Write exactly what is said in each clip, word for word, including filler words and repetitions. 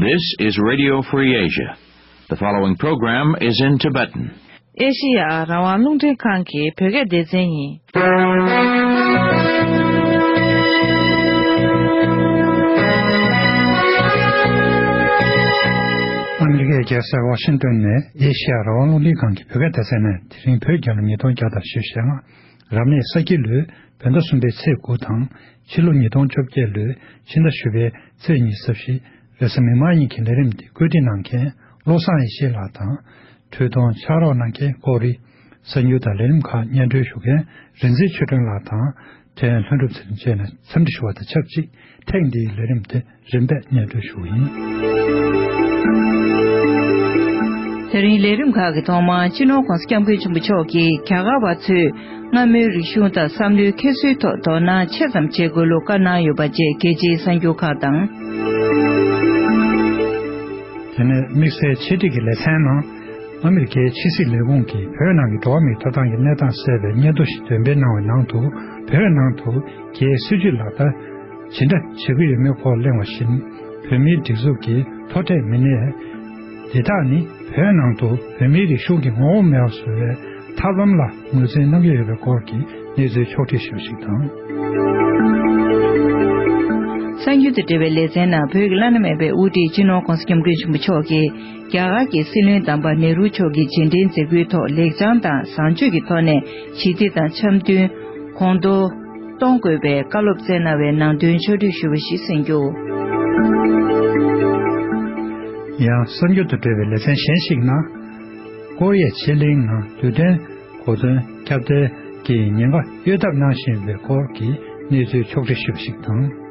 This is Radio Free Asia. The following program is in Tibetan. ཨེ་ཤི་ཡ་རང་དབང་རླུང་འཕྲིན་ཁང་གི་བོད་སྐད་སྡེ་ཚན་ཡིན། ཨ་མི་རི་ཀའི་རྒྱལ་ས་ཝ་ཤིང་ཏོན་ནས་ཨེ་ཤི་ཡ་རང་དབང་རླུང་འཕྲིན་ཁང་གི་བོད་སྐད་སྡེ་ཚན་ནས། དེ་རིང་བོད་རྒྱལ་ལོ་ཉིས་སྟོང་བརྒྱ་དང་བཞི་བཅུ་ཞེ་ལྔ། རབ་གནས་ས་ཁྱི་ལོའི་བོད་ཟླ་གསུམ་པའི་ཚེས་དགུ་དང་། ཕྱི་ལོ་ཉིས་སྟོང་བཅོ་བརྒྱད་ལོའི་ཕྱི་ཟླ་བཞི་པའི་ཚེས་ཉི་ཤུ་རྩ་བཞི། རེས་གཟའ་མིག་དམར་ཉིན་གྱི་ལས་རིམ་འདི་བཀོད་སྒྲིག་གནང་མཁན་བློ་བཟང་ཡེ་ཤེས་ལགས་དང་། འཕྲུལ་གཏོང་ཕྱག་རོགས་གནང་མཁན་ཀོ་རི། གསར་འགྱུར་དང་ལས་རིམ་ཁག་སྙན་སྒྲོན་ཞུ་མཁན་རིག་འཛིན་ཆོས་སྒྲོན་ལགས་དང་། ཕྲན་ལྷུན་གྲུབ་ཚེ་རིང་བཅས་ནས་འཚམས་འདྲི་ཞུ་བ་དང་ཆབས་ཅིག་ཐེངས་འདིའི་ལས་རིམ་དེ་རིམ་པས་སྙན་སྒྲོན་ཞུ་བ་ཡིན། དེ་རིང་ལས་རིམ་ཁག་གི་ཐོག་མར་སྤྱི་ནོར་༸གོང་ས་༸སྐྱབས་མགོན་ཆེན་པོ་མཆོག་གིས་རྒྱ་གར་བ་ཚོས་སྔ་མོའི་རིག་གཞུང་དང་བསམ་བློའི་ཁྱད་གསོད་ཐོག་དོ་སྣང་ཆེ་ཙམ་བྱེད་དགོས་ལུགས་བཀའ་གནང་ཡོད་པ་བཅས་གལ་ཆེའི་གསར་འགྱུར་ཁག་དང་། དེ་ནས་དམིགས་བསལ་ཆེད་སྒྲིག་གི་ལེ་ཚན་ནང་། ཨ་མི་རི་ཀའི་ཕྱི་སྲིད་ལས་ཁུངས་ཀྱིས་བོད་ནང་གི་འགྲོ་བ་མིའི་ཐོབ་ཐང་གི་གནས་སྟངས་གསལ་བའི་སྙན་ཐོ་ཞིག་འདོན་སྤེལ་གནང་བའི་ནང་དུ། བོད་ནང་དུ་རྒྱའི་སྲིད་ཇུས་ལག་བསྟར་ཇི་འདྲ་བྱེད་ཀྱི་ཡོད་མེད་སྐོར་གླེང་བ་བཞིན། བོད་མིའི་སྒྲིག་འཛུགས་ཀྱི་མཐོ་གྲས་མི་སྣས། འདི་དག་ནི་བོད་ནང་དུ་བོད་མིའི་རིག་གཞུང་གི་ངོ་བོ་མེད་པ་བཟོ་བའི་ཐབས་ལམ་ལ་ངོས་འཛིན་གནང་གི་ཡོད་པའི་སྐོར་གྱི་གནས་ཚུལ་ཕྱོགས་བསྒྲིགས་ཞུ་བ་ཞིག་དང་། གསར་འགྱུར་དང་འབྲེལ་བའི་ལེ་ཚན་ནང་། བོད་ཀྱི་བླ་ན་མེད་པའི་དབུ་ཁྲིད་སྤྱི་ནོར་༸གོང་ས་༸སྐྱབས་མགོན་ཆེན་པོ་མཆོག་གིས་རྒྱ་གར་གྱི་སྲིད་བློན་དམ་པ་ནེ་རུ་མཆོག་གི་རྗེས་དྲན་མཛད་སྒོའི་ཐོག་ལེགས་བྱང་དང་བཟང་སྤྱོད་ཀྱི་ཐོག་ནས་ཞི་བདེ་དང་འཆམ་མཐུན་གོང་མཐོར་གཏོང་དགོས་པའི་བཀའ་སློབ་སྩལ་གནང་བའི་ནང་དོན་ཕྱོགས་བསྒྲིགས་ཞུ་བ་ཞིག་གསན་རྒྱུ། ཡང་གསར་འགྱུར་དང་འབྲེལ་བའི་ལེ་ཚན་གཞན་ཞིག་ནང་། ཀོ་རི་ཡའི་ཕྱེད་གླིང་ནང་རྡུལ་ཕྲན་གོ་མཚོན་ཁྱབ་གདལ་གྱི་ཉེན་ཁ་གཡོལ་ཐབས་གནང་བཞིན་པའི་སྐོར་གྱི་གནས་ཚུལ་ཕྱོགས་བསྒྲིགས་ཞུས་པ་ཞིག་དང་།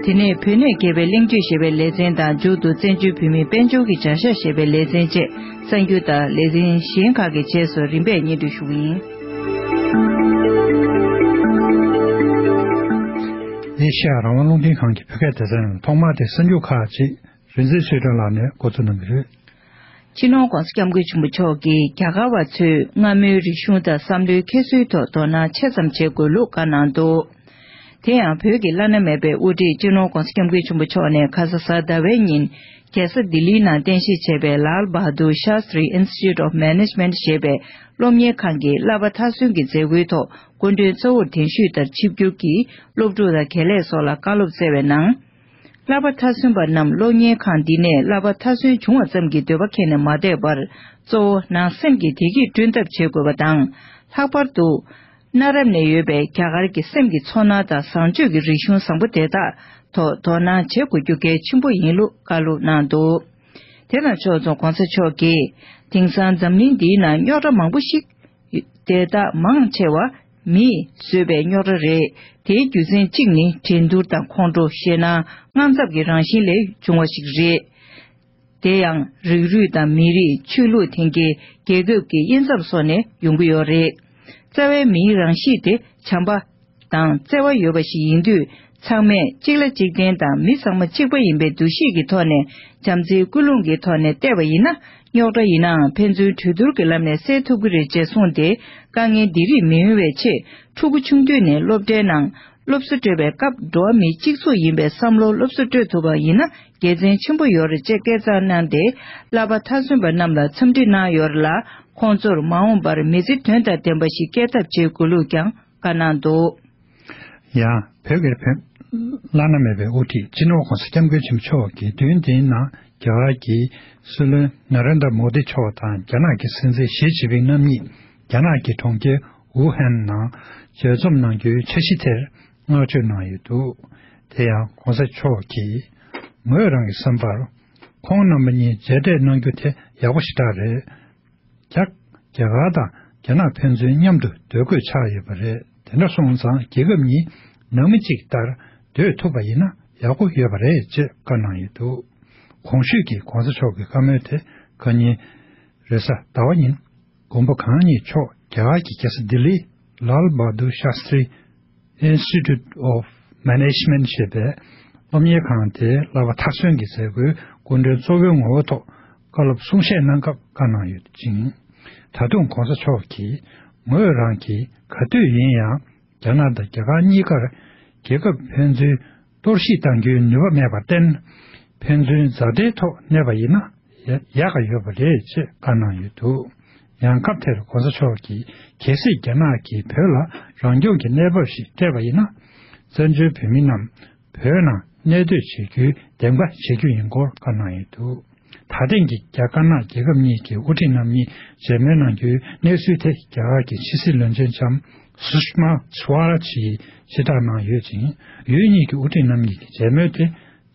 དེ་ནས་བོད་གནས་རྒྱལ་བའི་གླེང་བརྗོད་ཞེས་པའི་ལེ་ཚན་དང་། མཇུག་ཏུ་བཙན་བྱོལ་བོད་མིའི་དཔལ་འབྱོར་གྱི་བྱ་གཞག་ཞེས་པའི་ལེ་ཚན་བཅས་གསར་འགྱུར་དང་ལེ་ཚན་གཞན་ཁག་གི་རྗེས་སུ་རིམ་པས་སྙན་སྒྲོན་ཞུ་གི་ཡིན། ཨེ་ཤ་ཡ་རང་དབང་རླུང་འཕྲིན་ཁང་གི་བོད་སྐད་སྡེ་ཚན་ནང་ཐོག་མར་དེ་གསར་འགྱུར་ཁག་ཅིག་རིག་འཛིན་ཆོས་སྒྲོན་ལགས་ནས་འགོ་འཛུགས་གནང་གི་རེད། སྤྱི་ནོར་༸གོང་ས་༸སྐྱབས་མགོན་ཆེན་པོ་མཆོག་གིས་རྒྱ་གར་བ་ཚོས་སྔ་མོའི་རིག་གཞུང་དང་བསམ་བློའི་ཁྱད་གསོད་ཐོག་དོ་སྣང་ཆེ་ཙམ་བྱེད་དགོས་ལུགས་བཀའ་གནང་འདུག་དེ་ཡང་བོད་ཀྱི་བླ་ན་མེད་པའི་དབུ་ཁྲིད་སྤྱི་ནོར་༸གོང་ས་༸སྐྱབས་མགོན་ཆེན་པོ་མཆོག་ནས་ཁ་ས་གཟའ་ཟླ་བའི་ཉིན་རྒྱལ་ས་ལྡི་ལིའི་ནང་རྟེན་གཞི་བྱས་པའི་Lal Bahadur Shastri Institute of Management ཞེས་པའི་སློབ་གཉེར་ཁང་གི་བསླབ་པ་མཐར་སོན་གྱི་མཛད་སྒོའི་ཐོག་སྐུ་མགྲོན་གཙོ་བོར་གདན་ཞུས་ལྟར་ཆིབས་བསྒྱུར་གྱིས་སློབ་ཕྲུག་དང་དགེ་ལས་སོགས་ལ་བཀའ་སློབ་སྩལ་བའི་ནང་། བསླབ་པ་མཐར་སོན་པ་རྣམས་སློབ་གཉེར་ཁང་འདི་ནས་བསླབ་པ་མཐར་སོན་བྱུང་བ་ཙམ་གྱིས་འདོད་པ་ཁེངས་ནས་མ་བསྡད་པར། གཙོ་བོ་ནང་སེམས་ཀྱི་བདེ་སྐྱིད་བསྐྲུན་ཐབས་བྱེད་དགོས་པ་དང་། ལྷག་པར་དུ། གནའ་རབས་ནས་ཡོད་པའི་རྒྱ་གར་གྱི་སེམས་ཀྱི་ཚོར་སྣང་དང་བཟང་སྤྱོད་ཀྱི་རིག་གཞུང་བཟང་པོ་དེ་དག་ཐོག་དོ་སྣང་བྱེད་དགོས་རྒྱུ་གལ་ཆེན་པོ་ཡིན་ལུགས་བཀའ་སློབ་གནང་འདུག་དེ་དང་ཕྱོགས་མཚུངས་༸གོང་ས་མཆོག་གིས། དེང་སང་འཛམ་གླིང་འདིའི་ནང་རྙོག་དྲ་མང་པོ་ཞིག་དེ་དག་མང་ཆེ་བ་མིས་བཟོས་པའི་རྙོག་དྲ་རེད། དེའི་རྒྱུ་མཚན་གཅིག་ནི་འགྲན་བསྡུར་དང་ཁོང་ཁྲོ། ཞེད་སྣང་། དངངས་འཚབ་ཀྱི་རང་བཞིན་ལས་བྱུང་བ་ཞིག་རེད། དེ་ཡང་རིགས་རུས་དང་མི་རིགས། ཆོས་ལུགས། འཐེན་འཁྱེར། རྒྱལ་ཁབ་ཀྱི་དབྱེ་འཚབ་སོགས་ནས་ཡོང་གི་ཡོད་རེད། རྩ་བའི་མིའི་རང་གཤིས་དེ་བྱམས་པ་དང་བརྩེ་བ་ཡོད་པ་ཞིག་ཡིན་དུས། ཚང་མས་གཅིག་ལ་གཅིག་བརྟེན་དང་མི་ཚང་མ་གཅིག་པ་ཡིན་པའི་འདུ་ཤེས་ཀྱི་ཐོག་ནས་བྱམས་བརྩེའི་ཀུན་སློང་གི་ཐོག་ནས་བལྟས་པ་ཡིན་ན། རྙོག་དྲ་ཡིན་ནའང་ཕན་ཚུན་གྲོས་བསྡུར་གྱི་ལམ་ནས་སེལ་ཐུབ་ཀྱི་རེད་ཅེས་གསུངས་ཏེ། དཀའ་ངལ་འདི་རིགས་མི་ཡོང་བའི་ཆེད། ཕྲུ་གུ་ཆུང་དུས་ནས་སློབ་གྲྭའི་ནང་སློབ་གསོ་སྤྲོད་པའི་སྐབས། འགྲོ་བ་མིའི་གཅིག་མཚུངས་ཡིན་པའི་བསམ་བློ་སློབ་གསོ་སྤྲོད་ཐུབ་པ་ཡིན་ན་དགེ་མཚན་ཆེན་པོ་ཡོད་རེད་ཅེས་སྐད་བརྡ་གནང་སྟེ། བསླབ་པ་མཐར་སོན་པ་རྣམས་ལ་འཚམས་འདྲི་གནང་ཡོད་རེད་ལ། ཁོང་ཚོར་མ་འོངས་པར་མི་ཚེ་དོན་དང་ལྡན་པ་ཞིག་སྐྱེལ་ཐབས་བྱེད་དགོས་ལུགས་ཀྱང་བཀའ་གནང་འདུག་ཡང་བོད་ཀྱི་བོད་བླ་ན་མེད་པའི་དབུ་ཁྲིད་སྤྱི་ནོར་༸གོང་ས་༸སྐྱབས་མགོན་ཆེན་པོ་མཆོག་གིས་དུས་ཡུན་འདིའི་ནང་རྒྱ་གར་གྱི་སྲིད་བློན་ན་རེན་དྲ་མོ་དི་མཆོག་དང་རྒྱ་ནག་གི་སྲིད་འཛིན་ཞི་ཅིན་ཕིང་རྣམ་གཉིས་རྒྱ་ནག་གི་གྲོང་ཁྱེར་ཝུ་ཧན་ནང་མཇལ་འཛོམས་གནང་རྒྱུའི་འཆར་གཞི་དེར་བསྔགས་བརྗོད་གནང་ཡོད་འདུག་དེ་ཡང་༸གོང་ས་མཆོག་གིས། ངོས་རང་གི་བསམ་པར། ཁོང་རྣམ་པ་གཉིས་མཇལ་འཕྲད་གནང་རྒྱུ་དེ་ཡག་པོ་ཞེ་དྲག་རེད། རྒྱ། རྒྱ་གར་དང་རྒྱ་ནག་ཕན་ཚུན་མཉམ་དུ་སྡོད་དགོས་ཆགས་ཡོད་པ་རེད། དེ་འདྲ་སོང་ཙང་རྒྱལ་ཁབ་གཉིས་ནང་མི་གཅིག་ལྟར་སྡོད་ཐུབ་པ་ཡིན་ན་ཡག་པོ་ཡོད་པ་རེད་ཅེས་བཀའ་གནང་ཡོད་འདུག་གོང་ཞུས་ཀྱི་༸གོང་ས་མཆོག་གི་བཀའ་མོལ་དེ་ཁ་ཉིན་རེས་གཟའ་ཟླ་བ་ཉིན་མགོན་པོ་གང་ཉིད་མཆོག་རྒྱ་གར་གྱི་རྒྱལ་ས་ལྡི་ལིའི་Lal Bahadur Shastri Institute of Management ཞེས་པའི་སློབ་གཉེར་ཁང་དེའི་བསླབ་པ་མཐར་སོན་གྱི་མཛད་སྒོའི་སྐུ་མགྲོན་གཙོ་བོའི་ངོ་བོ་ཐོག་བཀའ་སློབ་གསུང་བཤད་གནང་སྐབས་བཀའ་གནང་ཡོད་ཅིང་། ད་དུང་༸གོང་ས་མཆོག་གིས་ངོས་རང་གིས་ག་དུས་ཡིན་ཡང་རྒྱ་ནག་དང་རྒྱ་གར་གཉིས་ཀར་རྒྱལ་ཁབ་ཕན་ཚུན་ གཏོར་བཤིག་གཏང་རྒྱུའི་ནུས་པ་མེད་པར་བརྟེན། ཕན་ཚུན་མཛའ་མཐུན་ཐོག་གནས་པ་ཡིན་ན་ཡ་ཡག་ག་ཡོད་པ་རེད་ཅེས་བཀའ་གནང་ཡོད་འདུག། ཡང་སྐབས་དེར་༸གོང་ས་མཆོག་གིས་གལ་སྲིད་རྒྱ་ནག་གིས་བོད་ལ་རང་སྐྱོང་གི་གནས་བབ་ཞིག་སྤྲད་པ་ཡིན་ན། བཙན་བྱོལ་བོད་མི་རྣམས་བོད་ནང་གནས་སྡོད་བྱེད་རྒྱུའི་འདེམས་ཀ་བྱེད་རྒྱུ་ཡིན་སྐོར་བཀའ་གནང་ཡོད་འདུག། ད་ཐེངས་ཀྱི་རྒྱ་དཀར་ནག་རྒྱལ་ཁབ་གཉིས་ཀྱི་དབུ་ཁྲིད་རྣམ་གཉིས་མཇལ་མོལ་གནང་རྒྱུའི་གནས་ཚུལ་དེ་རྒྱ་གར་གྱི་ཕྱི་སྲིད་བློན་ཆེན་ལྕམ་སུཤ་མ་སུ་ཝ་རཱཇ་ཡིས་ཕྱིར་བསྒྲགས་གནང་ཡོད་ཅིང་། ཡུལ་གཉིས་ཀྱི་དབུ་ཁྲིད་རྣམ་གཉིས་ཀྱི་མཇལ་མོལ་དེ་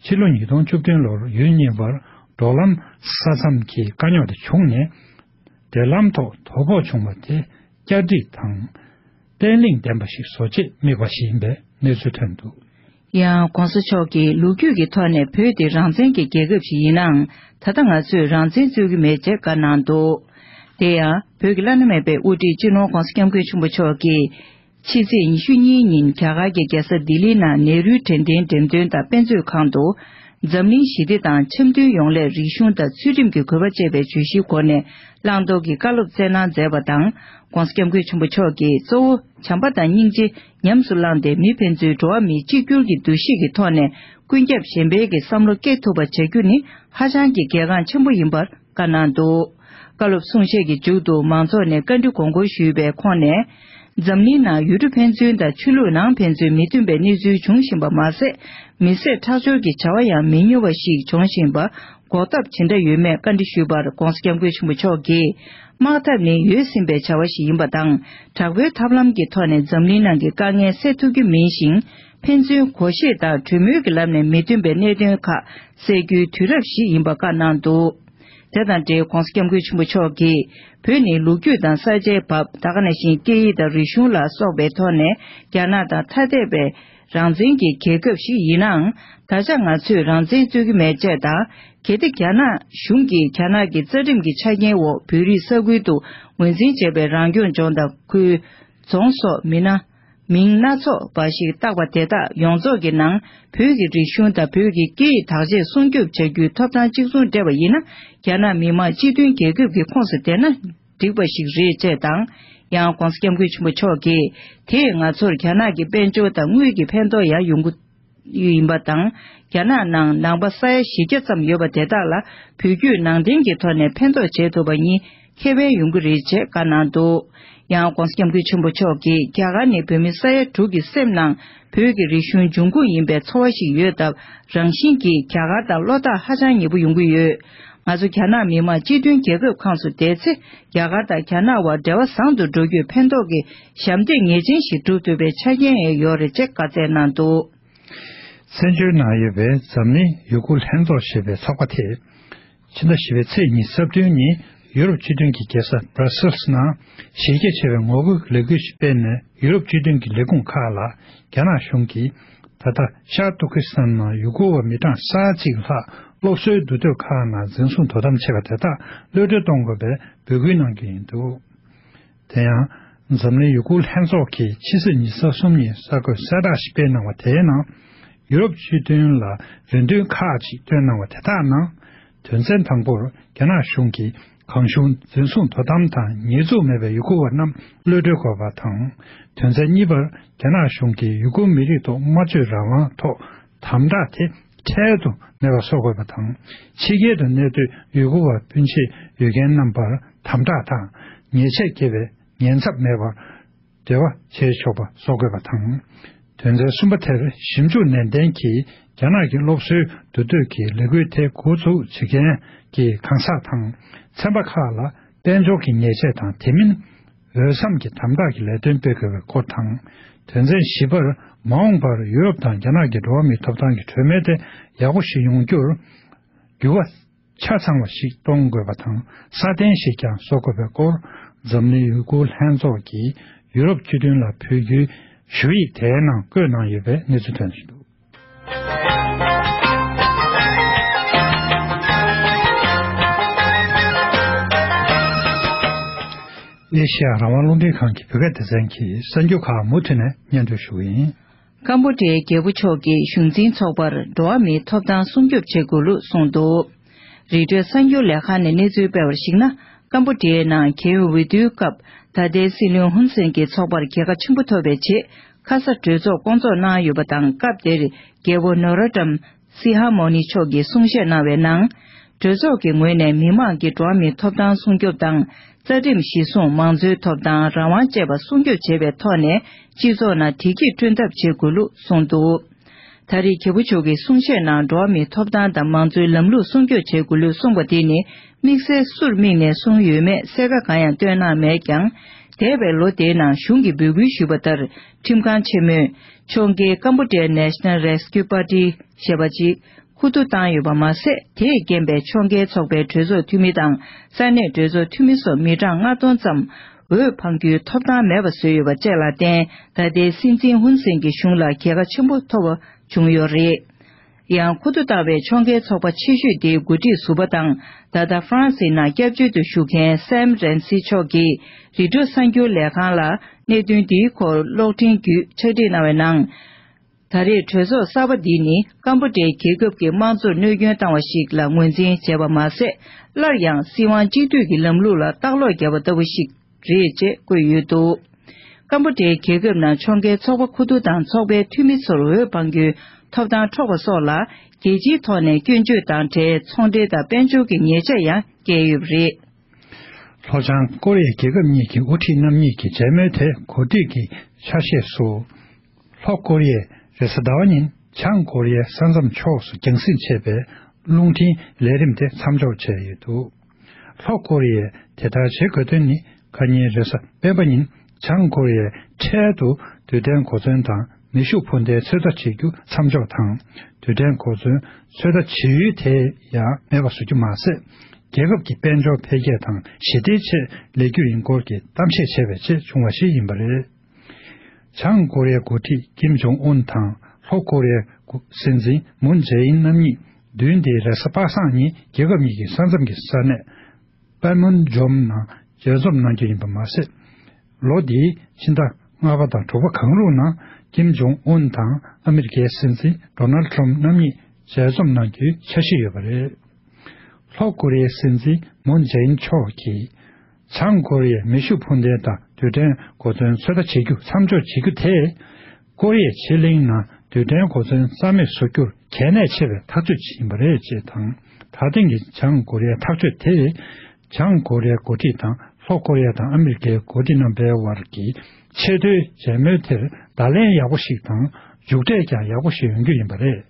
ཕྱི་ལོ་ཉིས་སྟོང་བཅུ་བདུན་ལོར་ཡུལ་གཉིས་བར་འབྲོག་ལམ་ས་མཚམས་ཀྱི་དཀའ་རྙོག་དེ་བྱུང་ནས། འབྲེལ་ལམ་ཐོག་དོ་ཕོག་བྱུང་བ་དེ་བསྐྱར་སྒྲིག་དང་། བརྟན་ལྷིང་ལྡན་པ་ཞིག་བཟོ་ཆེད་དམིགས་པ་ཞིག་ཡིན་པའི་གནས་ཚུལ་ཐོན་འདུག། ཡང་༸གོང་ས་མཆོག་གིས་ལོ་རྒྱུས་ཀྱི་ཐོག་ནས་བོད་དེ་རང་བཙན་གྱི་རྒྱལ་ཁབ་ཞིག་ཡིན་ནའང་། ད་ལྟ་ང་ཚོས་རང་བཙན་རྩོད་ཀྱི་མེད་ཅེས་བཀའ་གནང་འདུག། དེ་ཡང་བོད་ཀྱི་བླ་ན་མེད་པའི་དབུ་ཁྲིད་སྤྱི་ནོར་༸གོང་ས་༸སྐྱབས་མགོན་ཆེན་པོ་མཆོག་གིས། ཕྱི་ཚེས་ཉི་ཤུ་གཉིས་ཉིན་རྒྱ་གར་གྱི་རྒྱལ་ས་ལྡི་ལིའི་ནང་ནེ་རུའི་དྲན་རྟེན་འགྲེམས་སྟོན་དང་དཔེ་མཛོད་ཁང་དུ། འཛམ་གླིང་ཞི་བདེ་དང་འཆམ་མཐུན་ཡོང་སླད་རིག་གཞུང་དང་ཚུལ་ཁྲིམས་ཀྱི་དགོས་པ་ཅེས་པའི་བརྗོད་གཞིའི་སྒོ་ནས་བླང་དོར་གྱི་བཀའ་སློབ་སྩལ་གནང་མཛད་པ་དང་། ༸གོང་ས་༸སྐྱབས་མགོན་ཆེན་པོ་མཆོག་གིས་གཙོ་བོ་བྱམས་པ་དང་སྙིང་རྗེ་ཉམས་སུ་བླངས་ཏེ། མི་ཕན་ཚུན་འགྲོ་བ་མིའི་གཅིག་གྱུར་གྱི་འདུ་ཤེས་ཀྱི་ཐོག་ནས་ཀུན་ཁྱབ་གཞན་ཕན་གྱི་བསམ་བློ་སྐྱེ་ཐུབ་པ་བྱ་རྒྱུ་ནི་ཧ་ཅང་གི་གལ་འགངས་ཆེན་པོ་ཡིན་པར་བཀའ་གནང་འདུག། བཀའ་སློབ་གསུང་བཤད་ཀྱི་མཇུག་ཏུ་མང་ཚོགས་ནས་བཀའ་འདྲི་དགོངས་སྐོར་ཞུས་པའི་ཁོངས་ནས། འཛམ་གླིང་ནང་ཡུལ་གྲུ་ཕན་ཚུན་དང་ཆོས་ལུགས་ནང་ཕན་ཚུན་མི་མཐུན་པའི་གནས་ཚུལ་འབྱུང་བཞིན་པ་མ་ཟད། མི་བསད་ཁྲག་སྦྱོར་གྱི་བྱ་བ་ཡང་མི་ཉུང་བ་ཞིག་འབྱུང་བཞིན་པ་འགོག་ཐབས་ཇི་འདྲ་ཡོད་མེད་བཀའ་འདྲི་ཞུས་པར། ༸གོང་ས་༸སྐྱབས་མགོན་ཆེན་པོ་མཆོག་གིས། དམག་འཐབ་ནི་ཡོལ་ཟིན་པའི་བྱ་བ་ཞིག་ཡིན་པ་དང་། དྲག་པོའི་ཐབས་ལམ་གྱི་ཐོག་ནས་འཛམ་གླིང་ནང་གི་དཀའ་ངལ་སེལ་ཐུབ་རྒྱུ་མིན་ཞིང་། ཕན་ཚུན་བགོ་བཤེས་དང་གྲོས་མོལ་གྱི་ལམ་ནས་མི་མཐུན་པའི་གནད་དོན་ཁག་སེལ་རྒྱུའི་དུས་རབས་ཤིག་ཡིན་པ་བཀའ་གནང་འདུག། དེ་དང་འབྲེལ་༸གོང་ས་༸སྐྱབས་མགོན་ཆེན་པོ་མཆོག་གིས། བོད་ནི་ལོ་རྒྱུས་དང་ས་ཆའི་བབ། ད་ག་ནང་བཞིན་སྐད་ཡིག་དང་རིག་གཞུང་ལ་སོགས་པའི་ཐོག་ནས་རྒྱ་ནག་དང་ཐ་དད་པའི་རང་བཙན་གྱི་རྒྱལ་ཁབ་ཞིག་ཡིན་ནའང་། ད་ཆ་ང་ཚོས་རང་བཙན་རྩོད་ཀྱི་མེད་ཅེས་དང་། གལ་ཏེ་རྒྱ་ནག་གཞུང་གིས་རྒྱ་ནག་གི་རྩ་ཁྲིམས་ཀྱི་ཆ་རྐྱེན་འོག་བོད་རིགས་ས་ཁུལ་དུ་ངོས་འཛིན་བྱས་པའི་རང་སྐྱོང་ལྗོངས་དང་ཁུལ། རྫོང་སོགས་མི་སྣ། མིང་སྣ་ཚོགས་པ་ཞིག་བཏགས་པ་དེ་དག་ཡོངས་རྫོགས་ཀྱི་ནང་བོད་ཀྱི་རིག་གཞུང་དང་བོད་ཀྱི་སྐད་ཡིག་དག་ཆ་སྲུང་སྐྱོབ་བྱ་རྒྱུའི་ཐོབ་ཐང་གཅིག་མཚུངས་སྤྲད་པ་ཡིན་ན། རྒྱ་ནག་མི་དམངས་སྤྱི་མཐུན་རྒྱལ་ཁབ་ཀྱི་ཁོངས་སུ་བསྡད་ན་འགྲིག་པ་ཞིག་རེད་ཅེས་དང་། ཡང་༸གོང་ས་༸སྐྱབས་མགོན་ཆེན་པོ་མཆོག་གིས། དེས་ང་ཚོར་རྒྱ་ནག་གི་དཔལ་འབྱོར་དང་དངུལ་གྱི་ཕན་ཐོགས་ཡང་ཡོང་གི་ཡིན་པ་དང་། རྒྱ་ནག་ནང་ནང་པ་ས་ཡ་བཞི་བརྒྱ་ཙམ་ཡོད་པ་དེ་དག་ལ་བོད་བརྒྱུད་ནང་བསྟན་གྱི་ཐོག་ནས་ཕན་ཐོགས་བྱེད་ཐུབ་པ་གཉིས་ཁེ་ཕན་ཡོང་གི་རེད་ཅེས་བཀའ་གནང་འདུག། ཡང་༸གོང་ས་༸སྐྱབས་མགོན་ཆེན་པོ་མཆོག་གིས། རྒྱ་གར་ནི་བོད་མི་ས་ཡ་དྲུག་གི་སེམས་ནང་བོད་ཀྱི་རིག་གཞུང་འབྱུང་ཁུངས་ཡིན་པའི་ཚོར་བ་ཞིག་ཡོད་སྟབས། རང་བཞིན་གྱིས་རྒྱ་གར་དང་བློ་ཐག་ཧ་ཅང་ཉེ་པོ་ཡོང་གི་ཡོད། ང་ཚོ་རྒྱ་ནག་མི་དམངས་སྤྱི་མཐུན་རྒྱལ་ཁབ་ཁོངས་སུ་བསྡད་ཚེ། རྒྱ་གར་དང་རྒྱ་ནག་དབར་འབྲེལ་བ་བཟང་དུ་འགྲོ་རྒྱུའི་ཕན་ཐོགས་ཀྱི་ཞབས་འདེགས་ངེས་ཅན་ཞིག་སྒྲུབ་ཐུབ་པའི་ཆ་རྐྱེན་ཡང་ཡོད་རེད་ཅེས་བཀའ་སྩལ་གནང་འདུག། བཙན་བྱོལ་ནང་ཡོད་པའི་འཛམ་གླིང་ཡུ་གུར་ལྷན་ཚོགས་ཞེས་པའི་ཚོགས་པ་དེས། ཕྱི་ཟླ་བཞི་པའི་ཚེས་ཉི་ཤུ་རྩ་བདུན་ཉིན་ཡུ་རོབ་སྤྱི་མཐུན་གྱི་རྒྱལ་ས་Brussels་ནང་གཞི་རྒྱ་ཆེ་བའི་ངོ་རྒོལ་གྱི་ལས་འགུལ་ཞིག་སྤེལ་ནས། ཡུ་རོབ་སྤྱི་མཐུན་གྱི་ལས་ཁུངས་ཁག་ལ་རྒྱ་ནག་གཞུང་གིས་ད་ལྟ་ཤར་ཏུར་ཀི་སི་ཐན་ནང་ཡུ་གུར་བ་མི་གྲངས་ས་ཡ་གཅིག་ལྷག་སློབ་གསོའི་འདུ་སྡེ་ཁག་ནང་འཛིན་བཟུང་དོ་དམ་བྱས་པ་དེ་དག་གློད་གྲོལ་གཏོང་དགོས་པའི་འབོད་སྐུལ་གནང་རྒྱུ་ཡིན་འདུག། དེ་ཡང་། འཛམ་གླིང་ཡུ་གུར་ལྷན་ཚོགས་ཀྱིས་ཕྱི་ཚེས་ཉི་ཤུ་རྩ་གསུམ་ཉིན་གསར་འགོད་གསལ་བསྒྲགས་ཤིག་སྤེལ་གནང་བ་དེའི་ནང་། ཡུ་རོབ་སྤྱི་མཐུན་ལ་རེ་འདུན་ཁག་ཅིག་བཏོན་གནང་བ་དེ་དག་ནང་། དོན་ཚན་དང་པོར་རྒྱ་ནག་གཞུང་གིས་གང་བྱུང་འཛིན་བཟུང་དོ་དམ་དང་ཉེས་འཛུགས་མེད་པའི་ཡུ་གུར་བ་རྣམས་གློད་གྲོལ་དགོས་པ་དང་། དོན་ཚན་གཉིས་པར་རྒྱ་ནག་གཞུང་གིས་ཡུ་གུར་མི་རིགས་ཐོག་སྨྲ་བརྗོད་རང་དབང་ཐོག་དམ་དྲག་དེ་འཕྲལ་དུ་མེད་པ་བཟོ་དགོས་པ་དང་། ཕྱི་རྒྱལ་དུ་གནས་སྡོད་ཡུ་གུར་བ་སྤུན་མཆེད་ཡོད་མཁན་རྣམ་པར་དམ་དྲག་དང་ཉེས་ཆད་འགེལ་བའི་ཉེན་ཚབས་མེད་པར་འབྲེལ་བ་བྱེད་ཆོག་པ་བཟོ་དགོས་པ་དང་། དོན་ཚན་གསུམ་པ་དེར་ཞིབ་འཇུག་ནན་ཏན་གྱིས་རྒྱ་ནག་གི་སློབ་གསོའི་འདུ་སྡེ་གི་ལས་འགུལ་དེ་འགོ་འཛུགས་བྱེད་མཁན་གྱི་གང་ཟག་དང་ཚན་པ་ཁག་ལ་དཔལ་འབྱོར་གྱི་ཉེས་ཆད་དང་། དེ་མིན་འོས་འཚམ་གྱི་དམ་དྲག་གི་ལས་དོན་སྤེལ་དགོས་པའི་སྐོར་དང་། དོན་ཚན་བཞི་པར་མ་འོངས་པར་ཡུ་རོབ་དང་རྒྱ་ནག་གི་འགྲོ་བ་མིའི་ཐོབ་ཐང་གི་གྲོས་མོལ་དེ་ཡག་པོ་ཞིག་ཡོང་རྒྱུར་འགྱུར་བ་ཆ་ཚང་བ་ཞིག་གཏོང་དགོས་པ་དང་། སྲ་བརྟན་ཞིག་ཀྱང་བཟོ་དགོས་པའི་སྐོར། འཛམ་གླིང་ཡུ་གུར་ལྷན་ཚོགས་ཀྱིས་ཡུ་རོབ་སྤྱི་མཐུན་ལ་ཕུལ་རྒྱུའི་ཞུ་ཡིག་དེའི་ནང་བཀོད་གནང་ཡོད་པའི་གནས་ཚུལ་ཐོན་བཞིན་འདུག། ཨེ་ཤེ་ཡ་རང་དབང་རླུང་འཕྲིན་ཁང་གི་བོད་སྐད་སྡེ་ཚན་གྱི་གསར་འགྱུར་ཁག་མུ་མཐུད་ནས་སྙན་སྒྲོན་ཞུ་གི་ཡིན། ཀམ་པོ་ཌི་ཡའི་རྒྱལ་པོ་མཆོག་གིས་གཞུང་འཛིན་ཚོགས་པར་འགྲོ་བ་མིའི་ཐོབ་ཐང་སྲུང་སྐྱོབ་བྱེད་དགོས་ལུགས་གསུངས་འདུག། རི་ཊོས་གསར་འགྱུར་ལས་ཁང་ནས་གནས་ཚུལ་སྤེལ་བར་གཞིགས་ན། ཀམ་པོ་ཌི་ཡའི་ནང་རྒྱལ་ཡོངས་འོས་བསྡུའི་སྐབས། ད་ལྟའི་སྲིད་བློན་ཧུན་སེན་གྱི་ཚོགས་པར་རྒྱལ་ཁ་ཆེན་པོ་ཐོབ་པའི་རྗེས། ཁ་ས་གྲོས་ཚོགས་བསྐོང་ཚོགས་གནང་ཡོད་པ་དང་། སྐབས་དེར་རྒྱལ་པོ་ནོ་ར་ཏམ་སི་ཧ་མོ་ནི་མཆོག་གིས་གསུང་བཤད་གནང་བའི་ནང་། གྲོས་ཚོགས་ཀྱི་ངོས་ནས་མི་མང་གི་འགྲོ་བ་མིའི་ཐོབ་ཐང་སྲུང་སྐྱོབ་དང་། རྩ་ཁྲིམས་གཞི་བཟུང་། མང་གཙོའི་ཐོབ་ཐང་། རང་དབང་བཅས་པ་སྲུང་སྐྱོབ་བྱེད་པའི་ཐོག་ནས་སྤྱི་ཚོགས་ནང་བདེ་སྐྱིད་བསྐྲུན་ཐབས་བྱེད་དགོས་ལུགས་གསུངས་འདུག་ད་རེས་རྒྱལ་པོ་མཆོག་གི་གསུང་བཤད་ནང་། འགྲོ་བ་མིའི་ཐོབ་ཐང་དང་མང་གཙོའི་ལམ་ལུགས་སྲུང་སྐྱོབ་བྱེད་དགོས་ལུགས་གསུངས་པ་དེ་ནི། དམིགས་བསལ་སུར་དམིགས་ནས་གསུངས་ཡོད་མེད་གསལ་ཁ་གང་ཡང་བཏོན་གནང་མེད་ཀྱང་། འདས་པའི་ལོ་དེའི་ནང་གཞུང་གིས་འབོད་སྐུལ་ཞུས་པ་ལྟར། ཁྲིམས་ཁང་ཆེན་མོས་ཕྱོགས་འགལ་ཀམ་པོ་ཌི་ཡ་National Rescue Party ཞེས་པ་ཅིག་ཁུ་བསྡུ་བཏང་ཡོད་པ་མ་ཟད། དེས་རྐྱེན་པས་ཕྱོགས་འགལ་ཚོགས་པའི་གྲོས་ཚོགས་འཐུས་མི་དང་། ས་གནས་གྲོས་ཚོགས་འཐུས་མི་སོགས་མི་གྲངས་ལྔ་སྟོང་ཙམ་འོས་འཕང་རྒྱུའི་ཐོབ་ཐང་མེད་པ་བཟོས་ཡོད་པ་བཅས་ལ་བརྟེན། ད་ལྟའི་སྲིད་འཛིན་ཧུན་སེན་གྱི་གཞུང་ལ་རྒྱལ་ཁ་ཆེན་པོ་ཐོབ་པ་བྱུང་ཡོད་རེད། ཡང་ཁུ་བསྡུ་བཏང་བའི་ཕྱོགས་འགལ་ཚོགས་པ་ཆེ་ཤོས་དེའི་འགོ་ཁྲིད་ཟུར་པ་དང་། ད་ལྟ་ཧྥ་རན་སིའི་ནང་སྐྱབས་བཅོལ་དུ་བཞུགས་མཁན་སེམ་རན་སི་མཆོག་གིས་རི་ཀྲོ་གསར་འགྱུར་ལས་ཁང་ལ་གནད་དོན་འདིའི་སྐོར་གློག་འཕྲིན་བརྒྱུད་ཕྱག་བྲིས་གནང་བའི་ནང་། ད་རེས་གྲོས་ཚོགས་གསར་པ་འདི་ནི་ཀམ་པོ་ཌིའི་རྒྱལ་ཁབ་ཀྱི་དམངས་གཙོར་གནོད་སྐྱོན་བཏང་བ་ཞིག་ལ་ངོས་འཛིན་བྱས་པ་མ་ཟད། སླར་ཡང་སྲིད་དབང་གཅིག་སྡུད་ཀྱི་ལམ་ལུགས་ལ་ལྟག་ལོག་བརྒྱབ་པ་ལྟ་བུ་ཞིག་རེད་ཅེས་བཀོད་ཡོད་འདུག་ཀམ་པོ་ཌིའི་རྒྱལ་ཁབ་ནང་ཕྱོགས་འགལ་ཚོགས་པ་ཁུ་བསྡུ་དང་ཚོགས་པའི་འཐུས་མི་ཚོར་འོས་འཕང་རྒྱུའི་ཐོབ་ཐང་འཕྲོག་པ་སོགས་ལ། རྒྱལ་སྤྱིའི་ཐོག་ནས་སྐྱོན་བརྗོད་དང་འབྲེལ་ཚོང་འབྲེལ་དང་དཔལ་འབྱོར་གྱི་ཉེས་ཆད་ཡང་བཀལ་ཡོད་པ་རེད། ལྷོ་བྱང་ཀོ་རི་ཡའི་རྒྱལ་ཁབ་གཉིས་ཀྱི་དབུ་ཁྲིད་རྣམ་གཉིས་ཀྱི་མཇལ་མོལ་དེ་གོ་སྒྲིག་གི་ཆ་ཤས་སུ། ལྷོ་ཀོ་རི་ཡས་རེས་གཟའ་ཟླ་བ་ཉིན་བྱང་ཀོ་རི་ཡའི་ས་མཚམས་ཕྱོགས་སུ་རྒྱང་སྲིང་བྱས་པའི་རླུང་འཕྲིན་ལས་རིམ་དེ་མཚམས་འཇོག་བྱས་ཡོད་འདུག་ལྷོ་ཀོ་རི་ཡས་དེ་ལྟར་བྱེད་དགོས་དོན་ནི། ཁ་ཉིན་རེས་གཟའ་སྤེན་པ་ཉིན་བྱང་ཀོ་རི་ཡས་འཕྲལ་དུ་རྡུལ་ཕྲན་གོ་མཚོན་དང་མེ་ཤུགས་འཕུར་མདེལ་ཚོད་ལྟ་བྱེད་རྒྱུ་མཚམས་འཇོག་དང་། རྡུལ་ཕྲན་གོ་མཚོན་ཚོད་ལྟ་བྱེད་ཡུལ་དེ་ཡང་མེད་པ་བཟོ་རྒྱུ་མ་ཟད། རྒྱལ་ཁབ་ཀྱི་དཔལ་འབྱོར་འཕེལ་རྒྱས་དང་ཞི་བདེའི་ཆེད་ལས་རྒྱུ་ཡིན་སྐོར་གྱི་གཏམ་བཤད་བྱས་པའི་རྗེས་བྱུང་བ་ཞིག་ཡིན་པ་རེད། བྱང་ཀོ་རི་ཡའི་འགོ་ཁྲིད་ཀིམ་ཇོང་ཨུན་དང་ལྷོ་ཀོ་རི་ཡའི་སྲིད་འཛིན་མུན་ཇེ་ཨིན་རྣམ་གཉིས་བདུན་དེ་རེས་གཟའ་པ་སངས་ཉིན་རྒྱལ་ཁབ་གཉིས་ཀྱི་ས་མཚམས་ཀྱི་ས་གནས་པན་མུན་ཇོམ་ནང་མཇལ་འཛོམས་གནང་རྒྱུ་ཡིན་པ་མ་ཟད། ལོ་འདིའི་ཕྱི་ཟླ་ལྔ་པ་དང་དྲུག་པ་གང་རུང་ནང་ཀིམ་ཇོང་ཨུན་དང་ཨ་མི་རི་ཀའི་སྲིད་འཛིན་ཌོ་ནལ་ཁྲམ་རྣམ་གཉིས་མཇལ་འཛོམས་གནང་རྒྱུའི་འཆར་གཞི་ཡོད་པ་རེད། ལྷོ་ཀོ་རི་ཡའི་སྲིད་འཛིན་མུན་ཇེ་ཨིན་མཆོག་གིས། བྱང་ཀོ་རི་ཡས་མེ་ཤུགས་འཕུར་མདེལ་དང་རྡུལ་ཕྲན་གོ་མཚོན་ཚོད་ལྟ་བྱེད་རྒྱུ་མཚམས་འཇོག་བྱེད་རྒྱུ་དེས། ཀོ་རི་ཡའི་ཕྱེད་གླིང་ནང་རྡུལ་ཕྲན་གོ་མཚོན་རྩ་མེད་བཟོ་རྒྱུར་གལ་གནད་ཆེ་བའི་ཐག་གཅོད་ཅིག་ཡིན་པ་རེད་ཅེས་དང་། ད་ཐེངས་ཀྱི་བྱང་ཀོ་རི་ཡའི་ཐག་གཅོད་དེས། བྱང་ཀོ་རི་ཡའི་འགོ་ཁྲིད་དང་ལྷོ་ཀོ་རི་ཡ་དང་ཨ་མི་རི་ཀའི་འགོ་ཁྲིད་རྣམ་པའི་དབར་གྱི་ཆེས་མཐོའི་མཇལ་མོལ་དེར་བརྡ་ལན་ཡག་པོ་ཞིག་དང་མཇུག་འབྲས་ཀྱང་ཡག་པོ་ཞིག་ཡོང་རྒྱུ་ཡིན་པ་རེད།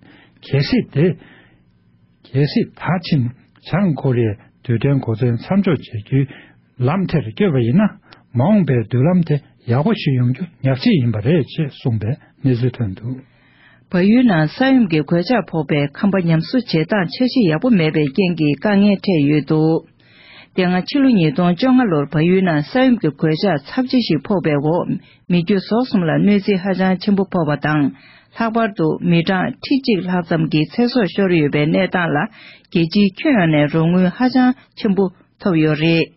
གལ་སྲིད་དེ། གལ་སྲིད་ད་ཕྱིན་བྱང་ཀོ་རི་ཡས་རྡུལ་ཕྲན་གོ་མཚོན་མཚམས་འཇོག་བྱ་རྒྱུའི་ལམ་དེར་བསྐྱོད་པ་ཡིན་ན། མ་འོངས་པའི་མདུན་ལམ་དེ་ཡག་པོ་ཞིག་ཡོང་རྒྱུ་ཉག་གཅིག་ཡིན་པ་རེད་ཅེས་གསུངས་པའི་གནས་ཚུལ་ཐོན་འདུག་བལ་ཡུལ་ནང་ས་ཡོམ་གྱི་གོད་ཆག་ཕོག་པའི་ཁང་པ་ཉམས་གསོ་བྱེད་སྟངས་འཆར་གཞི་ཡག་པོ་མེད་པའི་རྐྱེན་གྱིས་དཀའ་ངལ་འཕྲད་ཡོད་འདུག་དེ་སྔ་ཕྱི་ལོ་ཉིས་སྟོང་བཅོ་ལྔ་ལོར་བལ་ཡུལ་ནང་ས་ཡོམ་གྱི་གོད་ཆག་ཚབས་ཆེ་ཞིག་ཕོག་པའི་འོག་མི་རྒྱུ་ཟོག་གསུམ་ལ་གནོད་འཚེ་ཧ་ཅང་ཆེན་པོ་ཕོག་པ་དང་། ལྷག་པར་དུ་མི་གྲངས་ཁྲི་གཅིག་ལྷག་ཙམ་གྱི་ཚེ་སྲོག་ཤོར་ཡོད་པའི་གནས་སྟངས་ལ་རྒྱལ་སྤྱིའི་ཁྱོན་ཡོངས་ནས་རོགས་དངུལ་ཧ་ཅང་ཆེན་པོ་ཐོབ་ཡོད་རེད།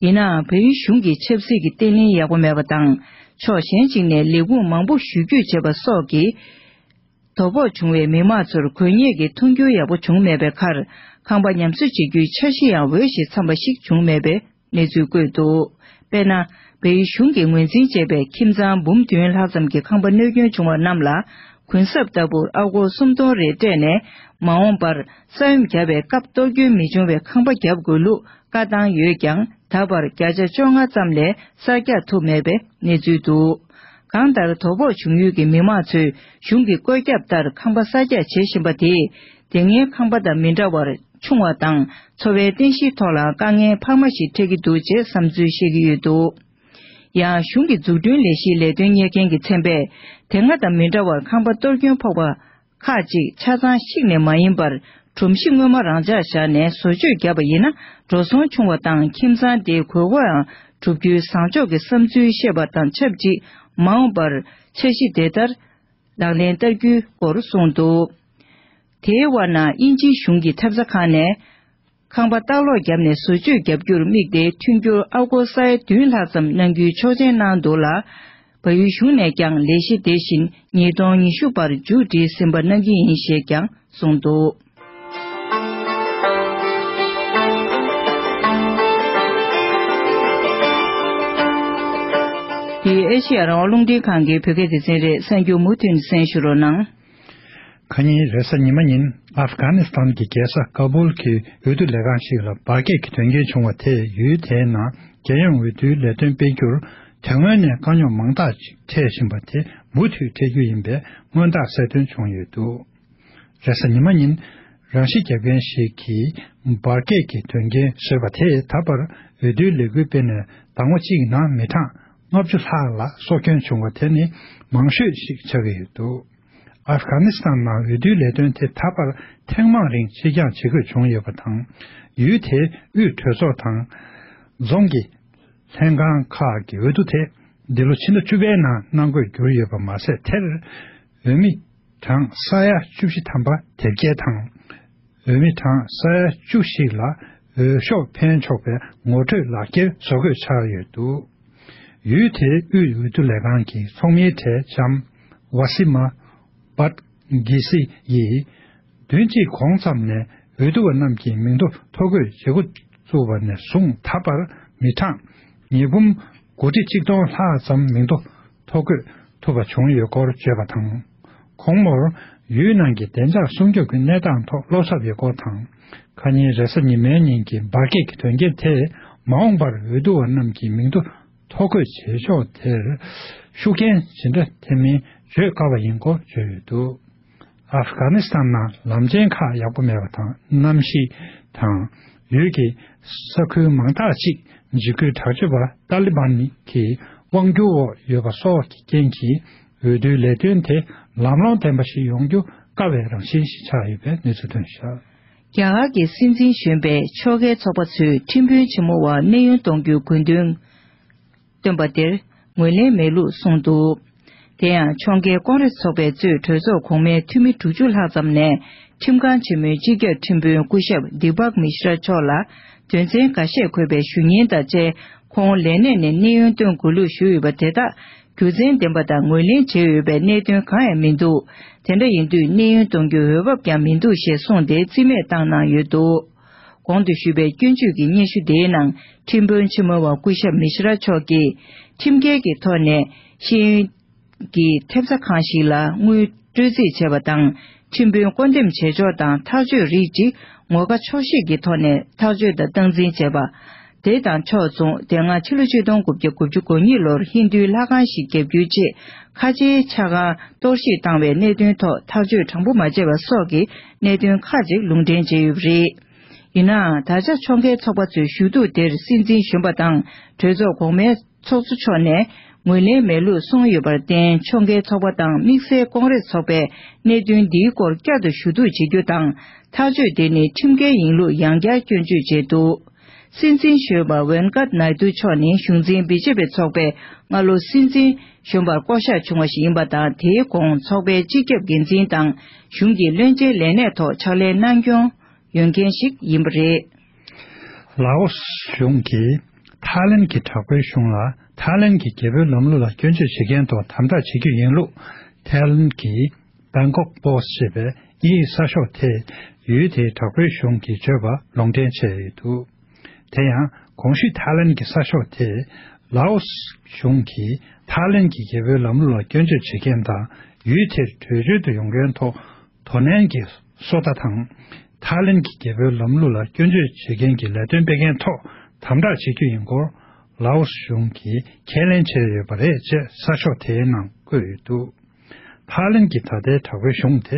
ཡིན་ནའང་བལ་ཡུལ་གཞུང་གི་ཆབ་སྲིད་ཀྱི་བརྟན་ལྷིང་ཡག་པོ་མེད་པ་དང་། ཕྱོགས་གཞན་ཞིག་ནས་ལས་ཁུངས་མང་པོ་གཞི་བསྒྱུར་བྱས་པ་སོགས་ཀྱིས། དོ་ཕོག་བྱུང་བའི་མི་མང་ཚོར་དགོས་ངེས་ཀྱི་མཐུན་འགྱུར་ཡག་པོ་བྱུང་མེད་པའི་ཁར། ཁང་པ་ཉམས་གསོ་བྱེད་རྒྱུའི་འཆར་གཞི་ཡང་འོས་ཤིང་འཚམ་པ་ཞིག་བྱུང་མེད་པའི་གནས་ཚུལ་བཀོད་འདུག་དཔེར་ན། བལ་ཡུལ་གཞུང་གིས་ངོས་འཛིན་བྱས་པའི་ཁྱིམ་ཚང་འབུམ་བདུན་ལྷག་ཙམ་གྱི་ཁང་པ་གནོད་སྐྱོན་བྱུང་བ་རྣམས་ལ། གུན་གསབ་ལྟ་བུར་ཨ་སྒོར་སུམ་སྟོང་རེ་སྤྲད་ནས། མ་འོངས་པར་ས་ཡོམ་བརྒྱབ་པའི་སྐབས་གཏོར་སྐྱོན་མི་འབྱུང་བའི་ཁང་པ་བརྒྱབ་དགོས་ལུགས། བཀའ་བཏང་ཡོད་ཀྱང་། ད་བར་བརྒྱ་ཆ་བཅོ་ལྔ་ཙམ་ལས་གསར་རྒྱག་ཐུབ་མེད་པའི་གནས་ཚུལ་འདུག་གང་ལྟར། དོ་ཕོག་བྱུང་ཡུལ་གྱི་མི་མང་ཚོས་གཞུང་གི་བཀོད་ཁྱབ་ལྟར་ཁང་པ་གསར་རྒྱག་བྱེད་བཞིན་པ་དེས། དེ་སྔའི་ཁང་པ་དང་མི་འདྲ་བར་ཆུང་བ་དང་། འཚོ་བའི་རྟེན་གཞིའི་ཐོག་ལའང་དཀའ་ངལ་འཕར་མ་ཞིག་འཕྲད་ཀྱི་འདུག་ཅེས་བསམ་ཚུལ་བཤད་ཀྱི་ཡོད་འདུག་ཡང་། གཞུང་གི་འཛུགས་སྐྲུན་ལས་གཞིའི་ལས་དོན་གཉེར་མཁན་གྱི་ཚན་པས། དེ་སྔ་དང་མི་འདྲ་བར་ཁང་པ་གཏོར་སྐྱོན་ཕོག་པ། ཁག་ཅིག་ཆ་ཚང་བཤིག་ནས་མ་ཡིན་པར། སྒྲོམ་གཞི་སྔོན་མ་རང་འཇགས་བཞག་ནས་བཟོ་བཅོས་བརྒྱབ་པ་ཡིན་ན། འགྲོ་སོང་ཆུང་བ་དང་ཁྱིམ་ཚང་དེའི་དགོས་མཁོའང་སྒྲུབ་རྒྱུའི་བཟང་ཕྱོགས་ཀྱི་བསམ་ཚུལ་བཤད་པ་དང་ཆབས་ཅིག་མ་འོངས་པར་འཆར་གཞི་དེ་ལྟར་ལག་ལེན་བསྟར་རྒྱུའི་སྐོར་གསུངས་འདུག་དེའི་དབར་ན། དབྱིན་ཇིའི་གཞུང་གི་ཐབ་ཚང་ཁང་ནས། ཁང་པ་ལྟག་ལོག་བརྒྱབ་ནས་བཟོ་བཅོས་བརྒྱབ་རྒྱུར་དམིགས་ཏེ། མཐུན་འགྱུར་ཨ་སྒོར་ས་ཡ་བདུན་ལྷག་ཙམ་གནང་རྒྱུའི་ཆོག་མཆན་གནང་འདུག་ལ། བལ་ཡུལ་གཞུང་ནས་ཀྱང་ལས་གཞི་དེ་བཞིན་ཉིས་སྟོང་ཉི་ཤུ་བར་མཇུག་སྒྲིལ་ཟིན་པ་གནང་གི་ཡིན་ཞེས་ཀྱང་གསུངས་འདུག་དེ། ཨེ་ཤེ་ཡ་རང་དབང་རླུང་འཕྲིན་ཁང་གི་བོད་སྐད་སྡེ་ཚན་རེད། གསར་འགྱུར་མུ་མཐུད་ནས་གསན་ཞུ་རོགས་གནང་། ཁ་ཉིན་རེས་གཟའ་ཉི་མ་ཉིན་ཨབ་གྷ་ནི་སི་ཐན་གྱི་རྒྱལ་ས་ཀ་བུལ་གྱི་འོས་བསྡུ་ལས་ཁང་ཞིག་ལ་འབར་གས་ཀྱི་དོན་རྐྱེན་བྱུང་བ་དེས་ཡུལ་དེའི་ནང་རྒྱལ་ཡོངས་འོས་བསྡུའི་ལས་དོན་སྤེལ་རྒྱུར་དོན་དངོས་ནས་དཀའ་རྙོག་མང་དག་ཅིག་འཕྲད་བཞིན་པ་དེ་མུ་མཐུད་འཕྲད་རྒྱུ་ཡིན་པའི་སྔོན་བརྡ་གསལ་སྟོན་བྱུང་ཡོད་འདུག་རེས་གཟའ་ཉི་མ་ཉིན་རང་ཤི་རྒྱག་མཁན་ཞིག་གིས་འབར་གས་ཀྱི་དོན་རྐྱེན་བཟོས་པ་དེས་ད་བར་འོས་བསྡུའི་ལས་འགུལ་སྤེལ་ནས་ཟླ་ངོ་གཅིག་ནང་མི་གྲངས་ལྔ་བཅུ་ལྷག་ལ་སྲོག་སྐྱོན་བྱུང་བ་དེ་ནི་མང་ཤོས་ཤིག་ཆགས་ཀྱི་ཡོད་འདུག་ཨབ་གྷ་ནི་སི་ཐན་ནང་འོས་བསྡུའི་ལས་དོན་དེ་ད་བར་ཐེངས་མང་རིང་ཕྱིར་འགྱངས་བྱེད་དགོས་བྱུང་ཡོད་པ་དང་། ཡུལ་དེའི་དབུས་གྲོས་ཚོགས་དང་རྫོང་གི་ལྷན་ཁང་ཁག་གི་འོས་བསྡུ་དེ་འདི་ལོ་ཕྱི་ཟླ་བཅུ་པའི་ནང་གནང་དགོས་གྱུར་ཡོད་པ་མ་ཟད། དེར་འོས་མི་གྲངས་ས་ཡ་བཅུ་བཞི་ཐམ་པ་དེབ་སྐྱེལ་དང་། འོས་མི་གྲངས་ས་ཡ་བཅུ་ཞིག་ལ་འོས་ཤོག་འཕེན་ཆོག་པའི་ངོ་སྤྲོད་ལག་འཁྱེར་བཟོ་དགོས་ཆགས་ཡོད་འདུག་ཡུལ་དེའི་དབུས་འོས་བསྡུ་ལས་ཁང་གི་ཚོགས་མིའི་གྲས་ལྕམ་ཝ་སི་མ་བྷད་གི་སི་ཡིས། བདུན་གཅིག་གོང་ཙམ་ནས་འོས་བསྡུ་བ་རྣམས་ཀྱི་མིང་ཐོ་ཐོ་འགོད་བྱེད་འགོ་བཙུགས་པ་ནས་བཟུང་ད་བར་མི་གྲངས་ཉིས་འབུམ་དགུ་ཁྲི་གཅིག་སྟོང་ལྷག་ཙམ་མིང་ཐོ་ཐོ་འགོད་ཐུབ་པ་བྱུང་ཡོད་སྐོར་བརྗོད་པ་དང་། ཁོང་མོར་ཡུལ་ནང་གི་བདེ་འཇགས་སྲུང་སྐྱོབ་ཀྱི་གནས་སྟངས་ཐོག་བློ་འཚབ་ཡོད་སྐོར་དང་། ཁ་ཉིན་རེས་གཟའ་ཉི་མའི་ཉིན་གྱི་འབར་གས་ཀྱི་དོན་རྐྱེན་དེས་མ་འོངས་པར་འོས་བསྡུ་བ་རྣམས་ཀྱི་མིང་ཐོ་ཐོ་འགོད་བྱེད་ཕྱོགས་དེར་ཤུགས་རྐྱེན་ཇི་འདྲ་ཐེབས་མིན་བརྗོད་དཀའ་བ་ཡིན་སྐོར་བརྗོད་ཡོད་འདུག་ཨབ་གྷ་ནི་སི་ཐན་ནང་ལམ་ཆེན་ཁག་ཡག་པོ་མེད་པ་དང་། གནམ་གཤིས་དང་ཡུལ་གྱི་ས་ཁུལ་མང་དག་ཅིག་འཇིགས་སྐུལ་དྲག་སྤྱོད་པ་ཏཱ་ལི་བན་གྱི་དབང་སྒྱུར་འོག་ཡོད་པ་སོགས་ཀྱི་རྐྱེན་གྱིས། འོས་བསྡུའི་ལས་དོན་དེ་ལམ་ལྷོང་ལྡན་པ་ཞིག་ཡོང་རྒྱུ་དཀའ་བའི་རང་བཞིན་ཞིག་ཆགས་ཡོད་པའི་གནས་ཚུལ་ཐོན་བཞག་རྒྱ་གར་གྱི་སྲིད་འཛིན་གཞོན་པས་ཕྱོགས་འགལ་ཚོགས་པ་ཚོས་ཁྲིམས་དཔོན་ཆེན་མོ་བར་གནས་དབྱུང་གཏོང་རྒྱུའི་དགོས་འདུན་བཏོན་པ་དེར་ངོས་ལེན་མེད་ལུགས་གསུངས་འདུག་དེ་ཡང་ཕྱོགས་འགལ་ཀོང་རེས་ཚོགས་པས་གཙོས་གྲོས་ཚོགས་གོང་མའི་འཐུས་མི་དྲུག་ཅུ་ལྷག་ཙམ་ནས་ཁྲིམས་ཁང་ཆེན་མོའི་སྤྱི་ཁྱབ་ཁྲིམས་དཔོན་སྐུ་ཞབས་དི་པག་མི་ཤྲ་མཆོག་ལ་དོན་ཚན་འགའ་ཤས་འཁོད་པའི་ཞུ་སྙན་དང་བཅས། ཁོང་ལས་གནས་ནས་གནས་དབྱུང་གཏོང་དགོས་ལུགས་ཞུས་ཡོད་པ་དེ་དག་རྒྱུ་མཚན་ལྡན་པ་དང་ངོས་ལེན་བྱས་ཡོད་པའི་གནད་དོན་གང་ཡང་མི་འདུག་དེ་འདྲ་ཡིན་དུས་གནས་དབྱུང་གཏོང་རྒྱུའི་འོས་བབ་ཀྱང་མི་འདུག་ཞེས་གསུངས་ཏེ་རྩིས་མེད་བཏང་གནང་ཡོད་འདུག་གོང་དུ་ཞུས་པའི་སྐྱོན་བརྗོད་ཀྱི་སྙན་ཞུ་དེའི་ནང་ཁྲིམས་དཔོན་ཆེན་མོ་བ་སྐུ་ཞབས་མི་ཤ་ར་མཆོག་གིས་ཁྲིམས་འགལ་གྱི་ཐོག་ནས་ཤེས་ཡོན་གྱི་ཐེབས་རྩ་ཁང་ཞིག་ལ་དངུལ་སྤྲོད་རྩིས་བྱས་པ་དང་། ཁྲིམས་དཔོན་བསྐོ་འདེམས་བྱེད་ཕྱོགས་དང་ཐག་གཅོད་རིགས་ཀྱི་ངོ་དགའ་ཆོག་ཤེས་ཀྱི་ཐོག་ནས་ཐག་གཅོད་དང་སྟངས་འཛིན་བྱས་པ། དེ་དང་ཕྱོགས་མཚུངས། དེ་སྔ་ཕྱི་ལོ་ཆིག་སྟོང་དགུ་བརྒྱ་དགུ་བཅུ་གོ་གཉིས་ལོར་ཧིན་རྡུའི་ལྷ་ཁང་ཞིག་བརྒྱབ་རྒྱུའི་ཆེད་ཁ་ཆེའི་ཆ་ཁང་གཏོར་བཤིག་བཏང་བའི་གནད་དོན་ཐོག་ཐག་གཅོད་དྲང་པོ་མ་བྱས་པ་སོགས་ཀྱི་གནད་དོན་ཁག་ཅིག་ལུང་འདྲེན་བྱས་ཡོད་པ་རེད། ཡིན་ནའང་། ད་ཆ་ཕྱོགས་འགལ་ཚོགས་པ་ཚོའི་ཞུ་གཏུག་དེར་སྲིད་འཛིན་གཞོན་པ་དང་གྲོས་ཚོགས་གོང་མའི་ཚོགས་གཙོ་མཆོག་ནས་ངོས་ལེན་མེད་ལུགས་གསུངས་ཡོད་པར་བརྟེན། ཕྱོགས་འགལ་ཚོགས་པ་དང་དམིགས་བསལ་ཀོང་རེས་ཚོགས་པས་གནད་དོན་འདིའི་སྐོར་བསྐྱར་དུ་ཞུ་གཏུག་བྱེད་རྒྱུ་དང་། ཐག་གཅོད་དེ་ནི་ཁྲིམས་འགལ་ཡིན་ལུགས་ཡང་བསྐྱར་སྐྱོན་བརྗོད་བྱས་འདུག་སྲིད་འཛིན་གཞོན་པ་ཝེན་ཀར་ནཱི་ཏུ་མཆོག་ནི་གཞུང་འཛིན་བི་ཇེ་པི་ཚོགས་པས་སྔ་ལོ་སྲིད་འཛིན་གཞོན་པར་བསྐོ་གཞག་བྱུང་བ་ཞིག་ཡིན་པ་དང་། དེའི་གོང་ཚོགས་པའི་སྤྱི་ཁྱབ་འགན་འཛིན་དང་གཞུང་གི་བློན་ཆེན་ལས་གནས་ཐོག་ཕྱག་ལས་གནང་མྱོང་ཡོད་མཁན་ཞིག་ཡིན་པ་རེད། ལའོ་སི་གཞུང་གིས་ཐའི་ལེན་གྱི་དྲག་པོའི་གཞུང་ལ་ཐའི་ལེན་གྱི་རྒྱལ་པོའི་ལམ་ལུགས་ལ་སྐྱོན་བརྗོད་བྱེད་མཁན་ཐོག་དམ་དྲག་བྱེད་རྒྱུ་ཡིན་ལུགས། ཐའི་ལེན་གྱི་Bangkok Post ཞེས་པའི་དབྱིན་ཡིག་གསར་ཤོག་དེས་ཡུལ་དེའི་དྲག་པོའི་གཞུང་གིས་བརྗོད་པ་ལུང་འདྲེན་བྱས་ཡོད་འདུག་དེ་ཡང་གོང་ཞུས་ཐའི་ལེན་གྱི་གསར་ཤོག་དེས་ལའོ་སི་གཞུང་གིས་ཐའི་ལེན་གྱི་རྒྱལ་པོའི་ལམ་ལུགས་ལ་སྐྱོན་བརྗོད་བྱེད་མཁན་དང་ཡུལ་དེར་བྲོས་བྱོལ་དུ་ཡོང་མཁན་ཐོག་དོ་ནན་གྱི་སོ་ལྟ་དང་། ཐའི་ལེན་གྱི་རྒྱལ་པོའི་ལམ་ལུགས་ལ་སྐྱོན་བརྗོད་བྱེད་མཁན་གྱི་ལས་དོན་སྤེལ་མཁན་ཐོག་དམ་དྲག་བྱེད་རྒྱུ་ཡིན་སྐོར་ལའོ་སི་གཞུང་གིས་ཁས་ལེན་བྱས་ཡོད་པ་རེད་ཅེས་གསར་ཤོག་དེའི་ནང་བཀོད་ཡོད་འདུག་ཐའི་ལེན་གྱི་ད་ལྟའི་དྲག་པོའི་གཞུང་དེ་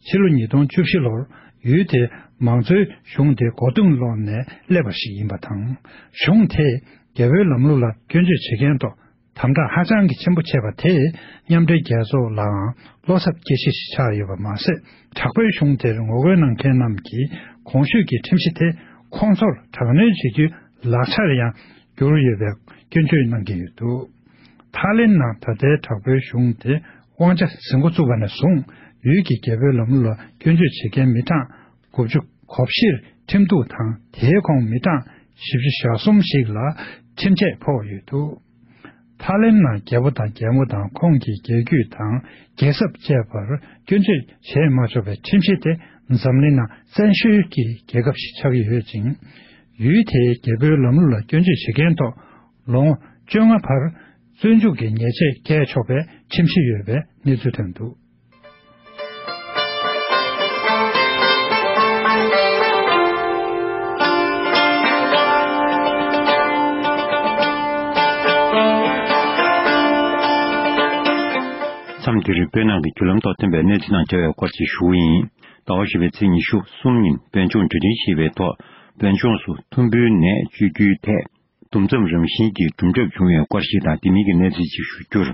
ཕྱི་ལོ་ཉིས་སྟོང་བཅུ་བཞི་ལོར་ཡུལ་དེའི་མང་གཙོའི་གཞུང་དེ་མགོ་རྟིང་སློག་ནས་སླེབས་པ་ཞིག་ཡིན་པ་དང་། གཞུང་དེས་རྒྱལ་པོའི་ལམ་ལུགས་ལ་སྐྱོན་བརྗོད་བྱེད་མཁན་ཐོག་དམ་དྲག་ཧ་ཅང་གི་ཆེན་པོ་བྱས་པ་དེས་མཉམ་འབྲེལ་རྒྱལ་ཚོགས་ལའང་བློ་འཚབ་སྐྱེ་གཞི་ཞིག་ཆགས་ཡོད་པ་མ་ཟད། དྲག་པོའི་གཞུང་དེར་ངོ་རྒོལ་གནང་མཁན་རྣམས་ཀྱིས་གོང་ཞུས་ཀྱི་ཁྲིམས་གཞི་དེ་ཁོང་ཚོར་དྲག་གནོན་བྱེད་རྒྱུའི་ལག་ཆར་ཡང་གྱུར་ཡོད་པའི་སྐྱོན་བརྗོད་གནང་གི་ཡོད་འདུག་ཐའི་ལེན་ནང་ད་ལྟའི་དྲག་པོའི་གཞུང་དེ་དབང་ཆ་འཛིན་འགོ་བཙུགས་པ་ནས་བཟུང་ཡུལ་གྱི་རྒྱལ་པོའི་ལམ་ལུགས་ལ་སྐྱོན་བརྗོད་བྱེད་མཁན་མི་གྲངས་དགུ་བཅུ་གོ་བཞིར་ཁྲིམས་གཏུག་དང་། དེའི་གོང་མི་གྲངས་བཞི་བཅུ་ཞེ་གསུམ་ཞིག་ལ་ཁྲིམས་ཆད་ཕོག་ཡོད་འདུག་ཐའི་ལེན་ནང་རྒྱལ་པོ་དང་རྒྱལ་མོ་དང་ཁོང་གི་རྒྱལ་རྒྱུད་དང་རྒྱལ་ཚབ་བཅས་པར་སྐྱོན་བརྗོད་བྱེད་མ་ཆོག་པའི་ཁྲིམས་གཞི་དེ་འཛམ་གླིང་ནང་བཙན་བྱོལ་གྱི་རྒྱལ་ཁབ་ཞིག་ཆགས་ཀྱི་ཡོད་ཅིང་། ཡུལ་དེའི་རྒྱལ་པོའི་ལམ་ལུགས་ལ་སྐྱོན་བརྗོད་བྱེད་མཁན་ཐོག་ལོ་ངོ་བཅོ་ལྔ་བར་ བཙོན་འཇུག་གི་ཉེས་ཆད་འགེལ་ཆོག་པའི་ཁྲིམས་གཞི་ཡོད་པའི་གནས་ཚུལ་ཐོན་འདུག། མཚམས་འདིར་བོད་ནང་གི་བརྒྱུད་ལམ་ཐོག་ཐོན་པའི་གནས་ཚུལ་དང་འབྲེལ་བའི་སྐོར་ཞིག་ཞུ་གི་ཡིན། ཟླ་བ་བཞི་པའི་ཚེས་ཉི་ཤུ་གསུམ་ཉིན་བོད་ལྗོངས་འབྲུག་འཕྲིན་ཞེས་པའི་ཐོག་བོད་ལྗོངས་སུ་ཐུམ་འབུའི་ནད་བཅོས་རྒྱུའི་ཐད། དུམ་མཚམས་རང་བཞིན་གྱི་གྲུབ་འབྲས་བྱུང་བའི་སྐོར་ཞིག་དང་། དེ་མིན་གྱི་གནས་ཚུལ་ཅིག་ཞུ་རྒྱུར།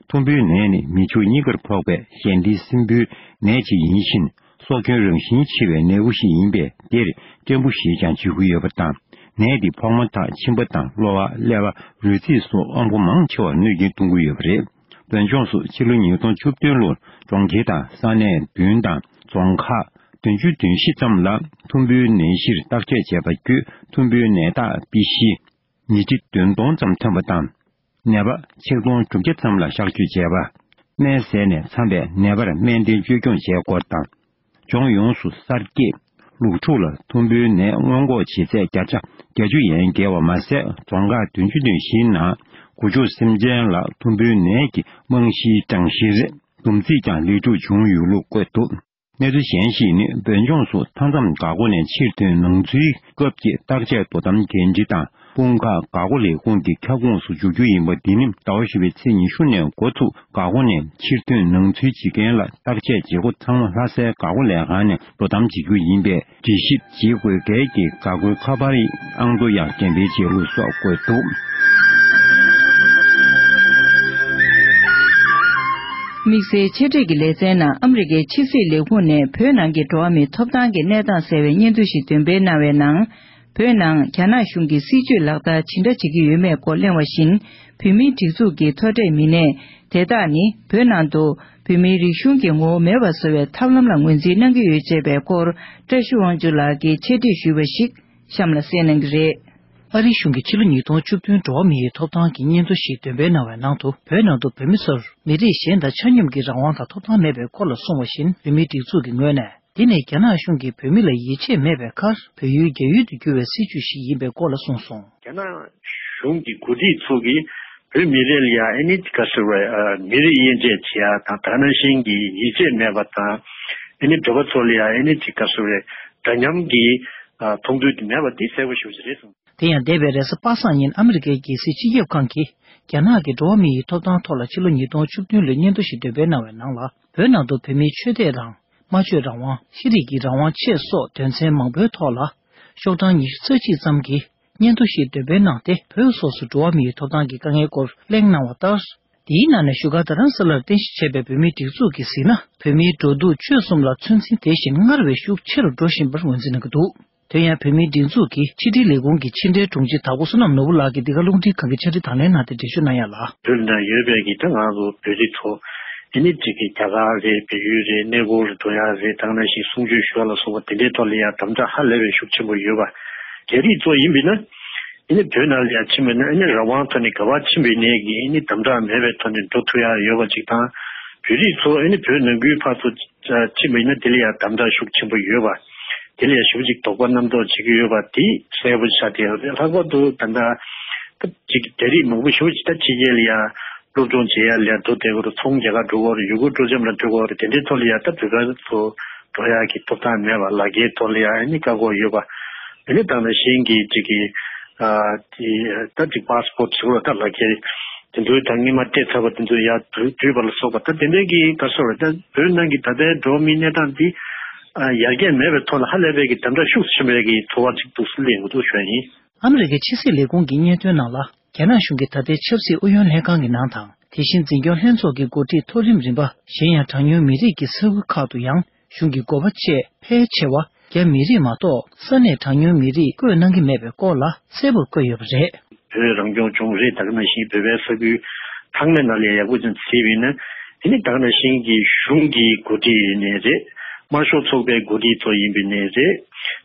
ཐུམ་འབུའི་ནད་ནི་མི་ཕྱུགས་གཉིས་ཀར་ཕོག་པའི་གཞན་སྡེའི་སྲིན་འབུའི་ནད་ཅིག་ཡིན་ཞིང་། སྲོག་སྐྱོན་རང་བཞིན་ཆེ་བའི་ནད་འབུ་ཞིག་ཡིན་པས། དེར་སྐྱེམས་འབུ་ཞེས་ཀྱང་བརྗོད་ཀྱི་ཡོད་པ་དང་། ནད་འདི་ཕོག་མ་ཐག་མཆིན་པ་དང་གློ་བ། ཀླད་པ། རུས་ཚིགས་སོགས་དབང་པོ་མང་ཆེ་བར་གནོད་སྐྱོན་གཏོང་གི་ཡོད་པ་རེད། བོད་ལྗོངས་སུ་ཕྱི་ལོ་ཉིས་སྟོང་བཅུ་བདུན་ལོར་གྲོང་ཁྱེར་དང་ས་གནས་བདུན་དང་རྫོང་ཁག་བདུན་ཅུ་དོན་བཞི་ཙམ་ལ་ཐུམ་འབུའི་ནད་གཞིར་བརྟག་དཔྱད་བྱས་པ་བརྒྱུད། ཐུམ་འབུའི་ནད་རྟགས་པི་ཤི་ཉིས་ཁྲི་བདུན་སྟོང་ཙམ་ཐོན་པ་དང་། ནད་པ་ཆིག་སྟོང་དྲུག་བརྒྱ་ཙམ་ལ་གཤག་བཅོས་བྱས་པ། སྨན་བཟས་ནས་འཚམ་པའི་ནད་པར་སྨན་བསྟེན་བཅོས་སྐྱོང་བྱས་སྐོར་དང་། ལྗོངས་ཡོངས་སུ་གསར་སྐྱེས་ལུག་ཕྲུག་ལ་ཐུམ་འབུའི་ནད་སྔོན་འགོག་བྱེད་ཚད་བརྒྱ་ཆ་བརྒྱད་ཅུ་ཡན་བརྒལ་བ་མ་ཟད། རྫོང་ཁག་བདུན་ཅུ་དོན་བཞིའི་ནང་དགུ་བཅུ་སེམས་ཅན་ལ་ཐུམ་འབུའི་ནད་ཀྱི་རྨང་གཞིའི་གྲངས་གཞིར་བསྡོམས་རྩིས་ཀྱང་ལེགས་གྲུབ་བྱུང་ཡོད་ལུགས་བཀོད་འདུག། གནས་ཚུལ་གཞན་ཞིག་ནི། བོད་ལྗོངས་སུ་མཐའ་མཚམས་འགག་སྒོ་ནས་ཕྱིར་ཐོན་གནང་ཚུལ་སྐབས་ཀྱི་བརྟག་དཔྱད་དོ་དམ་འགན་འཁྲི་དང་དཔུང་ཁག་འགག་སྒོ་ལས་ཁུངས་ཀྱི་ཁྱབ་ཁོངས་སུ་འཇུག་རྒྱུ་ཡིན་པ་འདི་ནི། ཟླ་བ་བཞི་པའི་ཚེས་ཉི་ཤུ་ནས་འགོ་ཚུགས། འགག་སྒོ་ནས་ཕྱིར་ཐོན་གནང་ཚུལ་བྱེད་མཁན་ལ་བརྟག་དཔྱད་བྱེད་སྒོ་ཚང་མ་ལྷ་སའི་འགག་སྒོ་ལས་ཁང་ནས་དོ་དམ་བྱེད་རྒྱུ་ཡིན་པས། འདྲི་ཞིབ་བྱེད་དགོས་གལ་གྱི་འགག་སྒོའི་ཁ་པར་ཨང་དུ་ཡང་འགྲེམས་སྤེལ་བྱེད་ལུགས་སོགས་བཀོད་འདུག། དམིགས་བསལ་ཆེད་སྒྲིག་གི་ལེ་ཚན་ནང་ཨ་མི་རི་ཀའི་ཕྱི་སྲིད་ལས་ཁུངས་ནས་བོད་ནང་གི་འགྲོ་བ་མིའི་ཐོབ་ཐང་གི་གནས་སྟངས་གསལ་བའི་སྙན་ཐོ་ཞིག་འདོན་སྤེལ་གནང་བའི་ནང་། བོད་ནང་རྒྱ་ནག་གཞུང་གིས་སྲིད་བྱུས་ལག་བསྟར་ཇི་འདྲ་བྱེད་ཀྱི་ཡོད་མེད་སྐོར་གླེང་བ་བཞིན། བོད་མིའི་སྒྲིག་འཛུགས་ཀྱི་མཐོ་གྲས་མི་སྣས། དེ་དག་ནི་བོད་ནང་དུ་བོད་མིའི་རིག་གཞུང་གི་ངོ་བོ་མེད་པ་བཟོ་བའི་ཐབས་ལམ་ལ་ངོས་འཛིན་གནང་གི་ཡོད་ཅེས་པའི་སྐོར། བཀྲ་ཤིས་དབང་ཕྱུག་ལགས་ཀྱིས་ཆེད་སྒྲིག་ཞུས་པ་ཞིག་གཤམ་ལ་གསན་གནང་གི་རེད། ཨ་རིའི་གཞུང་གིས་ཕྱི་ལོ་ཉིས་སྟོང་བཅུ་བདུན་འགྲོ་བ་མིའི་ཐོབ་ཐང་གི་སྙན་ཐོ་ཞིག་འདོན་སྤེལ་གནང་བའི་ནང་དུ། བོད་ནང་དུ་བོད་མི་ཚོར་མི་རིགས་གཞན་དང་ཆ་སྙོམས་ཀྱི་རང་དབང་དང་ཐོབ་ཐང་མེད་པའི་སྐོར་ལ་གསུངས་པ་བཞིན། བོད་མིའི་སྒྲིག་འཛུགས་ཀྱི་ངོས་ནས། འདི་ནི་རྒྱ་ནག་གཞུང་གིས་བོད་མི་ལ་ཡིད་ཆེས་མེད་པའི་ཁར། བོད་ཡུལ་རྒྱ་ཡུལ་དུ་བསྒྱུར་བའི་སྲིད་བྱུས་ཤིག་ཡིན་པའི་སྐོར་ལ་གསུངས་སོང་། རྒྱ་ནག་གཞུང་གི་འགོ་ཁྲིད་ཚོ་གིས་བོད་མི་རིགས་ལ་ཡང་ཨ་ནི་ག་ཟེར་བའི་མི་རིགས་དབྱེ་འབྱེད་བྱེད་ཡ་དང་། དེ་ནང་བཞིན་གྱི་ཡིད་ཆེས་མེད་པ་དང་། ཨ་ནི་བོད་པ་ཚོ་ལ་ཡང་ཨ་ནི་ག་ཟེར་བའི་འདྲ་མཉམ་གྱི་མཐོང་ཚུལ་དེ་མེད་པ་དེ་གསལ་པོ་ཞེ་པོ་ཅིག་རེད་གསུངས། དེ་ཡང་འདས་པའི་རེས་གཟའ་པ་སངས་ཉིན་ཨ་མི་རི་ཀའི་རྒྱལ་སྲིད་སྤྱི་ཁྱབ་ཁང་གིས་རྒྱ་ནག་གི་འགྲོ་བ་མི་ཡི་ཐོབ་ཐང་ཐོག་ལ་ཕྱི་ལོ་ཉིས་སྟོང་བཅུ་བདུན་ལོའི་སྙན་ཐོ་ཞིག་འདོན་སྤེལ་གནང་བའི་ནང་ལ། བོད་ནང་དུ་བོད་མིའི་ཆོས་དད་རང་། སྨྲ་བརྗོད་རང་དབང་། ཤེས་རིག་གི་རང་དབང་བཅས་སོགས་དོན་ཚན་མང་པོའི་ཐོག་ལ། ཤོག་གྲངས་ཉི་ཤུ་རྩ་གཅིག་ཙམ་གྱི་སྙན་ཐོ་ཞིག་འདོན་སྤེལ་གནང་སྟེ། བོད་སོགས་སུ་འགྲོ་བ་མིའི་ཐོབ་ཐང་གི་དཀའ་ངལ་སྐོར་གླེང་གནང་བ་ལྟར། དེའི་ནང་ནས་བཞུགས་སྒར་རྡ་རམ་ས་ལར་རྟེན་གཞི་བྱས་པའི་བོད་མིའི་སྒྲིག་འཛུགས་ཀྱིས་གཟིགས་ན། བོད་མིའི་འགྲོ་འདུག་སྤྱོད་གསུམ་ལ་ཚོད་འཛིན་དེ་བཞིན་སྔར་བས་ཤུགས་ཆེ་རུ་འགྲོ་བཞིན་པར་ངོས་འཛིན་གནང་གི་འདུག། དེ་ཡང་བོད་མིའི་སྒྲིག་འཛུགས་ཀྱི་ཕྱི་དྲིལ་ལས་ཁུངས་ཀྱི་ཕྱི་འབྲེལ་དྲུང་ཆེ་དྭགས་པོ་བསོད་ནམས་ནོར་བུ་ལགས་ཀྱིས་འདི་ག་རླུང་འཕྲིན་ཁང་གི་ཕྱག་བྲིས་དང་ལེན་གནང་སྟེ་འགྲེལ་བརྗོད་གནང་ཡ་ལ། བོད་ནང་ཡོད་པའི་གི་ད་ང་ཚོ་བོད་རིགས་ཚོ་ཨ་ནི་ཅིག་གི་རྒྱ་གར་རེད། བལ་ཡུལ་རེད། གནས་སྐོར་ལ་འགྲོ་ཡ་རེད། དེ་ནང་བཞིན་གསུང་ཆོས་ཞུ་བ་ལ་སོགས་པ་དེ་འདྲའི་ཐོག་ལ་ཡ་དམ་དྲག་ཧ་ལས་པའི་ཤུགས་ཆེན་པོ་ཡོད་པ། རྒྱ་རིགས་ཚོ་ཡིན་པས་ན་ཨ་ནི་བོད་ནང་ལ་ཡ་ཕྱིན་པས་ན་ཨ་ནི་རང་དབང་ཐོག་ནས་ག་པར་ཕྱིན་པའི་ནས་ཀྱི་ཨ་ནི་དམ་དྲག་མེད་པའི་ཐོག་ནས་འགྲོ་ཐུབ་ཡ་ཡོད་པ་ཅིག་དང་། བོད་རིགས་ཚོ་ཨ་ནི་བོད་ནང་ཁུལ་ཕར་ཚུར་ཕྱིན་པ་ཡིན་ན་དེ་ལ་ཡང་དམ་དྲག་ཤུགས་ཆེན་པོ་ཡོད་པ། དེ་ལ་ཡང་ཞེ་པོ་ཅིག་དོགས་པ་རྣམ་རྟོག་བྱེད་ཀྱི་ཡོད་པ་དེ་གསལ་པོ་ཆགས་བསྡད་ཡོད་རེད། ལྷག་པར་དུ་ད་ལྟ་ཅིག་རྒྱ་རིགས་མང་པོ་ཞེ་པོ་ཅིག་ད་ཕྱི་རྒྱལ་ལ་ཡང་སློབ་སྦྱོང་བྱེད་ཡ་ལ་ཡང་འགྲོ་བསྡད་ཀྱི་རེད། ཚོང་རྒྱག་ག་འགྲོ་གི་རེད། ཡུལ་སྐོར་སྤྲོ་འཆམ་ལ་འགྲོ་གི་རེད། དེ་འདྲའི་ཐོག་ལ་ཡང་ད་བོད་པ་ཚོ་འགྲོ་ཡ་གི་ཐོབ་ཐང་མེད་པ། ལག་འཁྱེར་ཐོག་ལ་ཡང་ཨ་ནི་བཀག་འགོག་ཡོད་པ། ཨ་ནི་ད་ནང་བཞིན་གྱི་ཅིག་གི་ཨ་དེ་ད་ཅིག་པཱ་སི་པོར་ཊི་ཟེར་བ་ད་ལག་འཁྱེར་དེ་ཚོའི་ད་སྔོན་མ་སྤྲད་ཚར་བ་དེ་ཚོ་ཡར་བསྡུ་བསྡུས་པ་ལ་སོགས་པ། ད་དེ་འདྲའི་གི་ག་ཟེར་བ། ད་བོད་ནང་གི་ད་ལྟའི་འགྲོ་བ་མིའི་གནས་སྟངས་འདི་ཨ་ཡར་རྒྱས་མེད་པའི་ཐོག་ལ་ཧ་ལས་པའི་གི་དམ་དྲག་ཤུགས་ཆེན་པོའི་གི་ཚོར་བ་ཅིག་འདུག་སེ་སླེབས་ཡོང་གི་འདུག་ཞུ་ཡ་ཡིན། ཨ་མི་རི་ཀའི་ཕྱི་སྲིད་ལས་ཁུངས་ཀྱི་སྙན་ཐོའི་ནང་ལ། རྒྱ་ནག་གཞུང་གིས་ད་ལྟའི་ཆབ་སྲིད་ཨུ་ཡོན་ལྷན་ཁང་གི་ནང་དང་། དེ་བཞིན་འཛིན་སྐྱོང་ལྷན་ཚོགས་ཀྱི་འགོ་ཁྲིད་མཐོ་རིམ་རིམ་པ། གཞན་ཡང་གྲངས་ཉུང་མི་རིགས་ཀྱི་ས་ཁུལ་ཁག་ཏུ་ཡང་། གཞུང་གི་འགོ་པ་བཅས་ཕལ་ཆེ་བ་རྒྱ་མི་རིགས་མ་གཏོགས་ས་གནས་གྲངས་ཉུང་མི་རིགས་བསྐོས་གནང་གི་མེད་པའི་སྐོར་ལ་གསལ་པོར་བཀོད་ཡོད་པ་རེད། བོད་རང་སྐྱོང་ལྗོངས་རེད། ད་ག་ནང་བཞིན་བོད་པའི་ས་ཁུལ་ཚང་མའི་ནང་ལ་ཡག་པོ་ཅིག་གཟིགས་པ་ཡིན་ན། དེ་ནི་ད་ག་ནང་བཞིན་གྱི་གཞུང་གི་འགོ་ཁྲིད་ཡིན་ནའི་རེད། དམར་ཤོག་ཚོགས་པའི་འགོ་ཁྲིད་ཚོ་ཡིན་པ་ཡིན་ནའི་རེད།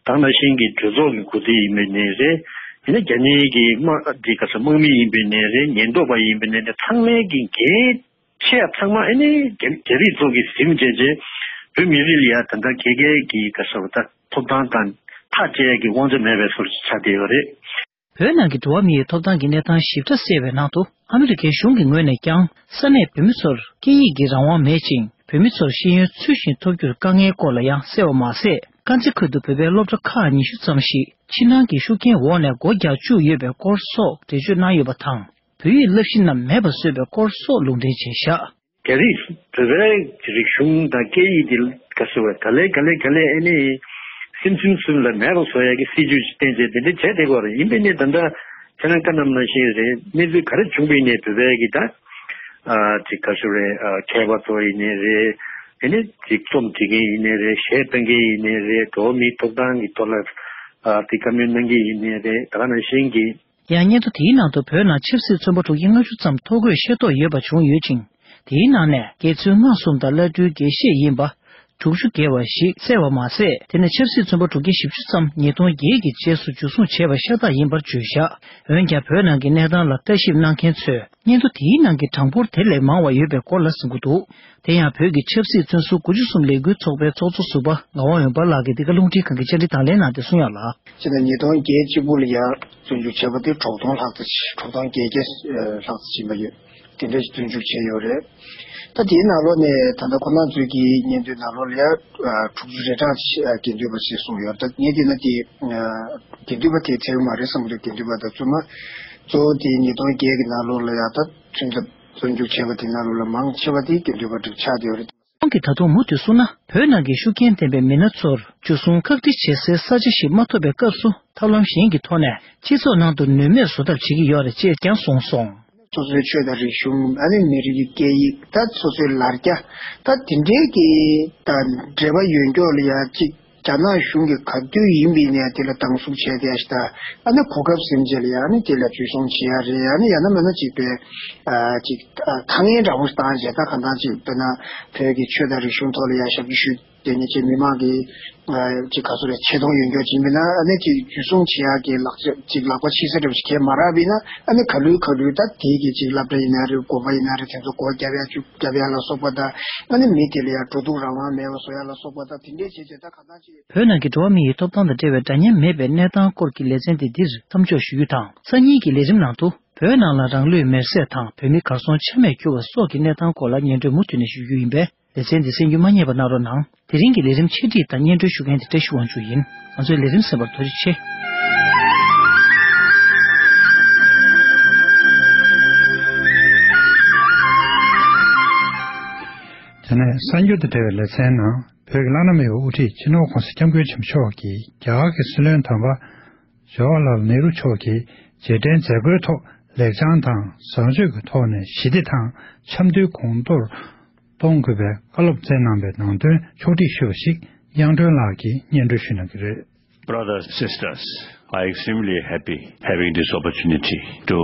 ད་ག་ནང་བཞིན་གྱི་གྲོས་ཚོགས་ཀྱི་འགོ་ཁྲིད་ཡིན་པ་ཡིན་ནའི་རེད། དེ་ནི་རྒྱ་ནག་གི་དམག་འདི་ག་ས་དམག་མི་ཡིན་པ་ཡིན་ནའི་རེད། ཉེན་རྟོག་པ་ཡིན་པ་ཡིན་ནའི་རེད། ཚང་མའི་གི་འགན་ཆེ་ཡ་ཚང་མ་ཨ་ནི་རྒྱ་རྒྱ་རིགས་ཚོ་གིས་ཟིན་བྱས་རྗེས་བོད་མི་རིགས་ལ་ཡ་ད་ལྟ་ག་གེ་གི་ག་ཟེར་བ་ད་ཐོབ་ཐང་དང་ཐག་བཅད་ཡ་གི་དབང་ཆ་མེད་པའི་བཟོ་འདྲ་ཆགས་བསྡད་ཡོད་རེད། བོད་ནང་གི་འགྲོ་བ་མིའི་ཐོབ་ཐང་གི་གནས་སྟངས་ཞིབ་ཕྲ་གསལ་བའི་ནང་དུ། ཨ་མི་རི་ཀའི་གཞུང་གི་ངོས་ནས་ཀྱང་ས་གནས་བོད་མི་ཚོར་སྐད་ཡིག་གི་རང་དབང་མེད་ཅིང་། བོད་མི་ཚོར་ཤེས་ཡོན་ཚུལ་བཞིན་ཐོབ་རྒྱུར་དཀའ་ངལ་སྐོར་ལ་ཡང་གསལ་བ་མ་ཟད། དཀར་མཛེས་ཁུལ་དུ་བོད་པའི་སློབ་གྲྭ་ཁག་ཉི་ཤུ་ཙམ་ཞིག་ཕྱི་ནང་གི་ཤུགས་རྐྱེན་འོག་ནས་སྒོ་རྒྱག་བཅུག་ཡོད་པའི་སྐོར་སོགས་འགྲེལ་བརྗོད་གནང་ཡོད་པ་དང་། བོད་ཡིག་བསླབ་གཞི་རྣམས་མེད་པ་བཟོས་པའི་སྐོར་སོགས་ལུང་འདྲེན་བྱས་བཞག། རྒྱ་རིགས་བོད་པའི་རིག་གཞུང་དང་སྐད་ཡིག་འདི་ག་ཟེར་བ། ག་ལེ་ག་ལེ་ག་ལེ་ཨེ་ནི་སིམ་སིམ་སིམ་ལ་མེད་པ་བཟོ་ཡ་གི་སྲིད་ཇུས་ཅིག་བསྟན་བྱས་དེ་འདྲ་བྱས་བསྡད་ཀྱི་ཡོད་རེད། ཡིན་པས་ནི་ད་ལྟ་ཁྱེད་རང་བཀའ་གནང་ནང་བཞིན་རེད། གནས་ཚུལ་ག་རེ་བྱུང་བ་ཡིན་ནའི་བོད་པའི་གི་ད་ཨ་ཅིག་ག་ཟེར་རེད། ཨ་མཁས་པ་ཚོ་ཡིན་ནའི་རེད། ཨེ་ནི་ཅིག་རྩོམ་འབྲི་མཁན་ཡིན་ནའི་རེད། གཞས་གཏོང་མཁན་ཡིན་ནའི་རེད། འགྲོ་བ་མིའི་ཐོབ་ཐང་གི་ཐོག་ལ་ཨ་དེ་བཀའ་མོལ་གནང་མཁན་ཡིན་ནའི་རེད། ད་ག་ནང་བཞིན་གྱི། ཡང་སྙན་ཐོ་དེའི་ནང་དུ་བོད་ནང་ཆབ་སྲིད་བཙོན་པ་དྲུག་བརྒྱ་ལྔ་བཅུ་ཙམ་ཐོ་འགོད་ཤེས་རྟོགས་ཡོད་པ་བྱུང་ཡོད་ཅིང་། དེའི་ནང་ནས་རྒྱལ་ཚུལ་སྔགས་གསུམ་དང་བླ་སྤྲུལ་དགེ་བཤེས་ཡིན་པ་དྲུག་ཅུ་བརྒལ་བ་ཞིག་གསལ་བ་མ་ཟད། དེ་ནས་ཆབ་སྲིད་བཙོན་པ་དྲུག་བརྒྱ་བཞི་བཅུ་ཙམ་ཉིས་སྟོང་བརྒྱད་ཀྱི་རྗེས་སུ་འཇུ་བཟུང་བྱས་པ་ཤ་སྟག་ཡིན་པར་བརྗོད་བཞག། འོན་ཀྱང་། བོད་ནང་གི་གནས་སྟངས་ལ་ལྟ་ཞིབ་གནང་མཁན་ཚོས་སྙན་ཐོ་དེའི་ནང་གི་གྲངས་འབོར་དེ་ལས་མང་བ་ཡོད་པའི་སྐོར་ལ་གསུང་གི་འདུག། དེ་ཡང་། བོད་ཀྱི་ཆབ་སྲིད་བཙོན་ཟུར་དགུ་བཅུ་གསུམ་ལས་འགུལ་ཚོགས་པའི་ཚོགས་གཙོ་ཟུར་པ་ངག་དབང་འོད་འབར་ལགས་ཀྱིས་འདི་ག་རླུང་འཕྲིན་ཁང་གི་བཅར་འདྲི་དང་ལེན་ནང་དེ་གསུངས་ཡག་ལ། སྤྱིར་ན་ཉིས་སྟོང་བརྒྱད་གཅིག་པུ་ལ་ཡང་བཙོན་འཇུག་བྱས་པ་དེ་དྲུག་སྟོང་ལྷག་ཙམ་ཞིག་དྲུག་སྟོང་བརྒྱད་བརྒྱ་ལྷག་ཙམ་ཕྱིན་པ་ཡོད། དེ་འདྲ་ཞིག་བཙོན་འཇུག་བྱས་ཡོད་རེད། ད་དེའི་ནང་ལོགས་ནས་ད་ལྟ་ཁོ་རང་ཚོའི་གི་སྙན་ཐོའི་ནང་ལོགས་ལ་ཡང་དྲུག་ཅུ་རེ་གྲངས་ཤིག་དགེ་འདུན་པ་ཞེས་གསུངས་ཡོད། ད་ངས་བལྟས་ན་དེ་དགེ་འདུན་པ་དེ་ཚད་མ་རེད་བསམ་གི་འདུག། དགེ་འདུན་པ་དང་བཙུན་མ་གཙོ་བོ་དེ་ཉིས་སྟོང་བརྒྱད་གི་ནང་ལོགས་ལ་ཡང་ད་བཙོན་བཙོན་འཇུག་བྱས་པ་དེ་ནང་ལོགས་ལ་མང་ཆེ་བ་དེ་དགེ་འདུན་པ་འདྲ་ཆགས་བསྡད་ཡོད་རེད། ཁོང་གིས་ད་དུང་མུ་མཐུད་གསུངས་ན། བོད་ནང་གི་ཤུགས་རྐྱེན་ལྡན་པའི་མི་སྣ་ཚོར་འཇུ་བཟུང་བཀག་སྒྲིག་བྱེད་སའི་ས་ཆ་ཞིག་མ་ཐོབ་པའི་སྐབས་སུ། ཐབས་ལམ་གཞན་གྱི་ཐོག་ནས་སྤྱི་ཚོགས་ནང་དུ་ནུས་མེད་བཟོ་ཐབས་བྱེད་ཀྱི་ཡོད་རེད་ཅེས་ཀྱང་གསུངས་སོང་། སོ་སོའི་ཆོས་དང་རིག་གཞུང་། ཨ་ནི་མི་རིགས་ཀྱི་སྐད་ཡིག་ད་སོ་སོའི་ལར་རྒྱ་ད་དེ་འདྲའི་གི་ད་འབྲེལ་བ་ཡོད་མཁན་ལ་ཡང་གཅིག་རྒྱ་ནག་གཞུང་གིས་ག་དུས་ཡིན་པ་ཡིན་ནའི་དེ་ལ་སྡང་ཟུག་བྱས་བསྡད་ཡ་ཞིག་དང་། ཨ་ནི་གོ་སྐབས་ཟིན་རྗེས་ལ་ཡང་ཨ་ནི་དེ་ལ་འཇུ་བཟུང་བྱེད་ཡ་རེད། ཨ་ནི་ཡང་ན་མིན་ན་ཅིག་པའི་ཨ་ཅིག་ཨ་དཀའ་ངལ་འདྲ་བོ་ཞིག་བཏང་བྱས། ད་གང་ལྟར་ཅིག་དཔེར་ན་བོད་ཀྱི་ཆོས་དང་རིག་གཞུང་ཐོག་ལ་ཡང་ཞབས་ཕྱི་ཞུས་བསྡད་མཁན་ཅིག་མི་མང་གི་ཨ་ཅིག་ག་ཚོད་རེད། ཆེ་མཐོང་ཡོད་མཁན་ཅིག་མིན་ན། ཨ་ནི་ཅིག་འཇུ་བཟུང་བྱེད་ཡ་གི་ལག་ཆ་ཅིག་ལག་པ་ཕྱི་ས་འདྲ་བོ་ཞིག་གས་མ་རག་པ་ཡིན་ན། ཨ་ནི་ག་ལུས་ག་ལུས་ད་དེ་གི་ཅིག་སློབ་གྲྭ་ཡིན་ན་རེད། དགོན་པ་ཡིན་ན་རེད། དེ་ཚོ་སྒོ་རྒྱབ་ཡ་བཅུག་རྒྱབ་ཡ་ལ་སོགས་པ་དང་། ཨ་ནི་མི་དེ་ལ་ཡང་འགྲོ་འདུག་རང་དབང་མེད་པ་བཟོ་ཡ་ལ་སོགས་པ་དང་། དེ་འདྲའི་བྱས་བྱས་ད་གང་ལྟར་ཅིག་བོད་ནང་གི་འགྲོ་བ་མི་ཡི་ཐོབ་ཐང་དང་འབྲེལ་བའི་འདྲ་མཉམ་མེད་པའི་གནས་སྟངས་སྐོར་གྱི་ལེ་ཚན་དེ་འདིར་མཚམས་འཇོག་ཞུ་རྒྱུ་དང་། སང་ཉིན་གྱི་ལས་རིམ་ནང་དུ། བོད་ནང་ལ་རང་ལུས་མེར་སྲེག་དང་། བོད་མི་གར་སོང་ཆ་མེད་གྱུར་བ་སོགས་ཀྱི་གནས་སྟངས་སྐོར་ལ་སྙན་སྒྲོན་མུ་མཐུད་ནས་ཞུ་རྒྱུ་ཡིན་པས། ལེ་ཚན་འདི་གསན་རྒྱུ་མ་བསྙེལ་བ་གནང་རོགས་གནང་། དེ་རིང་གི་ལས་རིམ་འཆད་ཁྲིད་དང་སྙན་སྒྲོན་ཞུ་མཁན་དེ་བཀྲ་ཤིས་དབང་ཕྱུག་ཡིན། ང་ཚོའི་ལས་རིམ་གསན་པར་ཐུགས་རྗེ་ཆེ། དེ་ནས་གསར་འགྱུར་དང་འབྲེལ་བའི་ལེ་ཚན་ནང་། བོད་ཀྱི་བླ་ན་མེད་པའི་དབུ་ཁྲིད་སྤྱི་ནོར་༧གོང་ས་༧སྐྱབས་མགོན་ཆེན་པོ་མཆོག་གིས་རྒྱ་གར་གྱི་སྲིད་བློན་དམ་པ་ཇ་ཝར་ལཱལ་ནེ་རུ་མཆོག་གི་རྗེས་དྲན་མཛད་སྒོའི་ཐོག་ལེགས་བྱང་དང་བཟང་སྤྱོད་ཀྱི་ཐོག་ནས་ཞི་བདེ་དང་འཆམ་མཐུན་གོང་མཐོར་གཏོང་དགོས་པའི་བཀའ་སློབ་སྩལ་གནང་བའི་ནང་དོན་ཕྱོགས་བསྒྲིགས་ཞུས་པ་ཞིག་དབྱངས་སྒྲོན་ལགས་ཀྱིས་སྙན་སྒྲོན་ཞུ་གནང་གི་རེད། Brothers, sisters, I extremely happy having this opportunity to,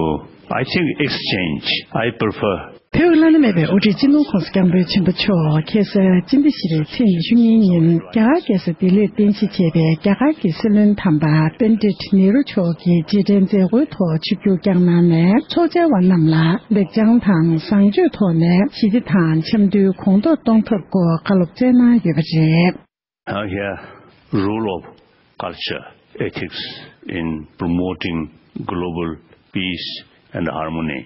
I think, exchange. I prefer བོད་བླ་ན་མེད་པའི་དབུ་ཁྲིད་སྤྱི་ནོར་༧གོང་ས་༧སྐྱབས་མགོན་ཆེན་པོ་མཆོག་ཁ་སང་སྤྱི་ཟླ་བཞི་པའི་ཚེས་ཉི་ཤུ་གཉིས་ཉིན་རྒྱ་གར་རྒྱལ་ས་ལྡི་ལིར་རྟེན་གཞི་བྱས་པའི་རྒྱ་གར་གྱི་སྲིད་བློན་དམ་པ་པཎྜི་ཏ་ནེ་རུ་མཆོག་གི་རྗེས་དྲན་མཛད་སྒོའི་ཐོག་ཆིབས་བསྒྱུར་བསྐྱངས་གནང་ནས། ཚོགས་བཅར་བ་རྣམས་ལ་ལེགས་བྱང་དང་བཟང་སྤྱོད་ཐོག་ནས་ཞི་བདེ་དང་འཆམ་མཐུན་གོང་མཐོར་གཏོང་ཐབས་སྐོར་བཀའ་སློབ་སྩལ་གནང་ཡོད་པ་རེད། Now here, role of culture, ethics in promoting global peace and harmony.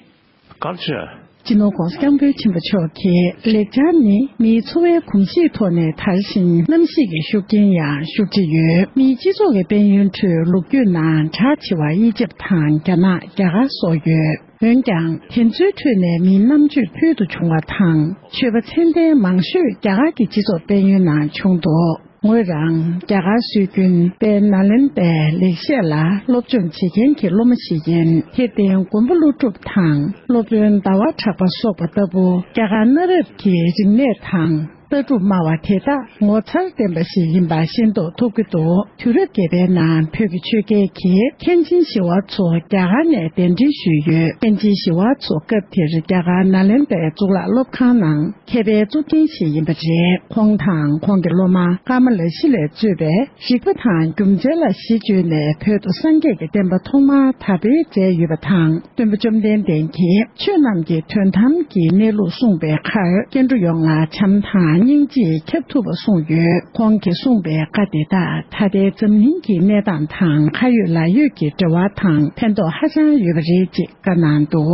Culture. སྤྱི་ནོར་༧གོང་ས་༧སྐྱབས་མགོན་ཆེན་པོ་མཆོག་གིས། ལེགས་བྱང་ནི་མིའི་འཚོ་བའི་གོམས་གཤིས་ཐོག་ནས་དར་ཞིང་། གནམ་གཤིས་ཀྱི་ཤུགས་རྐྱེན་ཡང་ཤུགས་ཆེ་ཡོད། མིའི་སྤྱི་ཚོགས་ཀྱི་དཔལ་ཡོན་ཁྲོད་ལོ་རྒྱུས་ནང་གྲགས་ཆེ་བ་དབྱེ་ཞིབ་དང་རྒྱ་ནག་རྒྱ་གར་སོགས་ཡོད། འོན་ཀྱང་། དེ་ཚོའི་ཁྲོད་ནས་མིའི་རྣམ་དཔྱོད་ཕུལ་དུ་བྱུང་བ་དང་། ཆོས་པ་མཚན་ལྡན་མང་ཤོས་རྒྱ་གར་གྱི་སྤྱི་ཚོགས་དཔལ་ཡོན་ནང་བྱུང་འདུག། ངོས་རང་རྒྱ་གར་སྲོལ་རྒྱུན་དཔལ་ནཱ་ལེནྡྲའི་ལེགས་བཤད་ལ་སློབ་སྦྱོང་བྱེད་མཁན་གྱི་སློབ་མ་ཞིག་ཡིན། དེར་བརྟེན་མགོན་པོ་ཀླུ་སྒྲུབ་དང་སློབ་དཔོན་ཟླ་བ་གྲགས་པ་སོགས་པ་ལྟ་བུ་རྒྱ་གར་གནའ་རབས་ཀྱི་རིག་གནས་དང་ལྟ་གྲུབ་སྨྲ་བ་དེ་དག་ངོ་མཚར་ལྡན་པ་ཞིག་ཡིན་པ་ཤེས་རྟོགས་ཐུབ་ཀྱི་འདུག། དུས་རབས་བརྒྱད་པའི་ནང་བོད་ཀྱི་ཆོས་རྒྱལ་གྱིས་མཁན་ཆེན་ཞི་བ་འཚོ་རྒྱ་གར་ནས་གདན་འདྲེན་ཞུས་ཡོད། མཁན་ཆེན་ཞི་བ་འཚོ་སྐབས་དེར་རྒྱ་གར་ནཱ་ལེནྡྲའི་གཙུག་ལག་སློབ་ཁང་ནང་མཁས་པའི་གཙུག་རྒྱན་ཞིག་ཡིན་པ་རེད། ཁོང་དང་ཁོང་གི་སློབ་མ་ཀརྨ་ལ་ཤཱི་ལས་གཙོས་པའི་རིག་པ་དང་རྒྱུ་མཚན་ལ་གཞི་བཅོལ་ནས་བོད་དུ་སངས་རྒྱས་ཀྱི་བསྟན་པ་ཐོག་མར་དར་སྤེལ་མཛད་ཡོད་པ་དང་། སྟོན་པ་བཅོམ་ལྡན་འདས་ཀྱིས་ཆོས་རྣམས་ཀྱི་དོན་དམ་གྱི་གནས་ལུགས་གསུངས་པའི་ཁར་སྐྱེ་འགྲོ་ཡོངས་ལ་བྱམས་དང་ སྙིང་རྗེས་ཁྱབ་ཐུབ་པ་གསུངས་ཡོད། ཁོང་གིས་གསུངས་པའི་བཀའ་དེ་དག་ད་ལྟའི་འཛམ་གླིང་གི་གནས་སྟངས་དང་ཁ་ཡོད་ལག་ཡོད་ཀྱི་འབྲེལ་བ་དང་ཕན་ཐོགས་ཧ་ཅང་ཡོད་པ་རེད་ཅེས་བཀའ་གནང་འདུག་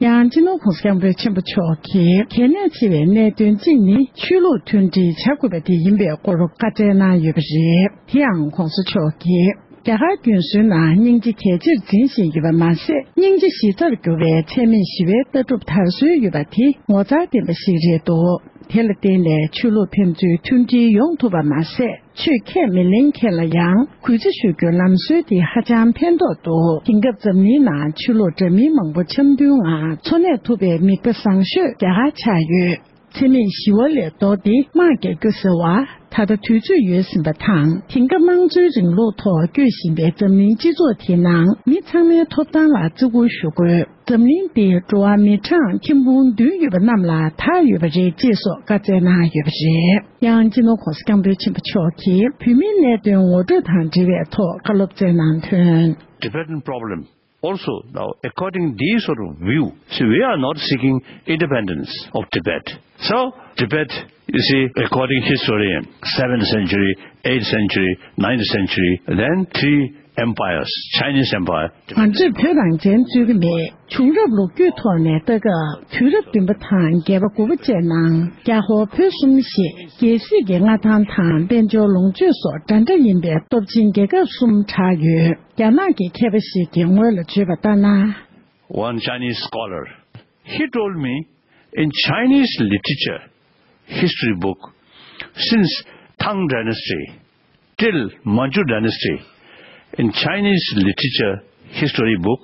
ཡང་སྤྱི་ནོར་༸གོང་ས་༸སྐྱབས་མགོན་ཆེན་པོ་མཆོག་གིས་གལ་གནད་ཆེ་བའི་གནད་དོན་གཅིག་ནི་ཆོས་ལུགས་མཐུན་སྒྲིལ་བྱ་དགོས་པ་དེ་ཡིན་པའི་སྐོར་བཀའ་སྩལ་གནང་ཡོད་པ་རེད། དེ་ཡང་༸གོང་ས་མཆོག་གིས་རྒྱ་གར་རྒྱུན་སྲོལ་ནང་སྙིང་རྗེ་གལ་ཆེར་འཛིན་བཞིན་ཡོད་པ་མ་ཟད། སྙིང་རྗེ་གཞི་རྩར་གྱུར་བའི་འཚེ་མེད་ཞི་བའི་ལྟ་གྲུབ་དར་སྲོལ་ཡོད་པ་དེ་ངོ་མཚར་ལྡན་པ་ཞིག་རེད་འདུག་དེ་ལ་བརྟེན་ནས་ཆོས་ལུགས་ཕན་ཚུན་མཐུན་སྒྲིལ་ཡོང་ཐུབ་པ་མ་ཟད། ཆོས་ཁས་མི་ལེན་མཁན་ལ་ཡང་གུས་བརྩི་ཞུ་རྒྱུའི་ལམ་སྲོལ་དེ་ཧ་ཅང་ཕན་ཐོགས་འདུག་དེང་སྐབས་འཛམ་གླིང་ནང་ཆོས་ལུགས་འདྲ་མིན་མང་པོ་འཆམ་མཐུན་ངང་འཚོ་གནས་ཐུབ་པའི་མིག་དཔེ་བཟང་ཤོས་རྒྱ་གར་ཆགས་ཡོད། འཚེ་མེད་ཞི་བ་ལས་ལྡོག་སྟེ་དམག་རྒྱག་རྒྱུ་ཟེར་བ་ད་ལྟ་དུས་ཚོད་ཡོལ་ཟིན་པ་དང་། དེང་སྐབས་དམངས་གཙོའི་རིང་ལུགས་ཐོག་སྐྱོད་བཞིན་པའི་འཛམ་གླིང་སྤྱི་ཚོགས་དེའི་ནང་མི་ཚང་མའི་ཐོབ་ཐང་ལ་བརྩི་བཀུར་ཞུ་དགོས། འཛམ་གླིང་འདིར་འགྲོ་བ་མི་གྲངས་ཁྱོན་ཕུང་བདུན་ཡོད་པ་རྣམས་ལ་བདག་ཡོད་པ་རེད་ཅེས་སོགས་བཀའ་སྩལ་གནང་ཡོད་པ་རེད། ཡང་སྤྱི་ནོར་༸གོང་ས་༸སྐྱབས་མགོན་ཆེན་པོ་མཆོག་གིས་བོད་མིའི་གནད་དོན་ངོ་སྤྲོད་དང་འབྲེལ་བའི་ཐོག་བཀའ་སློབ་སྩལ་གནང་དོན། Tibetan problem also now, according these sort of view, see, we are not seeking independence of Tibet. So Tibet, you see, according historian, seventh century, eighth century, ninth century, then three empires, Chinese empire. ང་ཚོས་བོད་རང་བཙན་རྩོད་ཀྱི་མེད། བྱུང་རབས་ལོ་རྒྱུས་ཐོག་ནས་ལྟ་སྐབས། དུས་རབས་བདུན་པ་དང་བརྒྱད་པ་དགུ་པ་བཅས་ནང་རྒྱ་ཧོར་བོད་གསུམ་ཞེས་རྒྱལ་སྲིད་ཀྱི་མངའ་ཐང་དང་དཔལ་འབྱོར་ལོངས་སྤྱོད་སོགས་འདྲ་འདྲ་ཡིན་པའི་སྟོབས་ཆེན་རྒྱལ་ཁབ་གསུམ་གྲགས་ཡོད། རྒྱ་ནག་གི་མཁས་པ་ཞིག་གིས་ངོས་ལ་བརྗོད་པ་ལྟར་ན། One Chinese scholar, he told me, in Chinese literature history book, since Tang dynasty till Manchu dynasty, in Chinese literature history book,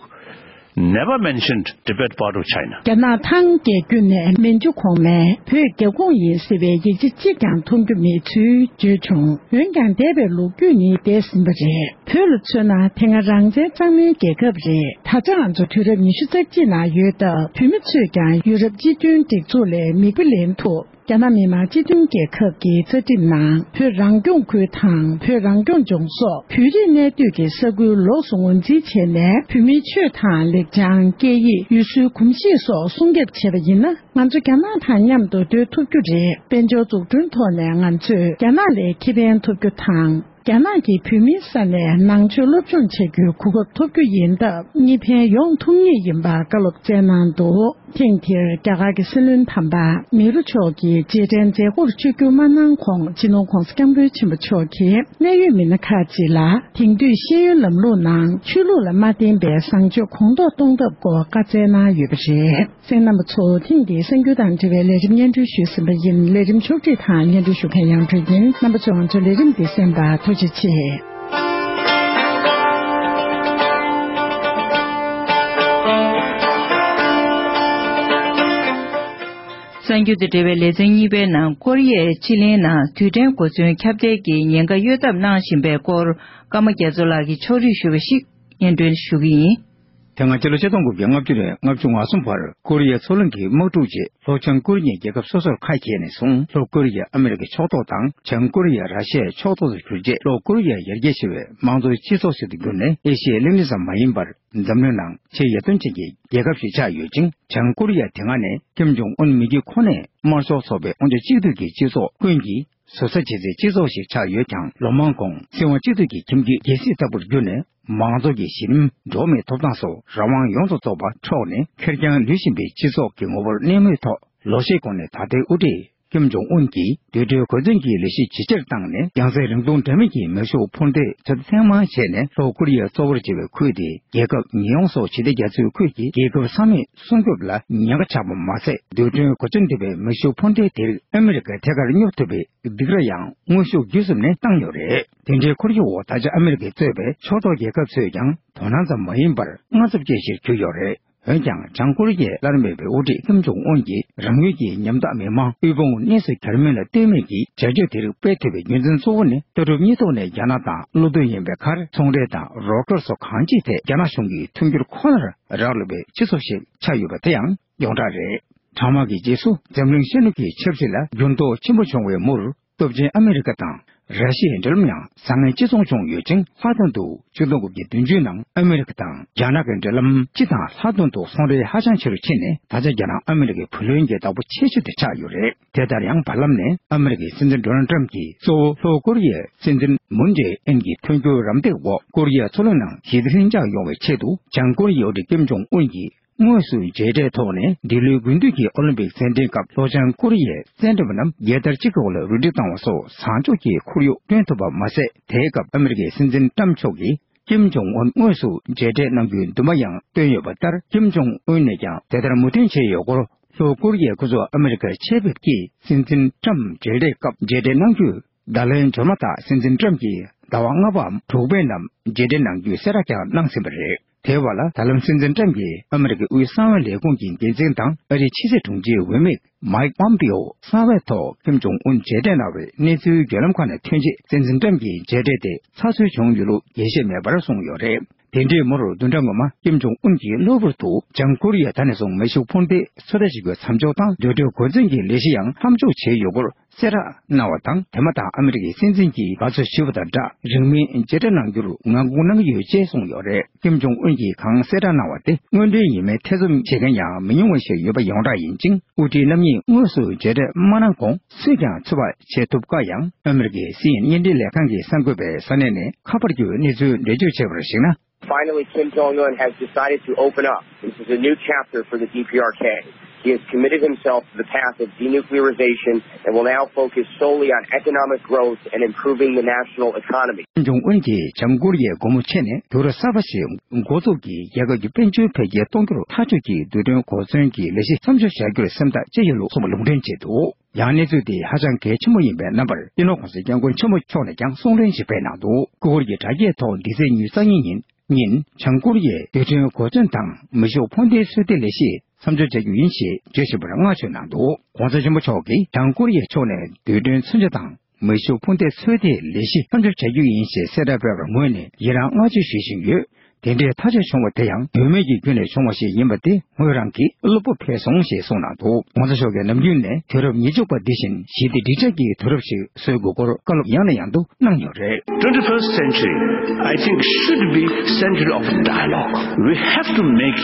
never mentioned Tibet part of China. རྒྱ་ནག་ཐང་རྒྱལ་རྒྱུད་ནས་མན་ཇུ་གོང་མས་བོད་རྒྱ་ཁོངས་ཡིན་ཟེར་བའི་ཡིག་ཆ་གཅིག་ཀྱང་མཐོང་རྒྱུ་མེད་ཚུལ་བརྗོད་བྱུང་། འོན་ཀྱང་འདས་པའི་ལོ་རྒྱུས་ནི་འདས་ཟིན་པ་རེད། བོད་ལ་མཚོན་ན་དེ་སྔ་རང་བཙན་གཙང་མའི་རྒྱལ་ཁབ་རེད། ད་ཆ་ང་ཚོ་དུས་རབས་ཉི་ཤུ་རྩ་གཅིག་ནང་ཡོད་སྟབས། བོད་མི་ཚོས་ཀྱང་ཡུ་རོབ་སྤྱི་མཐུན་སྒྲིག་འཛུགས་ལས་མིག་དཔེ་ལེན་ཐུབ། རྒྱ་ནག་མི་དམངས་སྤྱི་མཐུན་རྒྱལ་ཁབ་ཀྱི་རྩ་ཁྲིམས་ནང་བོད་རང་སྐྱོང་ཁུལ་དང་བོད་རང་སྐྱོང་ལྗོངས་སོགས་བོད་རིགས་གནས་སྡོད་ཀྱི་ས་ཁུལ་ལོགས་སུ་ངོས་འཛིན་བྱས་ནས། བོད་མིའི་ཆོས་དང་ལེགས་བྱང་། སྐད་ཡིག་ཡུལ་སྲོལ་གོམས་གཤིས་སོགས་སྲུང་སྐྱོབ་བྱས་པ་ཡིན་ན། ང་ཚོ་རྒྱ་ནག་དང་མཉམ་དུ་སྡོད་ཐུབ་རྒྱུ་རེད། དཔལ་འབྱོར་འཛུགས་སྐྲུན་ཐོག་ནས་ང་ཚོས་རྒྱ་ནག་ལས་ཁེ་ཕན་ཐོབ་རྒྱུ་དང་། རྒྱ་ནག་གིས་བོད་མིའི་ས་ནས་ནང་ཆོས་སློབ་སྦྱོང་བྱ་རྒྱུའི་གོ་སྐབས་ཐོབ་རྒྱུ་ཡིན་སྟབས། གཉིས་ཕན་ཡོང་ཐུབ་ངེས་ཡིན་པ་བཀའ་སློབ་སྩལ་གནང་འདུག་ཐེངས་འདིར་རྒྱ་གར་གྱི་སྲིད་བློན་དམ་པ་མེ་རུ་མཆོག་གིས་རྗེས་དྲན་མཛད་སྒོར་ཆིབས་བསྒྱུར་མ་གནང་གོང་། སྤྱི་ནོར་༸གོང་ས་༸སྐྱབས་མགོན་ཆེན་པོ་མཆོག་གིས་གནད་ཡོད་མི་སྣ་ཁག་ཅིག་ལ་དེང་དུས་ཤེས་ཡོན་ལམ་ལུགས་ནང་ཆོས་ལུགས་ལ་མ་བརྟེན་པའི་བཟང་སྤྱོད་གོང་མཐོར་གཏོང་ཐབས་སྐོར་བཀའ་སྩལ་གནང་ཡོད་པ་རེད། གསན་མཁན་རྣམ་པ་ཚོ། ཐེངས་འདིའི་གསར་འགྱུར་དང་འབྲེལ་བའི་ལས་རིམ་སྙན་སྒྲོན་ཞུས་ཟིན་པ་ཡིན། ལས་རིམ་ཕྱོགས་སྒྲིག་དང་སྙན་སྒྲོན་ཞུ་མཁན་ཡང་སྒྲོལ་ཡིན། རྣམ་པ་ཚོས་ང་ཚོའི་ལས་རིམ་འདི་གསན་པར་ཐུགས་རྗེ་ཆེ། གསར་འགྱུར་དང་འབྲེལ་བའི་ལེ་ཚན་གཉིས་པའི་ནང་། ཀོ་རི་ཡའི་སྤྱི་གླིང་ནང་རྡུལ་ཕྲན་གོ་མཚོན་ཁྱབ་གདལ་གྱི་ཉེན་ཁ་གཡོལ་ཐབས་གནང་བཞིན་པའི་སྐོར། ཀརྨ་རྒྱ་མཚོ་ལགས་ཀྱིས་ཕྱོགས་སྒྲིག་ཞུས་པ་ཞིག་སྙན་སྒྲོན་ཞུ་གི་ཡིན། དེ་སྔ་ཕྱི་ལོ་ཆིག་སྟོང་དགུ་བརྒྱ་ལྔ་བཅུ་ནས་ལྔ་བཅུ་ང་གསུམ་བར་ཀོ་རི་ཡའི་མཚོ་གླིང་གི་དམག་འཁྲུག་རྗེས། ལྷོ་བྱང་ཀོ་རི་ཡས་རྒྱལ་ཁབ་སོ་སོར་ཁ་གྱེས་ནས་བཟུང་། ལྷོ་ཀོ་རི་ཡ་ཨ་མི་རི་ཀའི་ཕྱོགས་གཏོགས་དང་། བྱང་ཀོ་རི་ཡ་ར་ཤི་ཡའི་ཕྱོགས་གཏོགས་སུ་གྱུར་རྗེས། ལྷོ་ཀོ་རི་ཡ་ཡར་རྒྱས་ཆེ་བའི་དམངས་གཙོའི་སྤྱི་ཚོགས་ཤིག་ཏུ་གྱུར་ནས། ཨེ་ཤི་ཡའི་གླིང་ཕྲན་ཙམ་མ་ཡིན་པར་འཛམ་གླིང་ནང་ཆེས་ཡིད་རྟོན་ཅན་གྱི་རྒྱལ་ཁབ་ཞིག་ཆགས་ཡོད་ཅིང་། བྱང་ཀོ་རི་ཡ་དེ་སྔ་ནས་ཀིམ་ཇོང་ཨུན་མི་རྒྱུད་ཁོ་ནས་དམར་ཤོག་ཚོགས་པའི་དབང་ཆ་གཅིག་སྡུད་ཀྱི་སྤྱི་ཚོགས་ཀུན་གྱི་ཟུར་ཟ་བྱེད་སའི་སྤྱི་ཚོགས་ཤིག་ཆགས་ཡོད་ཀྱང་། ལོ་མང་གོང་སྲིད་དབང་གཅིག་སྡུད་ཀྱི་ཁྱིམ་གྱི་རྒྱལ་སྲིད་ལྟ་བུར་གྱུར་ནས། མང་ཚོགས་ཀྱི་གཞི་རིམ་འགྲོ་བ་མིའི་ཐོབ་ཐང་སོགས་རང་དབང་ཡོངས་སུ་རྫོགས་པ་འཕྲོག་ནས། ཁེར་རྐྱང་ལུས་བཞིན་པའི་སྤྱི་ཚོགས་ཀྱི་ངོ་བོར་གནས་མུས་ཐོག་ལོ་ཤས་གོང་ནས་ད་ལྟའི་དབུ་ཁྲིད་ཀིམ་ཇོང་ཨུན་གྱིས་རྡུལ་ཕྲན་གོ་མཚོན་གྱི་ལས་གཞི་ཇེ་ཆེར་བཏང་ནས། རྒྱང་སྲིང་རིང་ཐུང་འདྲ་མིན་གྱི་མེ་ཤུགས་འཕུར་མདེལ་ཚོད་ལྟ་ཐེངས་མང་བྱས་ནས། ལྷོ་ཀོ་རི་ཡའི་གཙོ་བོར་བྱས་པའི་ཁུལ་དེ་རྒྱལ་ཁབ་ཉེས་ཡོངས་སོགས་ཞི་བདེ་རྒྱ་མཚོའི་ཁུལ་གྱི་རྒྱལ་ཁབ་ས་མིག་སྲུང་སྐྱོབ་ལ་ཉེན་ཁ་ཆགས་པ་མ་ཟད། རྡུལ་ཕྲན་གོ་མཚོན་ལྡན་པའི་མེ་ཤུགས་འཕུར་མདེལ་དེ་རིགས་ཨ་མི་རི་ཀར་ཐད་ཀར་སྙོབ་ཐུབ་པའི་སྡིགས་ར་ཡང་དངོས་ཤུགས་བརྒྱུད་གསུམ་ནས་བཏང་ཡོད་རེད། དེ་འདྲའི་ཁོར་ཡུག་འོག་ད་ཆ་ཨ་མི་རི་ཀས་གཙོས་པའི་ཕྱོགས་གཏོགས་རྒྱལ་ཁབ་ཚོས་ཀྱང་དོ་སྣང་ཙམ་མ་ཡིན་པར་དངངས་འཚབ་སྐྱེ་གཞིར་གྱུར་ཡོད་རེད། འོན་ཀྱང་། བྱང་ཀོ་རི་ཡའི་སླར་མེད་པའི་དབུ་ཁྲིད་ཀིམ་ཇོང་ཨུན་གྱིས་རང་ཡུལ་གྱི་ཉམ་ཐག་མི་མང་དབུལ་ཕོངས་གནས་སུ་གྱར་མིན་ལ་ལྟོས་མེད་ཀྱིས་བྱ་སྤྱོད་དེ་རིགས་སྤེལ་ཐུབ་པའི་རྒྱུ་མཚན་གཙོ་བོ་ནི། ལྟ་གྲུབ་གཉིས་ཐོག་ནས་རྒྱ་ནག་དང་བློ་མཐུན་ཡིན་པའི་ཁར། ཚོང་འབྲེལ་དང་རོགས་སྐྱོར་སོགས་གང་ཅིའི་ཐད་རྒྱ་ནག་གཞུང་གི་མཐུན་འགྱུར་ཁོ་ནར་རག་ལུས་པའི་སྤྱི་ཚོགས་ཤིག་ཆགས་ཡོད་པ་དེ་ཡང་ཡོངས་གྲགས་རེད། གྲང་དམག་གི་རྗེས་སུ་འཛམ་གླིང་ཤར་ནུབ་ཀྱི་ཆབ་སྲིད་ལ་འགྱུར་ལྡོག་ཆེན་པོ་བྱུང་བའི་མུར། སྟོབས་ཆེན་ཨ་མི་རི་ཀ་དང་ ར་ཤི་ཡའི་འབྲེལ་ལམ་ཡང་བཟང་ངན་ཅི་མཚུངས་བྱུང་ཡོད་ཅིང་། ལྷག་དོན་དུ་ཆིག་སྟོང་དགུ་བརྒྱ་བདུན་ཅུ་ནང་ཨ་མི་རི་ཀ་དང་རྒྱ་ནག་གི་འབྲེལ་ལམ་སྤྱི་དང་ལྷག་དོན་དུ་ཚོང་འབྲེལ་ཧ་ཅང་ཆེ་རུ་ཕྱིན་ནས། ད་ཆ་རྒྱ་ནག་ཨ་མི་རི་ཀའི་བུ་ལོན་གྱི་བདག་པོ་ཆེ་ཤོས་དེ་ཆགས་ཡོད་རེད། དེ་ལྟར་ཡང་བར་ལམ་ནས་ཨ་མི་རི་ཀའི་སྲིད་འཛིན་ཌོ་ནལ་ཊམ་གྱིས་གཙོ་བོ་ལྷོ་ཀོ་རི་ཡའི་སྲིད་འཛིན་མུན་ཇེ་ཨིན་གྱི་མཐུན་འགྱུར་རམ་འདེགས་འོག་ཀོ་རི་ཡའི་མཚོ་གླིང་ནང་ཞི་བདེ་ལྷིང་འཇགས་ཡོང་བའི་ཆེད་དུ། བྱང་ཀོ་རི་ཡའི་དབུ་ཁྲིད་ཀིམ་ཇོང་ཨུན་གྱིས་དངོས་སུ་མཇལ་འཕྲད་ཐོག་ནས་འདི་ལོའི་དགུན་དུས་ཀྱི་ཨོ་ལིམ་པིག་རྩེད་འགྲན་སྐབས་ལྷོ་བྱང་ཀོ་རི་ཡའི་རྩེད་འགྲན་པ་རྣམས་རྒྱལ་དར་གཅིག་གྱུར་ལ་རུ་སྒྲིག་བཏང་བ་སོགས་བཟང་ཕྱོགས་ཀྱི་ཁོར་ཡུག་བསྐྲུན་ཐུབ་པ་མ་ཟད། དེའི་སྐབས་ཨ་མི་རི་ཀའི་སྲིད་འཛིན་ཊམ་མཆོག་གིས་ཀིམ་ཇོང་ཨུན་དངོས་སུ་མཇལ་འཕྲད་གནང་རྒྱུའི་འདུན་པ་ཡང་བཏོན་ཡོད་པ་ལྟར། ཀིམ་ཇོང་ཨུན་ནས་ཀྱང་དེ་ལྟར་མོས་མཐུན་བྱས་ཡོད་སྐོར། ལྷོ་ཀོ་རི་ཡའི་སྐུ་ཚབ་ཨ་མི་རི་ཀར་ཆེད་ཕེབས་ཀྱིས་སྲིད་འཛིན་ཊམ་མཇལ་འཕྲད་སྐབས་མཇལ་འཕྲད་གནང་རྒྱུའི་བརྡ་ལན་འབྱོར་མ་ཐག་སྲིད་འཛིན་ཊམ་གྱིས་ཟླ་བ་ལྔ་པའམ་དྲུག་པའི་ནང་མཇལ་འཕྲད་གནང་རྒྱུའི་གསལ་བསྒྲགས་ཀྱང་གནང་ཟིན་པ་རེད། དེའི་བར་ལ། ད་ལམ་སྲིད་འཛིན་ཊམ་གྱིས་ཨ་མི་རི་ཀའི་དབུས་གསང་བའི་ལས་ཁུངས་ཀྱི་འགན་འཛིན་དང་ཨ་རིའི་ཕྱི་སྲིད་དྲུང་ཆེའི་འོས་མི་མའིག་པོམ་པིའོ་གསང་བའི་ཐོག་ཀིམ་ཇོང་ཨུན་མཇལ་འཕྲད་གནང་བའི་གནས་ཚུལ་བརྒྱུད་ལམ་ཁག་ནས་ཐོན་རྗེས། སྲིད་འཛིན་ཊམ་གྱི་མཇལ་འཕྲད་དེ་ཚགས་ཚུད་བྱུང་ཡོད་ལུགས་འགྲེལ་བཤད་མེད་པར་གསུངས་ཡོད་རེད། དེ་འདྲའི་མུར་བདུན་ཕྲག་སྔོན་མ་ཀིམ་ཇོང་ཨུན་གྱིས་གློ་བུར་དུ་བྱང་ཀོ་རི་ཡ་ད་ནས་བཟུང་མེ་ཤུགས་འཕུར་མདེལ་ཚོད་ལྟ་བྱེད་རྒྱུའི་མཚམས་འཇོག་དང་། རྡུལ་ཕྲན་གོ་མཚོན་གྱི་ལས་གཞི་ཡང་མཚམས་འཇོག་བྱས་ཡོད་སྐོར་གསལ་བསྒྲགས་གནང་བ་དང་། དེ་མ་ཐག་ཨ་མི་རི་ཀའི་སྲིད་འཛིན་གྱིས་དགའ་བསུ་ཞུས་པ་དང་སྦྲགས། རིང་མིན་མཇལ་འཕྲད་གནང་རྒྱུར་ངང་སྒུག་གནང་གི་ཡོད་ཅེས་གསུངས་ཡོད་རེད། ཀིམ་ཇོང་ཨུན་གྱིས་གང་གསལ་བསྒྲགས་གནང་བ་དེ་དངོས་འབྲེལ་ཡིན་མིན་ཐེ་ཚོམ་བྱེད་མཁན་ཡང་མི་ཉུང་བ་ཞིག་ཡོད་པ་ཡོངས་གྲགས་ཡིན་ཅིང་། དབུ་ཁྲིད་རྣམ་གཉིས་དངོས་སུ་མཇལ་འཕྲད་མ་གནང་གོང་སུས་ཀྱང་ཚོད་དཔག་བྱེད་ཐུབ་དཀའ་ཡང་། ཨ་མི་རི་ཀའི་སི་ཨེན་ཨེན་བརྙན་འཕྲིན་ལས་ཁང་གིས་གསར་འགོད་པའི་ས་གནས་ནས་ཁ་པར་བརྒྱུད་གནས་ཚུལ་འགྲེལ་བརྗོད་བྱས་པར་གཞིགས་ན། Finally, Kim Jong Un has decided to open up. This is a new chapter for the D P R K. He has committed himself to the path of denuclearization and will now focus solely on economic growth and improving the national economy. ཀིམ་ཇོང་ཨུན་གྱིས་བྱང་ཀོ་རི་ཡའི་སྒོ་མོ་ཕྱེ་ནས་དུས་རབས་གསར་པ་ཞིག་འགོ་འཛུགས་ཀྱིས་རྒྱལ་ཁབ་ཀྱི་དཔལ་འབྱོར་འཕེལ་རྒྱས་གཏོང་རྒྱུར་ཐག་གཅོད་ཀྱིས་རྡུལ་ཕྲན་གོ་མཚོན་གྱི་ལས་གཞི་མཚམས་འཇོག་བྱ་རྒྱུར་སེམས་ཐག་བཅད་ཡོད་ལུགས་གསུངས་པ་ལུང་འདྲེན་བྱས་འདུག། ཡང་གནས་ཚུལ་འདི་ཧ་ཅང་གལ་ཆེན་པོ་ཡིན་པའི་རྣམ་པར། སྤྱི་ནོར་༸གོང་ས་༸སྐྱབས་མགོན་ཆེན་པོ་མཆོག་ནས་ཀྱང་གསུང་གླེང་ཞིག་སྤེལ་གནང་འདུག། སྐུ་འཁོར་གྱི་དྲ་རྒྱའི་ཐོག་འདི་ཚེས་ཉེར་གཉིས་ཉིན་ཉིན་བྱང་ཀོ་རི་ཡའི་རྡུལ་ཕྲན་གོ་མཚོན་དང་མེ་ཤུགས་འཕུར་མདེལ་ཚོད་ལྟའི་ལས་གཞི་མཚམས་འཇོག་བྱ་རྒྱུ་ཡིན་ཞེས་བརྗོད་བཞིན་པར་བསྔགས་བརྗོད་གནང་འདུག། ༸གོང་ས་ཆེན་པོ་མཆོག་གིས་བྱང་ཀོ་རི་ཡའི་ཕྱོགས་ནས་རྡུལ་ཕྲན་མཚོན་ཆ་དང་མེ་ཤུགས་འཕུར་མདེལ་ཚོད་ལྟའི་ལས་གཞི་མཚམས་འཇོག་བྱ་རྒྱུ་ཡིན་ཞེས་གསལ་བསྒྲགས་སྤེལ་བར་ངོས་ནས་ཡི་རང་བསྔགས་བརྗོད་ཞུ་བཞིན་ཡོད། དེ་འདྲའི་ཐག་གཅོད་བྱུང་བ་དེ་ཡང་དོན་མེད་ཀྱི་རྒྱུ་ནས་བྱུང་བ་ཞིག་ཡིན་པ་དེ་ངོས་རང་གིས་བློ་སྤོབས་འཕེལ་སོང་ཞེས་གསུངས་གནང་འདུག། ༸གོང་ས་མཆོག་གིས་ནམ་རྒྱུན་ནས་དུས་རབས་ཉེར་གཅིག་པ་འདི་བཞིན་ཞི་བདེ་འགྲིག་འཇགས་ཀྱི་དུས་རབས་ཤིག་བཟོ་དགོས་སྐོར་བཀའ་སློབ་ཡང་ནས་ཡང་དུ་གནང་ཡོད་རེད། Twenty-first century, I think, should be century of dialogue. We have to make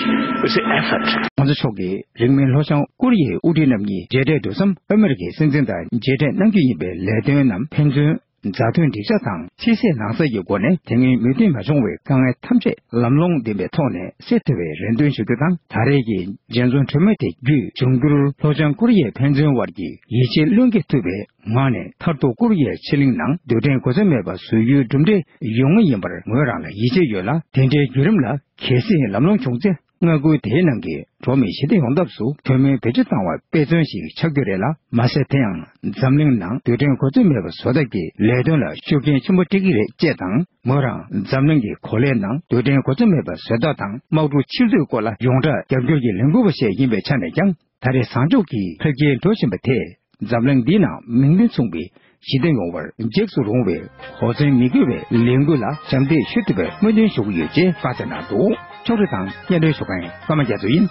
the effort. ༸གོང་ས་མཆོག་གིས་རིང་མིན་ལྷོ་བྱང་ཀོ་རི་ཡའི་དབུ་ཁྲིད་རྣམ་གཉིས་མཇལ་འཕྲད་དུས་མཚམས་ཨ་མི་རི་ཀའི་སྲིད་འཛིན་དང་མཇལ་འཕྲད་གནང་རྒྱུ་ཡིན་པའི་ལས་དོན་ནམ་ཕན་ཚུན་མཛའ་མཐུན་འགྲིག་འཇགས་དང་ཕྱི་གསལ་ནང་གསལ་གྱི་སྒོ་ནས་དེ་སྔའི་མོས་མཐུན་མ་བྱུང་བའི་དཀའ་ངལ་ཐམས་ཅད་ལམ་ལྷོང་ལྡན་པའི་ཐོག་ནས་སེལ་ཐུབ་པའི་རེ་འདུན་ཞུ་རྒྱུ་དང་། ད་རེས་ཀྱི་མཇལ་འཛོམས་གྲོས་མོལ་དེ་བརྒྱུད་འབྱུང་འགྱུར་ལྷོ་བྱང་ཀོ་རི་ཡའི་ཕན་ཚུན་དབར་གྱི་ཡིད་ཆེས་བློས་འགེལ་ཐུབ་པའི་ངང་ནས། མཐར་ཐུག་ཀོ་རི་ཡའི་ཕྱེད་གླིང་ནང་རྡུལ་ཕྲན་གོ་མཚོན་མེད་པ་བཟོ་རྒྱུའི་གྲུབ་འབྲས་ཡོང་ངེས་ཡིན་པར་ངོས་རང་ལ་ཡིད་ཆེས་ཡོད་ལ། དེ་འདྲའི་བརྒྱུད་རིམ་ལ་གལ་སྲིད་ལམ་ལྷོང་བྱུང་ཚེ། མངའ་ཁུལ་དེའི་ནང་གི་འགྲོ་བ་མིའི་ཞི་བདེ་ཡོང་ཐབས་སུ་གྲོས་མོལ་བེད་སྤྱོད་བཏང་བ་དཔེ་མཚོན་ཞིག་ཆགས་རྒྱུ་རེད་ལ། མ་ཟད། དེ་ཡང་འཛམ་གླིང་ནང་རྡུལ་ཕྲན་གོ་མཚོན་མེད་པ་བཟོ་ཐབས་ཀྱི་ལས་དོན་ལ་ཤུགས་རྐྱེན་ཆེན་པོ་སྤྲད་ཀྱི་རེད་ཅེས་དང་། མོ་རང་འཛམ་གླིང་གི་གོ་ལའི་ནང་རྡུལ་ཕྲན་གོ་མཚོན་མེད་པ་བཟོ་ཐབས་དང་དམག་འཁྲུག་ཆེ་བསྡུའི་སྐོར་ལ་ཡོངས་གྲགས་རྒྱབ་སྐྱོར་གྱི་ལས་འགུལ་བ་ཞིག་ཡིན་པའི་ཆ་ནས་ཀྱང་། ད་རེས་བཟང་ཕྱོགས་ཀྱི་འཕེལ་རྒྱས་འགྲོ་བཞིན་པ་དེས། འཛམ་གླིང་འདིའི་ནང་མིང་དོན་མཚུངས་པའི་ཞི་བདེ་ཡོང་བར་འཇིགས་སུ་རུང་བའི་གོ་མཚོན་མི་དགོས་པའི་ལས་འགུལ་ལ་ཞབས་འདེགས་ཞུ་ཐུབ་པའི་སྨོན་འདུན་ཞུ་གི་ཡོད་ཅེས་བཀའ་སྩལ་གནང་འདུག། ཕྱོགས་སྒྲིག་དང་སྙན་སྒྲོན་ཞུ་མཁན་ཀརྨ་རྒྱ་མཚོ་ཡིན།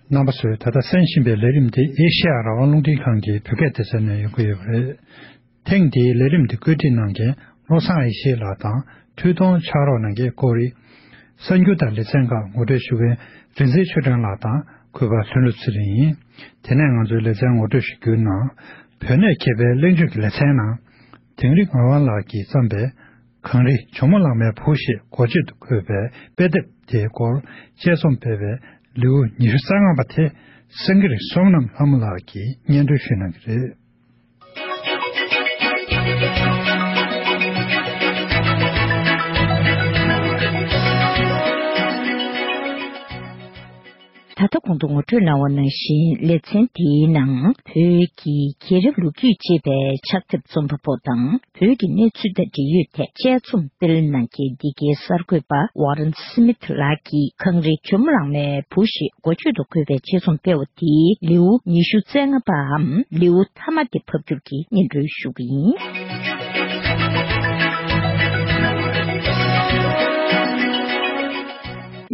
རྣམ་པ་ཚོས་ད་ལྟ་གསན་བཞིན་པའི་ལས་རིམ་དེ་ཨེ་ཤེ་ཡ་རང་དབང་རླུང་འཕྲིན་ཁང་གི་བོད་སྐད་སྡེ་ཚན་ནས་ཡོང་གི་ཡོད་པ་རེད། ཐེངས་འདིའི་ལས་རིམ་འདི་བཀོད་སྒྲིག་གནང་མཁན་བློ་བཟང་ཡེ་ཤེས་ལགས་དང་། འཕྲུལ་སྟོན་ཕྱག་རོགས་གནང་མཁན་ཀོ་རི། གསར་འགྱུར་དང་ལེ་ཚན་ཁག་ངོ་སྤྲོད་ཞུ་མཁན་རིག་འཛིན་ཆོས་སྒྲོན་ལགས་དང་གུས་པ་ལྷུན་གྲུབ་ཚེ་རིང་ཡིན། དེ་ནས་ང་ཚོའི་ལེ་ཚན་ངོ་སྤྲོད་ཞུ་རྒྱུའི་ནང་། བོད་ནས་མཁས་པའི་གླེང་བརྗོད་ཀྱི་ལེ་ཚན་ནང་། དིང་རི་ངག་དབང་ལགས་ཀྱིས་བརྩམས་པའི་གངས་རི་ཇོ་མོ་གླང་མའི་བུ་ཞེས་འགོ་བརྗོད་དུ་འཁོད་པའི་དཔེ་དེབ་དེའི་སྐོར་དཔྱད་རྩོམ་སྤེལ་བའི་ལེའུ་ཉི་ཤུ་རྩ་ལྔ་པ་དེ་སེང་གེ་རི་བསོད་ནམས་ལྷ་མོ་ལགས་ཀྱིས་སྙན་སྒྲོན་ཞུ་གནང་གི་རེད། ད་ལྟ་གོང་དུ་ངོ་སྤྲོད་གནང་བ་ནང་བཞིན། ལེ་ཚན་འདིའི་ནང་བོད་ཀྱི་རྒྱལ་རབས་ལོ་རྒྱུས་ཅེས་པའི་ཕྱག་དེབ་རྩོམ་པ་པོ་དང་། བོད་ཀྱི་གནས་ཚུལ་དང་འབྲེལ་ཡོད་ཐད་དཔྱད་རྩོམ་སྤེལ་གནང་མཁན་འདི་གའི་གསར་འགོད་པ་ཝ་རན་སི་མིཐ་ལགས་ཀྱིས། གངས་རི་ཇོ་མོ་གླང་མའི་བུ་ཞེས་འགོ་བརྗོད་དུ་འཁོད་པའི་དཔྱད་རྩོམ་སྤེལ་བ་དེའི་ལེའུ་ཉི་ཤུ་རྩ་ལྔ་པའམ་ལེའུ་མཐའ་མ་དེ་ཕབ་སྒྱུར་གྱིས་སྙན་སྒྲོན་ཞུ་གི་ཡིན།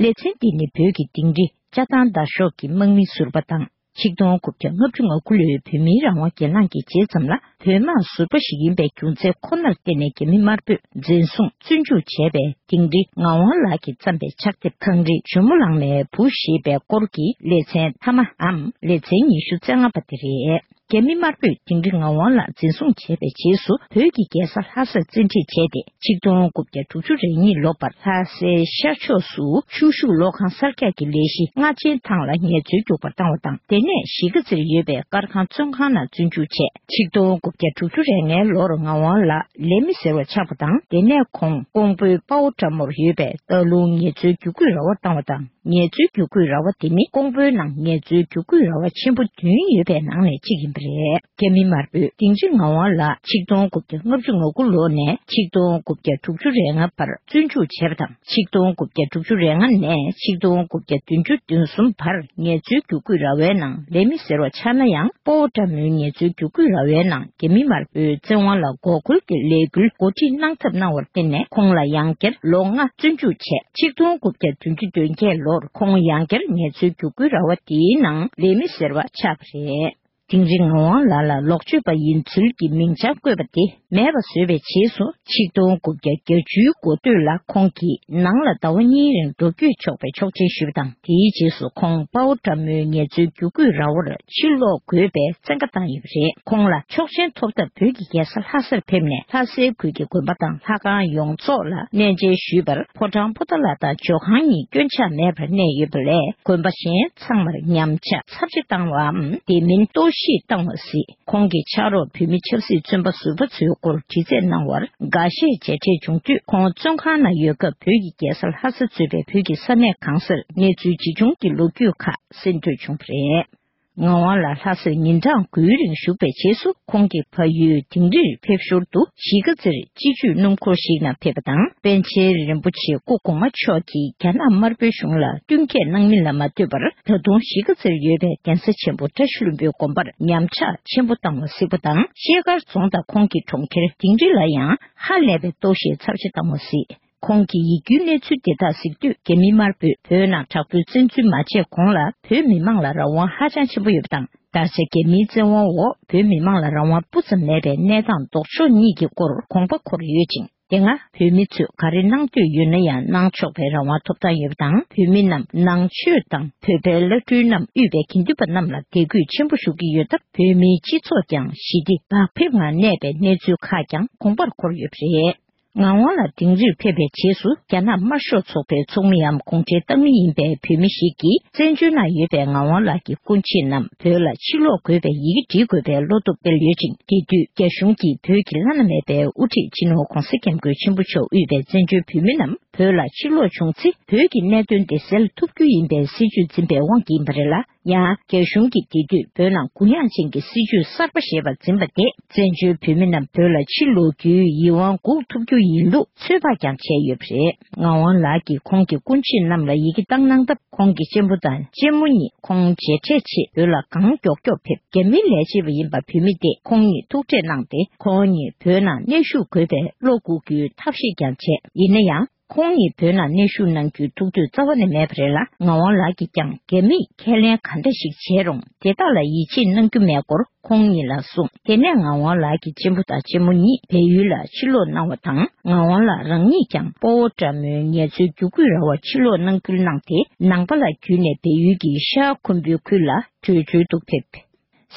ལེ་ཚན་འདི་ནི་བོད་ཀྱི་དིང་རི་ལྕགས་ཐང་ཟླ་གཤོག་གི་དམག་མི་ཟུར་པ་དང་ ཆིག་སྟོང་དགུ་བརྒྱ་ལྔ་བཅུ་ང་དགུ་ལོའི་བོད་མིའི་རང་དབང་སྒེར་ལངས་ཀྱི་རྗེས་ཙམ་ལ། བོད་དམག་ཟུར་པ་ཞིག་ཡིན་པའི་རྒྱུ་མཚན་ཁོ་ནར་བརྟེན་ནས་རྒྱ་མི་དམར་པོས་འཛིན་བཟུང་བཙོན་འཇུག་བྱས་པའི་དིང་རི་ངག་དབང་ལགས་ཀྱིས་བརྩམས་པའི་ཕྱག་དེབ་གངས་རི་ཇོ་མོ་གླང་མའི་བུ་ཞེས་པའི་སྐོར་གྱི་ལེ་ཚན་མཐའ་མའམ་ལེ་ཚན་ཉི་ཤུ་རྩ་ལྔ་པ་དེ་རེད། རྒྱ་མི་དམར་པོས་དིང་རི་ངག་དབང་ལགས་འཛིན་བཟུང་བྱས་པའི་རྗེས་སུ། བོད་ཀྱི་རྒྱལ་ས་ལྷ་སར་བཙན་ཁྲིད་བྱས་ཏེ། ཆིག་སྟོང་དགུ་བརྒྱ་དྲུག་ཅུ་རེ་གཉིས་ལོ་བར་ལྷ་སའི་ཤར་ཕྱོགས་སུ་ཆུ་ཤུགས་གློག་ཁང་གསར་རྒྱག་གི་ལས་གཞི་རྔ་ཆེན་ཐང་ལ་ངལ་རྩོལ་རྒྱུག་པར་བཏང་བ་དང་། དེ་ནས་གཞིས་ཀ་རྩེར་ཡོད་པའི་སྐར་ཁང་བཙོན་ཁང་ནང་བཙོན་འཇུག་བྱས། ཆིག་སྟོང་དགུ་བརྒྱ་དྲུག་ཅུ་རེ་ལྔའི་ལོར་ངག་དབང་ལགས་ལས་མི་ཟེར་བ་ཆགས་པ་དང་། དེ་ནས་ཁོང་ཀོང་པོའི་དཔའ་བོ་བཀྲ་མོར་ཡོད་པའི་སྟག་ལུང་ངལ་རྩོལ་རྒྱུག་སྐུད་ར་བར་བཏང་བ་དང་། ངལ་རྩོལ་རྒྱུག་སྐུད་ར་བ་དེ་ནི་ཀོང་པོའི་ནང་ངལ་རྩོལ་རྒྱུག་སྐུད་ར་བ་ཆེན་པོ་བདུན་ཡོད་པའི་ནང་ནས་གཅིག་ཡིན་པ་རེད། རྒྱ་མི་དམར་པོས་དིང་རི་ངག་དབང་ལགས་ཆིག་སྟོང་དགུ་བརྒྱ་ལྔ་བཅུ་ང་དགུ་ལོ་ནས་ཆིག་སྟོང་དགུ་བརྒྱ་དྲུག་ཅུ་རེ་ལྔ་བར་བཙོན་འཇུག་བྱས་པ་དང་། ཆིག་སྟོང་དགུ་བརྒྱ་དྲུག་ཅུ་རེ་ལྔ་ནས་ཆིག་སྟོང་དགུ་བརྒྱ་བདུན་ཅུ་དོན་གསུམ་བར་ངལ་རྩོལ་རྒྱུག་སྐུད་ར་བའི་ནང་ལས་མི་ཟེར་བ་ཆགས་ན་ཡང་། དཔའ་བོ་བཀྲ་མོལ་ངལ་རྩོལ་རྒྱུག་སྐུད་ར་བའི་ནང་རྒྱ་མི་དམར་པོའི་བཙན་དབང་ལ་འགོག་རྒོལ་གྱི་ལས་འགུལ་འགོ་ཁྲིད་གནང་ཐབས་གནང་བར་བརྟེན་ནས། ཁོང་ལ་ཡང་བསྐྱར་ལོ་ལྔ་བཙོན་འཇུག་བྱས། ཆིག་སྟོང་དགུ་བརྒྱ་བདུན་ཅུ་དོན་བརྒྱད་ལོར་ཁོང་ཡང་བསྐྱར་ངལ་རྩོལ་རྒྱུག་སྐུད་ར་བ་དེའི་ནང་ལས་མི་ཟེར་བ་ཆགས་པ་རེད། དིང་རི་ངག་དབང་ལགས་ལ་ལོག་སྤྱོད་པ་ཡིན་ཚུལ་གྱི་མིང་ཆ་བཀོད་པ་དེ་མེད་པ་བཟོས་པའི་རྗེས་སུ། ཆིག་སྟོང་དགུ་བརྒྱ་བརྒྱད་ཅུའི་འགོ་སྟོད་ལ་ཁོང་གིས་ནང་ལ་ཟླ་བ་གཉིས་རིང་འགྲོ་སྐྱོད་ཆོག་པའི་ཆོག་མཆན་ཞུས་པ་དང་། དེའི་རྗེས་སུ་ཁོང་དཔའ་བོ་བཀྲ་མོལ་ངལ་རྩོལ་རྒྱུག་སྐུད་ར་བར་ཕྱིར་ལོག་དགོས་པའི་བཙན་བཀའ་བཏང་ཡོད་པ་རེད། ཁོང་ལ་ཆོག་མཆན་ཐོབ་ཐབས་བོད་ཀྱི་རྒྱལ་ས་ལྷ་སར་ཕེབས་ནས། ལྷ་སའི་ཁུལ་གྱི་དགོན་པ་དང་ལྷ་ཁང་ཡོངས་རྫོགས་ལ་གནས་མཇལ་ཞུས་པར། ཕོ་བྲང་པོ་ཏཱ་ལ་དང་ཇོ་ཁང་གཉིས་སྐྱོན་ཆག་མེད་པར་གནས་ཡོད་པ་ལས། དགོན་པ་གཞན་ཚང་མར་ཉམས་ཆག་ཚབས་ཆེ་བཏང་བའམ་དེ་མིན་གཏོར་བཤིག་བཏང་བ་སྲིད། ཁོང་གི་ཕྱག་རོགས་བོད་མི་ཆབ་སྲིད་བཙོན་པ་ཟུར་པ་ཚོའི་སྐོར་དྲི་རྩད་གནང་བར་འགའ་ཤས་མཇལ་འཕྲད་བྱུང་དུས། ཁོང་བཙོན་ཁང་ནང་ཡོད་སྐབས་བོད་ཀྱི་རྒྱལ་ས་ལྷ་ས་གཙོས་པའི་བོད་ཀྱི་ས་གནས་གང་སར་གནས་ཚུལ་ཇི་བྱུང་གི་ལོ་རྒྱུས་ཁག་གསན་ཐོས་བྱུང་བ་རེད། ངག་དབང་ལགས་ལྷ་སར་ཉིན་གྲངས་དགུའི་རིང་བཞུགས་པའི་རྗེས་སུ། ཁོང་གི་ཕ་ཡུལ་དིང་རིར་ཕེབས་ཞོར་དུ་གཞིས་ཀ་རྩེར་སྤྱི་སྤྱོད་སྣུམ་འཁོར་ཞིག་ནང་ཕེབས་པ་དང་། པཎ་ཆེན་རིན་པོ་ཆེ་སྐུ་གོང་མ་མཆོག་གིས་རྒྱ་ནག་དམར་པོའི་གཞུང་ལ་བསྟུན་མཁས་གནང་མིན་ལ་མ་ལྟོས་པར། ད་དུང་གཞིས་ཀ་རྩེར་ཡོད་པའི་གདན་ས་ཆེན་པོ་བཀྲ་ཤིས་ལྷུན་པོའི་དགོན་པར་ཉམས་ཆག་ཆེན་པོ་བཏང་བ་གཟིགས་པ་དང་། ཤེལ་དཀར་རྫོང་དང་ཁོང་གི་གྲོང་ཁྱེར་དིང་རི་ལ་ཡང་ཧ་ལས་པའི་གཏོར་བཤིག་ཚབས་ཆེ་བཏང་བ་གཟིགས། ཁོང་གི་ཡིད་སྐྱོའི་གནས་ཚུལ་དེ་དག་གཟིགས་དུས། རྒྱ་མི་དམར་པོས་བོད་ནང་དྲག་པོའི་བཙན་འཛུལ་མ་བྱས་གོང་ལ། བོད་མི་མང་ལ་རང་དབང་ཧ་ཅང་ཆེན་པོ་ཡོད་པ་དང་། ད་ཆ་རྒྱ་མིའི་བཙན་དབང་འོག་བོད་མི་མང་ལ་རང་དབང་སྤུ་ཙམ་མེད་པའི་གནས་སྟངས་ལྡོག་ཕྱོགས་གཉིས་ཀྱི་སྐོར་དགོངས་པ་འཁོར་ཡོད་ཅིང་། དེ་སྔ་བོད་མི་ཚོས་ག་རེ་གནང་འདོད་ཡོད་ན་ཡང་གནང་ཆོག་པའི་རང་དབང་ཐོབ་ཐང་ཡོད་པ་དང་། བོད་མི་རྣམས་ནང་ཆོས་དང་བོད་པའི་བླ་སྤྲུལ་རྣམས་དབུས་པའི་དགེ་འདུན་པ་རྣམས་ལ་དད་གུས་ཆེན་པོ་ཞུ་གི་ཡོད་སྟབས། བོད་མིའི་སྤྱི་ཚོགས་ཀྱང་ཞི་བདེ་བག་ཕེབས་ངང་གནས་པའི་གནས་ཚུལ་ཁག་ཀྱང་དགོངས་པར་འཁོར་ཡོད་པ་རེད། ངག་དབང་ལགས་དིང་རིར་ཕེབས་པའི་རྗེས་སུ། རྒྱ་ནག་དམར་ཤོག་ཚོགས་པའི་ཚོགས་མིའམ་གུང་ཁྲན་ཏང་མི་ཡིན་པའི་བོད་མི་ཞིག་གིས། བཙན་བྱོལ་ནང་ཡོད་པའི་ངག་དབང་ལགས་ཀྱི་སྐུ་མཆེད་རྣམས་བོད་ལ་ཕྱིར་ལོག་དགོས་པའི་ཡི་གེ་བྲིས་དགོས་པའི་བློ་སྟོབས་སྤེལ་ཡོད་ཅིང་། དེ་དུས་རྒྱ་གཞུང་གིས་བོད་ཀྱི་བླ་ན་མེད་པའི་དབུ་ཁྲིད་སྤྱི་ནོར་༧གོང་ས་༧སྐྱབས་མགོན་ཆེན་པོ་མཆོག་དབུས་པའི་བཙན་བྱོལ་བོད་མི་རྣམས་བོད་ལ་ཕྱིར་ལོག་བྱུང་ཚེ། བོད་ཀྱི་གནད་དོན་དེ་སེལ་ཐུབ་རྒྱུ་ཡིན་པའི་སྲིད་བྱུས་འཛིན་པའི་དབང་གིས་ཡིན་པ་རེད་ལ། ཡང་། རྒྱ་གཞུང་གིས་དེ་དུས་བོད་ནང་གུ་ཡངས་ཅན་གྱི་སྲིད་བྱུས་གསར་པ་ཞེས་པ་འཛིན་པ་དེས། བཙན་བྱོལ་བོད་མི་རྣམས་བོད་ལ་ཕྱིར་ལོག་རྒྱུའི་ཡིད་དབང་འགུག་ཐུབ་རྒྱུ་ཡིན་ལུགས་ཚོད་དཔག་ཀྱང་བྱས་ཡོད་པ་རེད། ངག་དབང་ལགས་ཀྱིས་ཁོང་གི་སྐུ་མཆེད་རྣམས་ལ་ཡི་གེ་བཏང་གནང་སྟབས། ཁོང་གི་གཅེན་པོ་དང་གཅེན་མོ་གཉིས་ཁོང་མཇལ་འཕྲད་ཆེད་བོད་ལ་གང་མགྱོགས་མགྱོགས་ཕེབས། རྒྱ་མིའི་ལས་བྱེད་པ་ཡིན་པ་བུད་མེད་དེས་ཁོང་གཉིས་ཐུག་འཕྲད་གནང་སྟེ། ཁོང་གཉིས་བོད་ནང་གནས་བཞུགས་དགོས་པའི་བློ་འགུག་རྒྱུའི་ཐབས་ཤེས་ཀྱང་བྱས། ཡིན་ན་ཡང་། ཁོང་ཉིད་བོད་ནང་གནས་བཞུགས་གནང་རྒྱུའི་ཐུགས་འདོད་རྩ་བ་ནས་མེད་པ་རེད་ལ། ངག་དབང་ལགས་ཀྱིས་ཀྱང་རྒྱ་མིས་ཁས་ལེན་ག་འདྲ་ཞིག་བྱས་རུང་། དེ་དག་ལ་ཡིད་ཆེས་གནང་རྒྱུ་མེད་སྐོར་ཁོང་ཉིད་ལ་གསུངས། དེ་ནས་ངག་དབང་ལགས་ཀྱི་གཅེན་པོ་དང་གཅེན་མོ་གཉིས་བལ་ཡུལ་ལ་ཕྱིར་ལོག་གནང་བ་དང་། ངག་དབང་ལགས་རང་ཉིད་ཀྱང་དཔའ་བོ་བཀྲ་མོལ་ངལ་རྩོལ་རྒྱུག་སྐུད་ར་བར་ཕྱིར་ལོག་གནང་ཕུལ་གནང་སྟེ། ནང་པ་ལ་བརྒྱུད་ནས་བལ་ཡུལ་གྱི་ཤར་ཁུམ་བུའི་ཁུལ་ལ་བྲོས་བྱོལ་དུ་ཕེབས།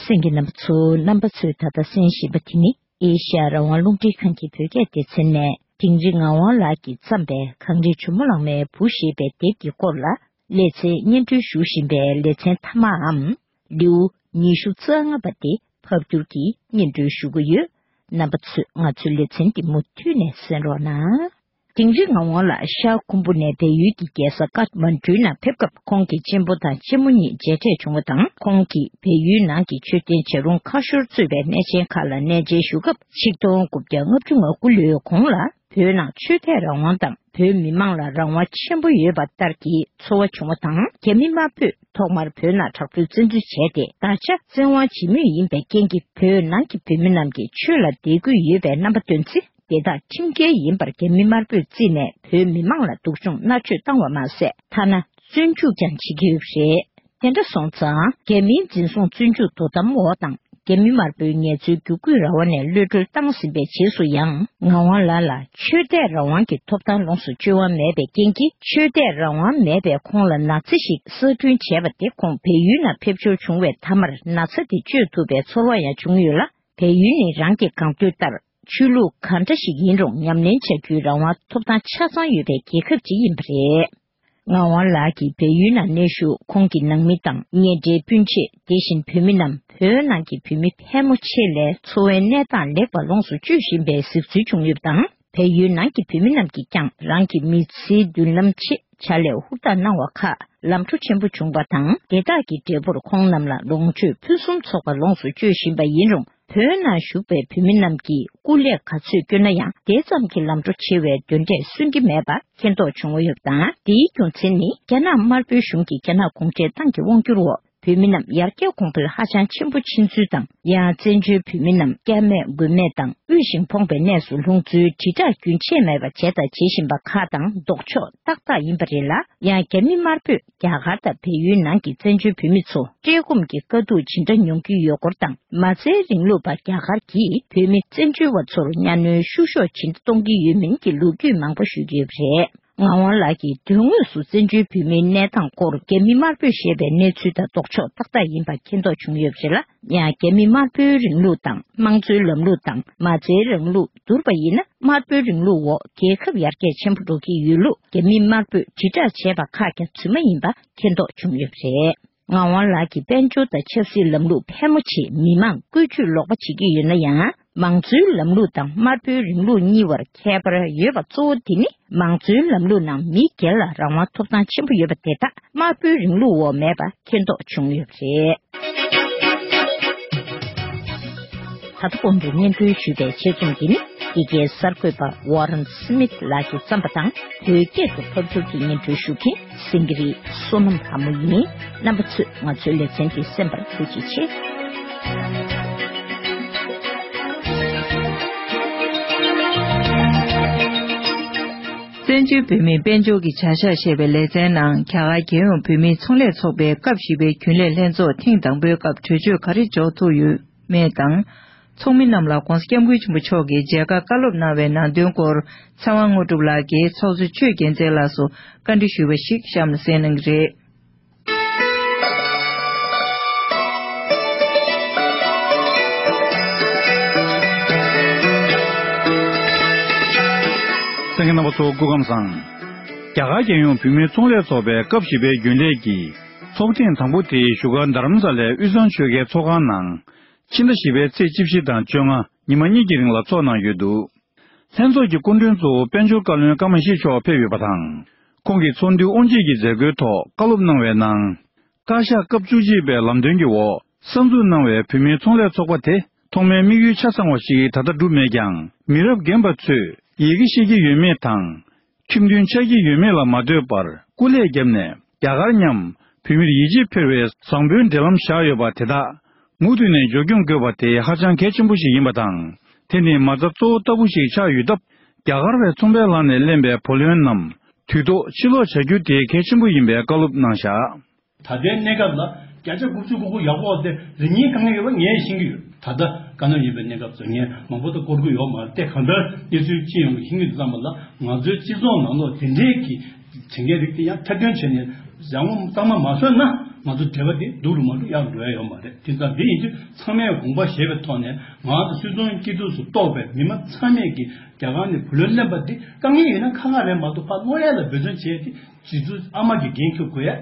གསན་མཁན་རྣམ་པ་ཚོ། རྣམ་པ་ཚོས་ད་ལྟ་གསན་བཞིན་པ་དེ་ནི། ཨེ་ཤ་ཡ་རང་དབང་རླུང་འཕྲིན་ཁང་གི་བོད་སྐད་སྡེ་ཚན་ནས། དིང་རི་ངག་དབང་ལགས་ཀྱིས་བརྩམས་པའི་གངས་རི་ཇོ་མོ་གླང་མའི་བུ་ཞེས་པའི་དེབ་ཀྱི་སྐོར་ལ་ལེ་ཚན་སྙན་སྒྲོན་ཞུ་བཞིན་པའི་ལེ་ཚན་མཐའ་མའམ་ལེའུ་ཉི་ཤུ་རྩ་ལྔ་པ་དེ་ཕབ་བསྒྱུར་གྱིས་སྙན་སྒྲོན་ཞུ་གི་ཡོད། རྣམ་པ་ཚོས་ང་ཚོའི་ལེ་ཚན་འདི་མུ་མཐུད་ནས་གསན་རོགས་གནང་། དིང་རི་ངག་དབང་ལགས་ཤར་ཁུམ་བུ་ནས་བལ་ཡུལ་གྱི་རྒྱལ་ས་ཀཏ་མན་ཌུའི་ནང་ཕེབས་སྐབས། ཁོང་གི་གཅེན་པོ་དང་གཅེན་མོ་གཉིས་མཇལ་འཕྲད་བྱུང་བ་དང་། ཁོང་གིས་བལ་ཡུལ་ནང་གི་མཆོད་རྟེན་བྱ་རུང་ཁ་ཤོར་གཙོས་པའི་གནས་ཆེན་ཁག་ལ་གནས་མཇལ་ཞུ་སྐབས། ཆིག་སྟོང་དགུ་བརྒྱ་ལྔ་བཅུ་ང་དགུ་ལོའི་གོང་ལ་བོད་ནང་ཆོས་དད་རང་དབང་དང་བོད་མི་མང་ལ་རང་དབང་ཆེན་པོ་ཡོད་པ་ལྟར་གྱི་ཚོར་བ་བྱུང་བ་དང་། རྒྱ་མི་དམར་པོས་ཐོག་མར་བོད་ནང་དྲག་པོའི་བཙན་འཛུལ་བྱས་ཏེ། ད་ཆ་བཙན་དབང་བྱེད་མུས་ཡིན་པའི་རྐྱེན་གྱིས། བོད་ནང་གི་བོད་མི་རྣམས་ཀྱིས་ཆོས་ལ་དད་གུས་ཡོད་པའི་རྣམ་པ་སྟོན་ཚེ། དེ་དག་ཁྲིམས་འགལ་ཡིན་པར་རྒྱ་མི་དམར་པོས་བརྩིས་ནས། བོད་མི་མང་ལ་སྡུག་སྦྱོང་མནར་གཅོད་བཏང་བ་མ་ཟད། ཐ་ན་བཙོན་འཇུག་ཀྱང་བྱེད་ཀྱི་ཡོད་པ་རེད། དེ་འདྲ་སོང་ཙང་རྒྱ་མིའི་འཛིན་བཟུང་བཙོན་འཇུག་དོ་དམ་འོག་དང་། རྒྱ་མི་དམར་པོའི་ངལ་རྩོལ་བརྒྱུད་སྐུལ་རང་དབང་ནས་གློད་བཀྲོལ་བཏང་ཟིན་པའི་རྗེས་སུ་ཡང་། ངག་དབང་ལགས་ལ་ཆོས་དད་རང་དབང་གི་ཐོབ་ཐང་ལོངས་སུ་སྤྱོད་དབང་མེད་པའི་རྐྱེན་གྱིས། ཆོས་དད་རང་དབང་མེད་པའི་ཁོང་ལ་ན་ཚ་ཞིག་གསར་སྐྲུན་བྱས་པ་དེ། ཁོང་བལ་ཡུལ་ནང་ཕེབས་འབྱོར་བྱུང་བའི་མཐའ་མར་ན་ཚ་དེ་བཅོས་ཐུབ་པའི་ཚོར་བ་ཡང་བྱུང་ཡོད་ལ། བལ་ཡུལ་ནི་རང་གི་གང་འདོད་ལྟར་ཆོས་ལུགས་གང་འདྲ་ཞིག་ཡིན་རུང་ཉམས་ལེན་བྱ་རྒྱུའི་རང་དབང་ཐོབ་ཐང་ཆ་ཚང་ཡོད་པའི་རྒྱལ་ཁབ་ཅིག་ཡིན་པ་རེད། ངག་དབང་ལགས་ཀྱིས་བལ་ཡུལ་ནང་གནས་བཞུགས་ཁོང་གི་ནང་མི་དང་ཉེ་འབྲེལ་སྤུན་མཆེད། དེ་བཞིན་བོད་མི་རྣམས་བོད་ནང་གི་བོད་མི་ཕལ་མོ་ཆེ་ལས་འཚོ་བའི་གནས་སྟངས་ལེགས་པ་ལོངས་སུ་སྤྱོད་བཞིན་པའི་གཟིགས་ཚུལ་བྱུང་ཡོད་པ་དང་། བལ་ཡུལ་ནང་གི་བོད་མི་རྣམས་ཀྱིས་ཀྱང་རང་གི་མི་ཚེའི་མདུན་ལམ་ཆེད་ཕྱག་ལས་ཧུར་ཐག་གནང་བ་ཁག་ལམ་འགྲོ་ཆེན་པོ་བྱུང་བ་དང་། དེ་དག་གི་འབྲས་བུར་ཁོང་རྣམས་ལ་ལོངས་སྤྱོད་ཕུན་སུམ་ཚོགས་པ་ལོངས་སུ་སྤྱོད་བཞིན་པ་ཡིན་རུང་། བོད་ནང་བཞུགས་པའི་བོད་མི་རྣམས་ཀྱིས་སྐུ་ལས་ག་ཚོད་བསྐྱོན་ན་ཡང་། དེ་ཙམ་གྱི་ལམ་འགྲོ་ཆེ་བའི་འདོན་འབྲས་སོན་གྱི་མེད་པ་མཁྱེན་རྟོགས་བྱུང་ཡོད་པ་དང་། དེའི་རྒྱུ་མཚན་ནི། རྒྱ་ནག་དམར་པོའི་གཞུང་གིས་རྒྱ་ནག་གུང་ཁྲན་ཏང་གི་དབང་སྒྱུར་འོག་བོད་མི་རྣམས་ཡར་རྒྱས་གོང་འཕེལ་ཧ་ཅང་ཆེན་པོ་ཕྱིན་ཚུལ་དང་། ཡང་བཙན་བྱོལ་བོད་མི་རྣམས་སྐྱབས་མེད་མགོན་མེད་དང་དབུལ་ཞིང་ཕོངས་པའི་གནས་སུ་ལྷུང་ཚུལ་དྲིལ་བསྒྲགས་རྒྱུན་ཆད་མེད་པར་བྱས་དང་བྱེད་བཞིན་པ་ཁག་དང་ལྡོག་ཕྱོགས་ཏག་ཏག་ཡིན་པ་རེད་ལ། ཡང་རྒྱ་མི་དམར་པོས་རྒྱ་གར་དང་བལ་ཡུལ་ནང་གི་བཙན་བྱོལ་བོད་མི་ཚོ་བཀྲེས་སྐོམ་གྱི་དཀའ་སྡུག་ཇི་འདྲ་མྱོང་གི་ཡོད་སྐོར་དང་། མ་རྩའི་རིང་ལུགས་པ་རྒྱ་གར་གྱིས་བོད་མི་བཙན་བྱོལ་བ་ཚོར་གཉའ་གནོན་བཤུ་གཞོག་ཇི་འདྲ་གཏོང་གི་ཡོད་མིན་གྱི་ལོ་རྒྱུས་མང་པོ་ཞུ་གི་ཡོད་པ་རེད། ངག་དབང་ལགས་ཀྱིས་དོན་དངོས་སུ་བཙན་བྱོལ་བོད་མིའི་གནས་སྟངས་སྐོར་རྒྱ་མི་དམར་པོས་བཤད་པའི་གནས་ཚུལ་དང་ལྡོག་ཕྱོགས་ཏག་ཏག་ཡིན་པ་མཁྱེན་རྟོགས་བྱུང་ཡོད་པ་རེད་ལ། ཡང་རྒྱ་མི་དམར་པོའི་རིང་ལུགས་དང་དམངས་གཙོའི་ལམ་ལུགས་དང་མ་རྩའི་རིང་ལུགས་བསྡུར་བ་ཡིན་ན། དམར་པོའི་རིང་ལུགས་འོག་རྒྱལ་ཁབ་ཡར་རྒྱས་ཆེན་པོ་འགྲོ་གི་ཡོད་ལུགས་རྒྱ་མི་དམར་པོས་དྲིལ་བསྒྲགས་བྱས་པ་ཁག་ཀྱང་རྫུན་མ་ཡིན་པ་མཁྱེན་རྟོགས་བྱུང་ཡོད་པ་རེད། ངག་དབང་ལགས་ཀྱིས་དཔལ་འབྱོར་དང་ཆབ་སྲིད་ལམ་ལུགས་ཕལ་མོ་ཆེས་མི་མང་བཀོལ་སྤྱོད་ལོག་པ་བྱེད་ཀྱི་ཡོད་ན་ཡང་། མང་གཙོའི་ལམ་ལུགས་དང་དམར་པོའི་རིང་ལུགས་གཉིས་བར་ཁྱད་པར་ཡོད་པ་གཙོ་བོ་དེ་ནི། མང་གཙོའི་ལམ་ལུགས་ནང་མི་སྒེར་ལ་རང་དབང་ཐོབ་ཐང་ཆེན་པོ་ཡོད་པ་དེ་དག་དམར་པོའི་རིང་ལུགས་འོག་མེད་པ་མཁྱེན་རྟོགས་བྱུང་ཡོད་པ་རེད། ད་ལྟ་དགོང་དྲོ་སྙན་སྒྲོན་ཞུས་པའི་ཆེད་རྩོམ་འདི་ནི། འདི་གའི་གསར་འགོད་པ་ཝ་རན་སི་མིད་ལགས་ཀྱིས་བརྩམས་པ་དང་། བོད་སྐད་དུ་ཕབ་སྒྱུར་གྱིས་སྙན་སྒྲོན་ཞུ་མཁན་སེང་གེ་རི་བསོད་ནམས་ལྷ་མོ་ཡིན། རྣམ་པ་ཚོས་ང་ཚོའི་ལེ་ཚན་འདི་གསན་པར་ཐུགས་རྗེ་ཆེ། བཙན་བྱོལ་བོད་མིའི་དཔལ་འབྱོར་གྱི་བྱ་གཞག་ཞེས་པའི་ལེ་ཚན་ནང་། རྒྱ་གར་རྒྱལ་ཡོངས་བོད་མིའི་ཚོང་ལས་ཚོགས་པའི་སྐབས་བཞི་པའི་རྒྱུན་ལས་ལྷན་ཚོགས་ཐེངས་དང་པོའི་སྐབས་གྲོས་ཆོད་ག་རེ་འཇོག་ཐུབ་ཡོད་མེད་དང་། ཚོགས་མི་རྣམས་ལ་༧གོང་ས་༧སྐྱབས་མགོན་ཆེན་པོ་མཆོག་གིས་མཇལ་ཁ་བཀའ་སློབ་གནང་བའི་ནང་དོན་སྐོར། ཚེ་དབང་དངོས་གྲུབ་ལགས་ཀྱིས་ཚོགས་གཙོ་ཆོས་རྒྱལ་མཚན་ལགས་སུ་བཀའ་འདྲི་ཞུས་པ་ཞིག་གཤམ་ལ་གསན་གནང་གི་རེད། གསན་མཁན་རྣམ་པ་ཚོ་སྐུ་ཁམས་བཟང་། རྒྱ་གར་རྒྱལ་ཡོངས་བོད་མིའི་ཚོང་ལས་ཚོགས་པའི་སྐབས་བཞི་པའི་རྒྱུན་ལས་ཀྱི་ཚོགས་ཐེངས་དང་པོ་དེ་བཞུགས་སྒར་རྡ་རམ་ས་ལའི་དབུས་གཙང་ཆོལ་ཁའི་ཚོགས་ཁང་ནང་། ཕྱི་ཟླ་བཞི་པའི་ཚེས་བཅུ་བཞི་དང་བཅོ་ལྔ་ཉི་མ་གཉིས་ཀྱི་རིང་ལ་ཚོགས་གནང་ཡོད་འདུག་ལྷན་ཚོགས་ཀྱི་སྐུ་མགྲོན་གཙོ་བོ་དཔལ་འབྱོར་བཀའ་བློན་ཀརྨ་ཡེ་ཤེས་མཆོག་ཕེབས་ཡོད་པ་དང་། ཁོང་གིས་ཚོགས་འདུའི་དབུ་འབྱེད་ཀྱི་མཛད་སྒོའི་ཐོག་བཀའ་སློབ་གནང་བའི་ནང་། བཀའ་ཤག་སྐབས་བཅུ་གཅིག་པའི་ལམ་སྟོན་གྱི་འོག་གསར་འཛུགས་གནང་བའི་བོད་མིའི་ཚོང་ལས་ཚོགས་པ་དེ་ཐོག་མའི་དམིགས་ཡུལ་ཆ་ཚང་བ་ཞིག་ད་ལྟ་འགྲུབ་མེད་ཀྱང་། མི་རབས་རྒན་པ་ཚོས་ཡི་གེ་ཤེས་ཀྱི་ཡོད་མེད་དང་། ཁྲིམས་མཐུན་ཆགས་ཀྱི་ཡོད་མེད་ལ་མ་ལྟོས་པར་སྐུ་ལས་བརྒྱབ་ནས་རྒྱ་གར་མཉམ་བོད་མིར་ཡིད་ཆེས་འཕེར་བའི་བཟང་པོའི་འབྲེལ་ལམ་བཞག་ཡོད་པ་དེ་དག་མུ་མཐུད་ནས་མཇུག་སྐྱོང་དགོས་པ་དེ་ཧ་ཅང་གལ་ཆེན་པོ་ཞིག་ཡིན་པ་དང་། དེ་ནི་མ་རྩ་གཙོ་བོ་ལྟ་བུ་ཞིག་ཆགས་ཡོད་སྟབས། རྒྱ་གར་བས་ཚོང་པའི་ལག་ནས་ལེན་པའི་བུ་ལོན་རྣམས་དུས་ཐོག་ཕྱིར་སློག་བྱ་རྒྱུ་དེ་གལ་ཆེན་པོ་ཡིན་པའི་བཀའ་སློབ་གནང་བཞག་ད་ལྟའི་གནས་སྐབས་ལ་བརྒྱ་ཆ་དགུ་བཅུ་གོ་དགུ་ཡག་པོ་དེ་རིགས་ངན་དཀའ་ངལ་ཡོད་པ་ངས་ཤེས་ཀྱི་ཡོད། ད་ལྟ་དཀའ་ངལ་ཡོད་པའི་གནས་སྐབས་ཚོ་ངས་མང་པོ་ད་སྐོར་གྱི་ཡོད་མ་རེད་དེ། གང་ལྟར་གནས་ཚུལ་སྤྱི་ཡོངས་ཀྱི་ཤེས་ཀྱི་འདུག་བསམ་པ་ལ་ང་ཚོའི་སྤྱི་ཚོགས་ནང་ལོགས་དེ་འདྲའི་གི་བྱེད་མཁན་རིགས་དེ་ཡང་ཐེར་འདོན་བྱས་ནས་ཡག་མོ་གཙང་མ་མ་བཟོས་ན་ང་ཚོ་འབྲེལ་བ་དེ་སྡུག་རུ་མ་འགྲོ་ཡག་འགྲོ་ཡ་ཡོད་མ་རེད། དེ་ཙང་དེ་ཡིན་དུས་ཚང་མས་དགོངས་པ་བཞེས་པའི་ཐོག་ནས་ང་ཚོ་སུད་ཚོང་སྐྱིད་སྡུག་སུ་གཏོགས་པའི་མི་མང་ཚང་མས་ཀྱི་རྒྱ་གར་ནས་བུ་ལོན་ལེན་པ་དེ་དཀའ་ངལ་ཡོད་ན་ཁ་ཁ་རེད་མ་གཏོགས་ཕར་གློད་ཡ་ལ་འབད་བརྩོན་བྱས་ཏེ་རྗེ་བཙུན་ཨ་མ་གི་འགན་འཁྱེར་དགོས་ཡ།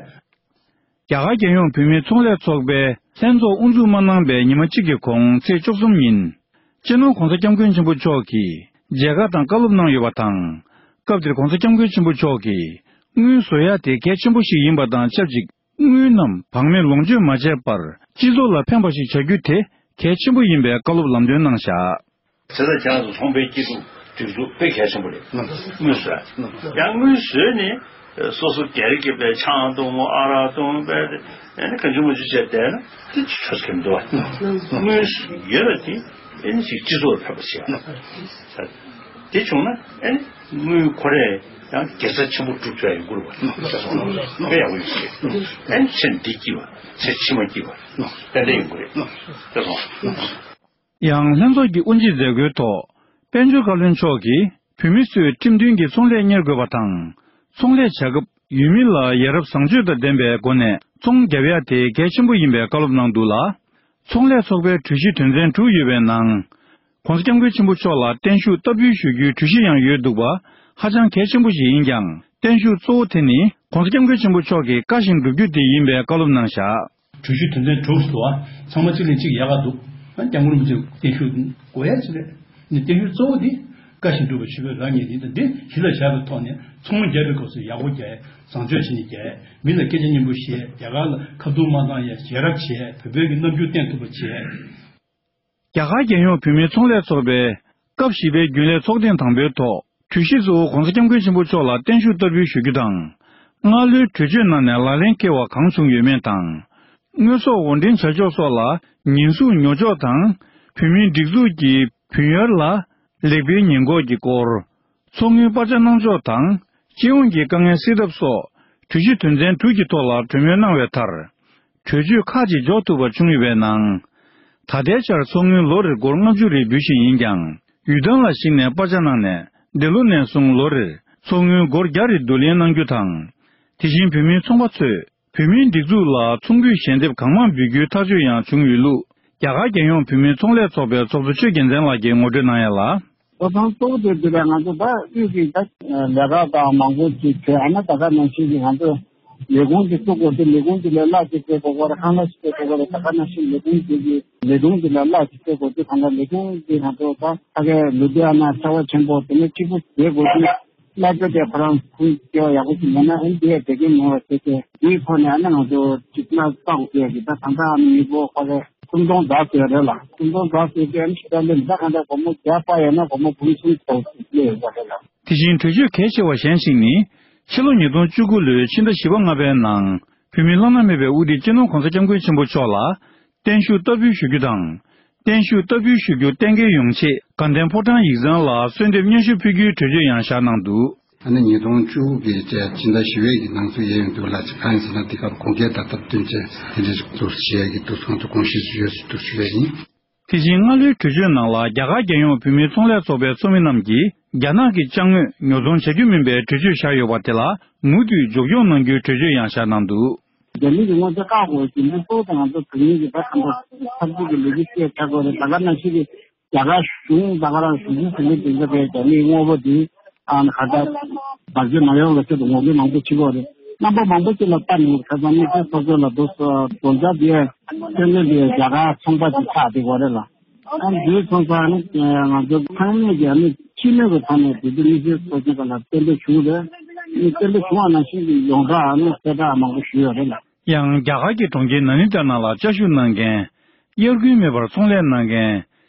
རྒྱ་གར་རྒྱལ་ཡོངས་བོད་མིའི་ཚོང་ལས་ཚོགས་པའི་ལྷན་ཚོགས་དབུ་འཛུགས་མ་གནང་པའི་ཉི་མ་གཅིག་གི་གོང་ཚེས་བཅུ་གསུམ་ཉིན། སྤྱི་ནོར་༧གོང་ས་༧སྐྱབས་མགོན་ཆེན་པོ་མཆོག་གིས་མཇལ་ཁ་དང་བཀའ་སློབ་གནང་ཡོད་པ་དང་། སྐབས་དེར་༧གོང་ས་༧སྐྱབས་མགོན་ཆེན་པོ་མཆོག་གིས་དངུལ་བཟོ་ཡ་དེ་གལ་ཆེན་པོ་ཞིག་ཡིན་པ་དང་ཆབས་ཅིག་དངུལ་རྣམས་བག་མེད་ལོངས་སྤྱོད་མ་བྱས་པར་སྤྱི་ཚོགས་ལ་ཕན་པ་ཞིག་བྱ་རྒྱུ་དེ་གལ་ཆེན་པོ་ཡིན་པའི་བཀའ་སློབ་ལམ་སྟོན་གནང་བཞག་དེ་ལྟར་ཁྱེད་རང་ཚོ་ཚོང་པའི་སྐྱིད་སྡུག་སྒྲིག་འཛུགས་དཔེ་གལ་ཆེན་པོ་རེད། དངུལ་བཟོ་ཡ། ཡང་དངུལ་བཟོས་ནས་སོ་སོ་སྒེར་གྱི་དཔེ་ཆང་འཐུང་ཨ་རག་འཐུང་དཔེ་ཨེ་ནི་གང་བྱུང་མང་བྱུང་བྱས་བསྡད་ན་དེ་ཆོ་ཆ་མི་འདུག་བ། དངུལ་ཡོད་པ་དེ་ཨེ་ནི་ཅིག་སྤྱི་ཚོགས་ལ་ཕན་པ་བྱེད་ཡ། དེ་བྱུང་ན་ཨེ་ནི་དངུལ་ཁོ་རས་ཡང་དགེ་རྩ་ཆེན་པོ་སྒྲུབ་ཐུབ་ཡ་ཡོང་གི་རེད་པ། དཔེ་ཡག་པོ་ཡོད་ཀྱི་རེད། ཨེ་ནི་ཚེ་འདི་སྐྱིད་པ་ཚེ་ཕྱི་མ་སྐྱིད་པ་ཏན་ཏན་ཡོང་གི་རེད། དེ་སོང་། ཡང་ལྷན་ཚོགས་ཀྱི་དབུ་འབྱེད་མཛད་སྒོའི་ཐོག་དཔལ་འབྱོར་བཀའ་བློན་མཆོག་གིས་བོད་མི་ཚོས་ཁྲིམས་མཐུན་གྱི་ཚོང་ལས་གཉེར་དགོས་པ་དང་། ཚོང་ལས་བྱ་སྐབས་ཡུལ་མི་ལ་ཡ་རབས་བཟང་སྤྱོད་དང་ལྡན་པའི་སྒོ་ནས་ཚོང་རྒྱག་ཡ་དེ་གལ་ཆེན་པོ་ཡིན་པའི་བཀའ་སློབ་གནང་འདུག་ལ། ཚོང་ལས་ཚོགས་པའི་གྲོས་གཞི་དོན་ཚན་དྲུག་ཡོད་པའི་ནང་། ྋགོང་ས་ྋསྐྱབས་མགོན་ཆེན་པོ་མཆོག་ལ་བརྟན་བཞུགས་བསྟར་འབུལ་ཞུ་རྒྱུའི་གྲོས་གཞི་ཡང་ཡོད་འདུག་པ། ཧ་ཅང་གལ་ཆེན་པོ་ཞིག་ཡིན་ཀྱང་། བརྟན་བཞུགས་གཙོ་བོ་དེ་ནི་ྋགོང་ས་ྋསྐྱབས་མགོན་ཆེན་པོ་མཆོག་གི་བཀའ་བཞིན་བསྒྲུབ་རྒྱུ་དེ་ཡིན་པའི་བཀའ་སློབ་གནང་བཞག་གྲོས་གཞི་དོན་ཚན་དྲུག་ཏུ་བ། ཚང་མ་གཅིག་ལས་གཅིག་ཡག་ག་འདུག་ཨ་སྐྱབས་མགོན་རིན་པོ་ཆེ་བརྟན་བཞུགས་དགོས་ཡ་ཅིག་རེད། ནི་བརྟན་བཞུགས་གཙོ་བོ་དེ་བཀའ་བཞིན་སྒྲུབ་པ་ཆོས་པའི་རང་ཉིད་ཡིན། ད་འདི་གཞི་ལ་བཞག་པའི་ཐོག་ནས་ཚོང་རྒྱག་པའི་སྐབས་སུ་ཡག་པོ་རྒྱག་ཡ། བཟང་སྤྱོད་བྱས་ནས་རྒྱག་ཡ། མི་ལ་སྐད་ཆ་སྙན་པོ་བཤད། རྒྱ་གར་ལ་ཁ་རྡུང་མ་བཏང་ཡ། ཞལ་རབ་བྱས། བོད་བོད་ཀྱི་རྣམ་འགྱུར་བསྟན་ཐུབ་པ་བྱས། རྒྱ་གར་རྒྱལ་ཡོངས་བོད་མིའི་ཚོང་ལས་ཚོགས་པའི་སྐབས་བཞི་པའི་རྒྱུན་ལས་ཚོགས་ཐེངས་དང་པོའི་ཐོག་གྲོས་གཞི་གཙོ་བོ་༧གོང་ས་༧སྐྱབས་མགོན་ཆེན་པོ་མཆོག་ལ་བརྟན་བཞུགས་བསྟར་འབུལ་ཞུ་རྒྱུ་དང་། སྔ་ལོའི་གྲོས་ཆོད་ནང་ནས་ལག་ལེན་འཁེལ་བ་གང་བྱུང་ཡོད་མེད་དང་། དངོས་ཟོག་དབོར་འདྲེན་བྱ་ཕྱོགས་སོགས་ལ་ཉེན་ཟུང་ཉོ་ཕྱོགས་དང་། བོད་མིའི་སྒྲིག་འཛུགས་ཀྱི་བུན་གཡར་ལ་ལེགས་སྤེལ་ཉེས་འགོག་གི་སྐོར། ཚོགས་དངུལ་སྤར་ཆ་གནང་ཕྱོགས་དང་། སྤྱི་ཡོངས་ཀྱི་དཀའ་ངལ་སེལ་ཐབས་སོགས་གྲོས་གཞི་དོན་ཚན་དྲུག་གི་ཐོག་ལ་གྲོས་མོལ་གནང་བའི་མཐར། གྲོས་ཆོད་ཁག་ཅིག་འཇོག་ཐུབ་པ་བྱུང་ཡོད་པའི་ནང་། ད་ལྟའི་ཆར་ཚོགས་དངུལ་ལོ་རེར་སྒོར་ལྔ་བཅུ་རེ་འབུལ་བཞིན་ཡིན་ཀྱང་། ཡུལ་ཐང་ལ་གཞིགས་ནས་པར་ཆ་གནང་ནས། འདི་ལོ་ནས་བཟུང་ལོ་རེར་ཚོགས་དངུལ་སྒོར་བརྒྱ་རེ་བསྡུ་ལེན་གནང་རྒྱུ་དང་། དེ་བཞིན་བོད་མིའི་ཚོང་པ་ཚོས་བོད་མིའི་སྒྲིག་འཛུགས་ལ་ཚོང་འབུལ་ཞལ་འདེབས་གང་མང་འབུལ་རྒྱུའི་ཐག་གཅོད་ཡང་བྱུང་ཡོད་ལུགས། རྒྱ་གར་རྒྱལ་ཡོངས་བོད་མིའི་ཚོང་ལས་ཚོགས་པའི་ཚོགས་གཙོ་ཆོས་རྒྱལ་མཚན་ལགས་ཀྱིས་ངོ་སྤྲོད་གནང་ཡ་ལ། ཐོབ་ཐང་གཙོ་བོ་དེ་འདི་ལས་ང་ཚོ་ད་དབུས་ཀྱི་ད་ལས་ཀ་དང་མང་པོ་ཅིག་བྱས། ཨ་ནི་ད་ག་ནང་བཞིན་གྱི་ང་ཚོ་ལས་ཁུངས་ཅིག་བཙུགས་དགོས་དུས། ལས་ཁུངས་དེ་ལ་གླ་ཅིག་སྤྲད་དགོས་རེད། ཁང་གླ་ཅིག་སྤྲད་དགོས་རེད། ད་ག་ནང་བཞིན་ལས་ཁུངས་དེ་གི་ལས་དོན་དེ་ལ་གླ་ཅིག་སྤྲད་དགོས་དུས། ད་ལྟ་ལས་ཁུངས་དེ་ང་ཚོ་ད་ཕ་གའི་ལུ་དྷི་ཡ་ན་གསར་པ་ཆེན་པོ་དེ་ནས་གཅིག་པུ་བྱེད་དགོས་དུས། གླ་སྤྲོད་དེ་ཁོ་རང་ཁུངས་སྐྱེལ་བ་ཡག་པོ་ཞིག་མེད་ན་ཨེ་འདི་ཡ་བསྡད་ཀྱི་མེད་པ་བྱས་ཏེ། དེའི་ཐོག་ནས་ཨ་ནི་ང་ཚོ་གཅིག་གླ་བཙག་དགོས་ཀྱི། ད་ད་ལྟ་ཨ་ནི་མི་འབོར་ཁོ་རེ་སུམ་སྟོང་འཛག་ཟེར་རེད་ལ། སུམ་སྟོང་འཛག་ཟེར་གྱི་ཨ་ནི་ཞེ་དྲག་ལས་ད་གང་ལྟར་སྒོར་མོ་བརྒྱ་སྤར་ཡོད་ན་སྒོར་མོ་འབུམ་གསུམ་ཙམ་ཞིག་སླེབས་ཡོད་པ་རེད་ལ། དེ་བཞིན་གྲོས་ཆོད་གལ་ཆེ་བ་གཞན་ཞིག་ནི། ཕྱི་ལོ་ཉིས་སྟོང་བཅུ་དགུ་ལོའི་ཕྱི་ཟླ་བཞི་པ་ལྔ་པའི་ནང་། བོད་མིའི་བླ་ན་མེད་པའི་དབུ་ཁྲིད་སྤྱི་ནོར་༧གོང་ས་༧སྐྱབས་མགོན་ཆེན་པོ་མཆོག་ལ་བརྟན་བཞུགས་བསྟར་འབུལ་ཞུ་རྒྱུ་དང་། བརྟན་བཞུགས་བསྟར་འབུལ་ཞུ་རྒྱུ་གཏན་འཁེལ་ཡོང་ཆེད་དགའ་ལྡན་ཕོ་བྲང་ཡིག་ཚང་ལ་གསོལ་འདེབས་སྙན་ཞུ་ཕུལ་རྒྱུའི་གྲོས་ཆོད་ཡང་བཞག་གནང་འདུག་ཨ་ནི་ཉིས་སྟོང་བཅུ་དགུ་གི་ཕྱི་ཟླ་བཞི་པའི་གི་ནང་ཚུད་ཡས་ཡོང་འདུག་ལ། ཅིག་གང་ཡིན་ཟེར་ན་འདི་གར་དགོངས་འགལ་ད་ལྟ་བསྟུན་བྱས་དེ་འདྲ་ཞིག་འདུག་བྱེད་ཡས་ཀྱི་འདུག་ང་ཚོ་དགོངས་བཞེས་སུ་ཡོད་ཟེར་འདུག་ཞུ་ཡས་ཡིན། དེ་བཞིན་སྔ་ལོའི་གྲོས་ཆོད་ནང་ལ་རྒྱ་གར་རྒྱལ་ཡོངས་བོད་མིའི་ཚོང་ལས་ཚོགས་པའི་ཚོགས་མི་རྣམས་ཀྱིས་རྒྱ་ནག་གི་ཅ་དངོས་ཉོ་ཚོང་བྱ་རྒྱུ་མིན་པའི་གྲོས་ཆོད་བཞག་ཡོད་པ་དེ་ལ་མུ་མཐུད་མཇུག་སྐྱོང་གནང་རྒྱུའི་གྲོས་ཆོད་ཡང་བཞག་གནང་འདུག་རྒྱ་མི་གི་དངོས་རྫས་བཀག་དགོས་ཀྱི་འདུག་སོགས་དང་ང་ཚོ་བོད་མི་གི་ད་ཁམས་པ་ཚབ་ཚུབ་ཀྱི་ལས་འགུལ་སྤེལ་བྱ་དགོས་རེད། ད་ག་ནང་བཞིན་གྱི་རྒྱ་གར་གཞུང་ད་ག་རང་གཞུང་འཛིན་བཟོ་ལས་སྡེ་ཚན་པས་རྒྱ་མིའི་དངོས་པོ་འདི་ཨ་ནི་ཁ་ད་བར་ཆད་མ་ཡོང་བའི་ཆེད་དུ་ངོ་རྒོལ་མང་པོ་བྱེད་དགོས་རེད། རྣམ་པ་མང་པོ་ཅིག་ལ་ལྟ་ནས་ཁ་སང་དམིགས་བསལ་ཚོགས་གཙོ་ལ་འདུག་སྡོད་འཇགས་དེ་སྟོན་ལས་དེ་རྒྱ་གར་ཚོང་པ་ཅིག་ཆགས་བསྡད་ཡོད་རེད་ལ། ཨ་འདིའི་ཚོང་ས་ནི་ང་ཚོ་ཚང་མས་ཀྱི་ཨ་ནི་སྤྱི་མོས་ཀྱི་ཐོག་ནས་དེ་ཚོ་དམིགས་བསལ་ཚོགས་ཆེན་ཁག་ལ་གཏན་འབེབས་བྱུང་རེད། ཨ་ནི་གཏན་འབེབས་བྱུང་བ་ནང་བཞིན་གྱི་ཡོངས་གྲགས་ཨ་ནི་གསལ་བསྒྲགས་མང་པོ་ཞུས་ཡོད་རེད་ལ། ཡང་རྒྱ་གར་གྱི་གྲོང་ཁྱེར་ན་ནི་ཏཱ་ན་ལ་བཅའ་བཞུགས་གནང་མཁན། དབྱར་དགུན་མེད་པར་ཚོང་ལས་གནང་མཁན།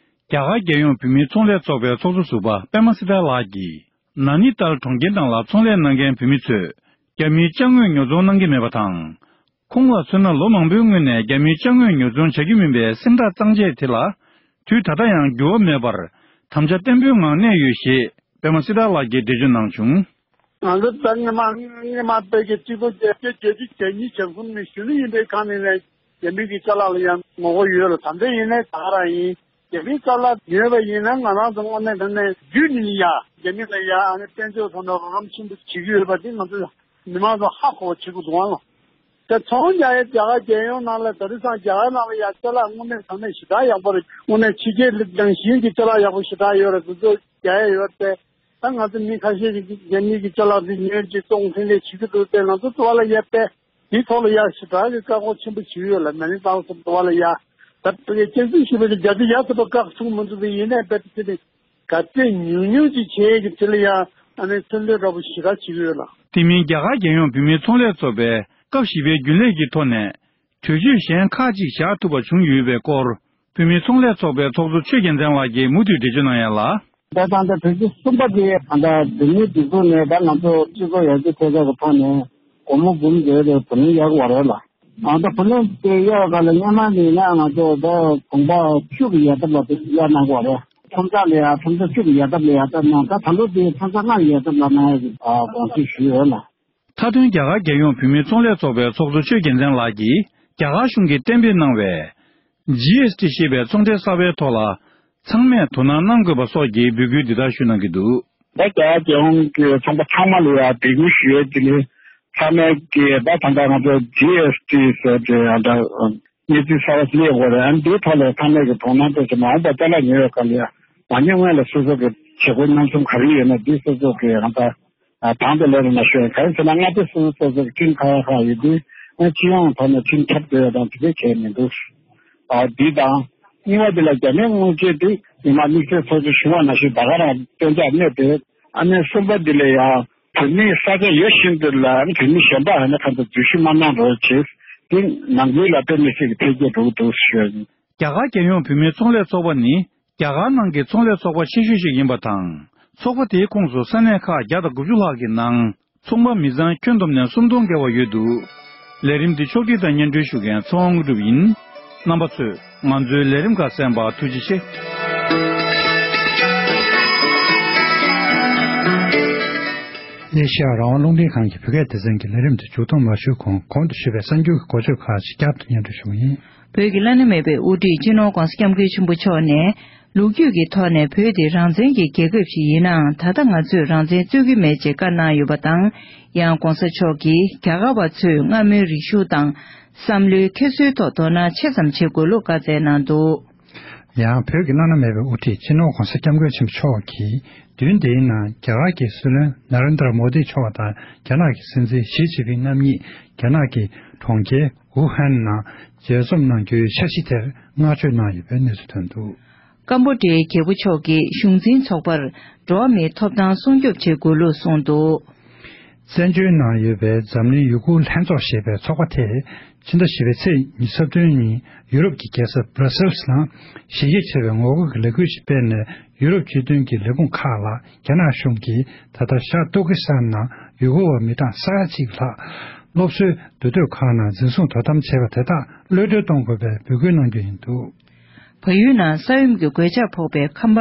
རྒྱ་གར་རྒྱལ་ཡོངས་བོད་མིའི་ཚོང་ལས་ཚོགས་པའི་ཚོགས་གཙོ་ཟུར་པ་པདྨ་སྲིད་ཐར་ལགས་ཀྱིས། ན་ནི་ཏཱལ་གྲོང་ཁྱེར་ནང་ལ་ཚོང་ལས་གནང་མཁན་བོད་མི་ཚོས། རྒྱ་མིའི་ཅ་དངོས་ཉོ་ཚོང་གནང་གི་མེད་པ་དང་། ཁོང་ལ་མཚོན་ན་ལོ་མང་པོའི་སྔོན་ནས་རྒྱ་མིའི་ཅ་དངོས་ཉོ་ཚོང་བྱ་རྒྱུ་མིན་པའི་སེམས་ཐག་གཙང་བཅད་དེ་ལ། དུས་ད་ལྟ་ཡང་འགྱུར་བ་མེད་པར། དམ་བཅའ་བརྟན་པོའི་ངང་གནས་ཡོད་ཞེས་པདྨ་སྲིད་ཐར་ལགས་ཀྱིས་འགྲེལ་བརྗོད་གནང་བྱུང་། ང་ཚོ་ད་སྔོན་མ་སྔོན་མ་དཔེ་གི་གཅིག་པོ་བརྒྱད་ཅུ་གྱ་གཉིས་གྱ་གསུམ་ནས་གཞོན་ནུ་ཡིན་པའི་སྒང་ནས་ནས་རྒྱ་མི་གི་ཅ་ལག་ལ་ཡང་ངོ་རྒོལ་ཡོད་ལ། ད་ལྟ་ཡིན་ནའི་ད་ག་རང་ཡིན། རྒྱ་མིའི་ཅ་ལག་ཉོས་པ་ཡིན་ན་ང་རང་ཚོ་དངོས་གནས་དྲང་གནས་རྒྱུ་ནི་ཡ་རྒྱ་མི་ལ་ཡ་ཨ་ནི་དཔལ་འབྱོར་ཐོག་ནས་རོགས་རམ་ཆེན་པོ་བྱེད་ཀྱི་ཡོད་པ་དེ་ང་ཚོ་མི་མང་ཚོ་ཧ་གོ་བ་བྱེད་དགོས་འདུག་ཨང་། དེ་ཚོང་རྒྱག་ཡས་རྒྱ་གར་རྒྱལ་ཡོངས་ནང་ལ་ད་རེས་སང་རྒྱ་གར་ནང་ལ་ཡ་ཅ་ལག་དངོས་གནས་དྲང་གནས་ཞེ་དྲག་ཡག་པོ་རེད། དངོས་གནས་ཕྱི་རྒྱལ་ནང་བཞིན་གྱི་ཅ་ལག་ཡག་པོ་ཞེ་དྲག་ཡོད་རེད། དེ་ཚོ་རྒྱག་ཡས་ཡོད་རེད། ད་ང་ཚོ་མི་ཁ་ཤས་ཀྱིས་རྒྱ་མི་གི་ཅ་ལག་འདི་ཉོས་ཀྱི་བཙོང་འཕྲིན་ལས་བྱེད་ཀྱི་འདུག་དེ་ང་ཚོ་འདི་བ་ལ་ཡ་དཔེ་དེའི་ཐོག་ལ་ཡ་ཞེ་དྲག་གི་བཀག་འགོག་ཆེན་པོ་བྱེད་ཡོད་ལ། ན་ནིང་ཏང་སོགས་འདི་བ་ལ་ཡ་ད་དཔེ་སྐྱག་རྫུན་ཞུས་པ་དེ་རྒྱ་ཆེ་ཡ་ཚ་པོ་བཀག་ཐུབ་མི་འདུག་དེ་ཡིན་ནའི་དཔེ་དེ་ཚེ་ནི་ག་ཚད་ཉུང་ཉུང་ཅིག་བྱེད་ཀྱི་དེ་ལ་ཡ་ཨ་ནི་མཚོན་དོན་འདྲ་པོ་ཞེ་དྲག་བྱེད་ཀྱི་ཡོད་ལ། དེ་མིན་རྒྱ་གར་རྒྱལ་ཡོངས་བོད་མིའི་ཚོང་ལས་ཚོགས་པས་སྐབས་བཞི་པའི་རྒྱུན་ལས་ཀྱི་ཐོག་ནས་གྲོས་ཆོད་གཞན་ཁག་ཅིག་བཞག་ཐུབ་པ་བྱུང་ཡོད་པའི་སྐོར། བོད་མིའི་ཚོང་ལས་ཚོགས་པའི་ཚོགས་གཙོ་ཆོས་རྒྱལ་མཚན་ལགས་ཀྱིས་མུ་མཐུད་འགྲེལ་བརྗོད་གནང་ཡ་ལ། ད་ད་ལྟ་གྲོས་གཞི་གསུམ་པ་དེ་ད་ལྟ་འཛིན་མའི་སྒྲིག་འཛུགས་ནས་ད་ང་ཚོ་སྤྱི་ཚོགས་ཡར་རྒྱས་ཐད་ཀར་གྱི་ཐོག་ནས་སྒོར་མོ་འབུམ་བརྒྱད་དེ་བུ་ལོན་གཡར་དགོས་རེད་ལ། ང་ཚོ་བུ་ལོན་དེ་གཡར་བ་ལ་སྔོན་མ་ནས་ན་ང་ཚོ་ད་གོང་འཕེལ་ཤུགས་ཀྱི་ཡར་ཐབས་ལ་དེ་གཡར་གནང་དགོས་རེད། ཁྲོམ་ས་ལ་ཡ་ཁྲོམ་ས་བཅུ་གི་ཡར་ཐབས་ལ་ཡར་ཐབས་གནང་། ད་ད་ལོ་དེ་ཁྲོམ་ས་ལྔ་གི་ཡར་ཐབས་ལ་གནང་ཡ་གི་དགོངས་ཚུལ་ཞུས་ཡོད་ལ། མཐའ་དོན་རྒྱ་གར་རྒྱལ་ཡོངས་བུད་མེད་ཚོང་ལས་ཚོགས་པའི་ཚོགས་གཙོ་ཆོས་རྒྱལ་མཚན་ལགས་ཀྱིས་རྒྱ་གར་གཞུང་གིས་གཏན་འབེབས་གནང་བའི་ཇི་ཨེསི་ཊི་ཞེས་པའི་ཚོང་འབྲེལ་གསར་པའི་ཐོག་ལ་ཚང་མས་དོ་སྣང་གནང་དགོས་པ་སོགས་ཀྱི་འབོད་སྐུལ་འདི་ལྟར་ཞུ་གནང་གི་འདུག། ད་རྒྱ་གར་རྒྱལ་ཡོངས་ཀྱི་ཚོང་པ་ཚང་མ་ལ་ཡང་འབོད་སྐུལ་ཞུ་ཡས་དེ་ནི་ཚང་མས་ཀྱི་ད་ད་ལྟ་ང་ཚོ་ཇི་ཨེསི་ཊི་ཟེར་ཏེ་ཡང་ད་གནས་ཚུལ་གསར་པ་སླེབས་ཡོད་རེད། ཨ་ནི་འདིའི་ཐོག་ལ་ཚང་མས་ཀྱི་དོ་སྣང་སྤྲད་བྱས་མ་འོངས་པ་ཏཱ་ལ་ཉོ་ཡོད་ག་ལ་ཡ་མ་ཉོ་སྔོན་ལ་སོ་སོ་གི་བྱེད་སྒོའི་རྣམ་གཞུང་ག་རེ་ཡོད་ན་འདི་སོ་སོ་གི་ཡང་ད་ཨ་དང་དུ་ལེན་རོགས་གནང་ཞུ་ཡ། གང་ཡིན་ཟེར་ན་མངའ་སྡེ་སོ་སོ་སོ་སོ་གི་ཁྲིམས་ཁག་ཁག་ཡོད་དུས་ཨ་སྤྱི་ཡོངས་ཐོག་ནས་ཁྲིམས་ཁྱབ་བསྡད་ཡ་དང་དེ་འདྲ་བྱས་མི་འདུག། ཨ་འདི་དང་གཉིས་པ་འདི་ལ་རྒྱ་མིའི་དངུལ་ཆད་དེ་ཉི་མ་དམིགས་བསལ་ཚོགས་ཆུང་ཞུ་བ་ནང་བཞིན་ད་ག་རང་གཏན་འཇགས་གནས་ཏེ། ཨ་ནི་གསུམ་པ་འདི་ལ་ཡང་བོད་མིའི་ས་ཆ་ཡོད་བཞིན་དུ་ལ་བོད་མི་གཞན་པ་ཨ་ནི་ཁ་ཚ་འཛུལ་ཞུགས་མ་གནང་རོགས་བྱེད། དེ་ནང་ཁུལ་ལ་དཔེ་མི་སྲིད་ཀྱི་འཕེལ་རྒྱས་འགྲོ་གི་འདུག་ཞུ་ཡ་ཡིན། རྒྱ་གར་རྒྱལ་ཡོངས་བུད་མེད་ཚོང་ལས་ཚོགས་པ་ནི་རྒྱ་གར་ནང་གི་ཚོང་ལས་ཚོགས་པ་ཆེ་ཤོས་ཤིག་ཡིན་པ་དང་། ཚོགས་པ་དེའི་ཁོངས་སུ་ས་གནས་ཁག་བརྒྱ་དང་དགུ་བཅུ་ལྷག་གི་ནང་ཚོང་པ་མི་ཚང་ཁྱོན་བསྡོམས་ནས་སུམ་སྟོང་བརྒལ་བ་ཡོད་འདུག། ལས་རིམ་འདི་ཕྱོགས་སྒྲིག་དང་སྙན་སྒྲོན་ཞུ་མཁན་ཚེ་དབང་དངོས་གྲུབ་ཡིན། རྣམ་པ་ཚོས་ང་ཚོའི་ལས་རིམ་ཁག་གསན་པར་ཐུགས་རྗེ་ཆེ། ཨེ་ཤེ་ཡ་རང་དབང་རླུང་འཕྲིན་ཁང་གི་བོད་སྐད་སྡེ་ཚན་གྱི་ལས་རིམ་དེ་མཇུག་སྡོམ་མ་ཞུས་གོང་གོང་དུ་ཞུས་པའི་གསར་འགྱུར་གྱི་འགོ་བརྗོད་ཁག་ཅིག་བསྐྱར་དུ་སྙན་སྒྲོན་ཞུ་གི་ཡིན། བོད་ཀྱི་བླ་ན་མེད་པའི་དབུ་ཁྲིད་སྤྱི་ནོར་༧གོང་ས་༧སྐྱབས་མགོན་ཆེན་པོ་མཆོག་ནས། ལོ་རྒྱུས་ཀྱི་ཐོག་ནས་བོད་དེ་རང་བཙན་གྱི་རྒྱལ་ཁབ་ཞིག་ཡིན་ནའང་། ད་ལྟ་ང་ཚོས་རང་བཙན་རྩོད་ཀྱི་མེད་ཅེས་བཀའ་གནང་ཡོད་པ་དང་། ཡང་༧གོང་ས་མཆོག་གིས་རྒྱ་གར་བ་ཚོས་སྔ་མོའི་རིག་གཞུང་དང་བསམ་བློའི་འཁྱེར་སོའི་ཐོག་དོ་སྣང་ཆེ་ཙམ་བྱེད་དགོས་ལུགས་བཀའ་སྩལ་གནང་འདུག། ཡང་བོད་ཀྱི་བླ་ན་མེད་པའི་དབུ་ཁྲིད་སྤྱི་ནོར་༧གོང་ས་༧སྐྱབས་མགོན་ཆེན་པོ་མཆོག་གིས་བདུན་འདིའི་ནང་རྒྱ་གར་གྱི་སྲིད་བློན་ན་རེན་དྲ་མོ་དི་མཆོག་དང་རྒྱ་ནག་གི་སྲིད་འཛིན་ཞི་ཅིན་ཕིང་རྣམ་གཉིས་རྒྱ་ནག་གི་གྲོང་ཁྱེར་ཝུ་ཧན་ནང་མཇལ་འཛོམས་གནང་རྒྱུའི་འཆར་གཞི་དེར་བསྔགས་བརྗོད་གནང་ཡོད་པའི་གནས་ཚུལ་ཐོན་འདུག། ཀམ་བོ་ཌིའི་རྒྱལ་པོ་མཆོག་གིས་གཞུང་འཛིན་ཚོགས་པར་འགྲོ་བ་མིའི་ཐོབ་ཐང་སྲུང་སྐྱོབ་བྱེད་དགོས་ལུགས་གསུངས་འདུག། བཙན་བྱོལ་ནང་ཡོད་པའི་འཛམ་གླིང་ཡུ་གུར་ལྷན་ཚོགས་ཞེས་པའི་ཚོགས་པ་དེས་ཕྱི་ཟླ་བཞི་པའི་ཚེས་ཉི་ཤུ་རྩ་བདུན་ཉིན་ཡུ་རོབ་ཀྱི་རྒྱལ་ས་བྷ་ར་སེལ་སི་ནང་གཞི་རྒྱ་ཆེ་བའི་ངོ་རྒོལ་གྱི་ལས་འགུལ་ཞིག་སྤེལ་ནས། ཡུ་རོབ་སྤྱི་མཐུན་གྱི་ལས་ཁུངས་ཁག་ལ་རྒྱ་ནག་གཞུང་གིས་ད་ལྟ་ཤར་ཏུར་ཀི་སི་ཐན་ནང་ཡུ་གུར་བ་མི་གྲངས་ས་ཡ་གཅིག་ལྷག་སློབ་གསོའི་འདུ་སྡོད་ཁག་ནང་འཛིན་བཟུང་དོ་དམ་བྱས་པ་དེ་དག་གློད་གྲོལ་གཏོང་དགོས་པའི་འབོད་སྐུལ་གནང་རྒྱུ་ཡིན་འདུག། བལ་ཡུལ་ནང་ས་ཡོམ་གྱི་གོད་ཆག་ཕོག་པའི་ཁང་པ་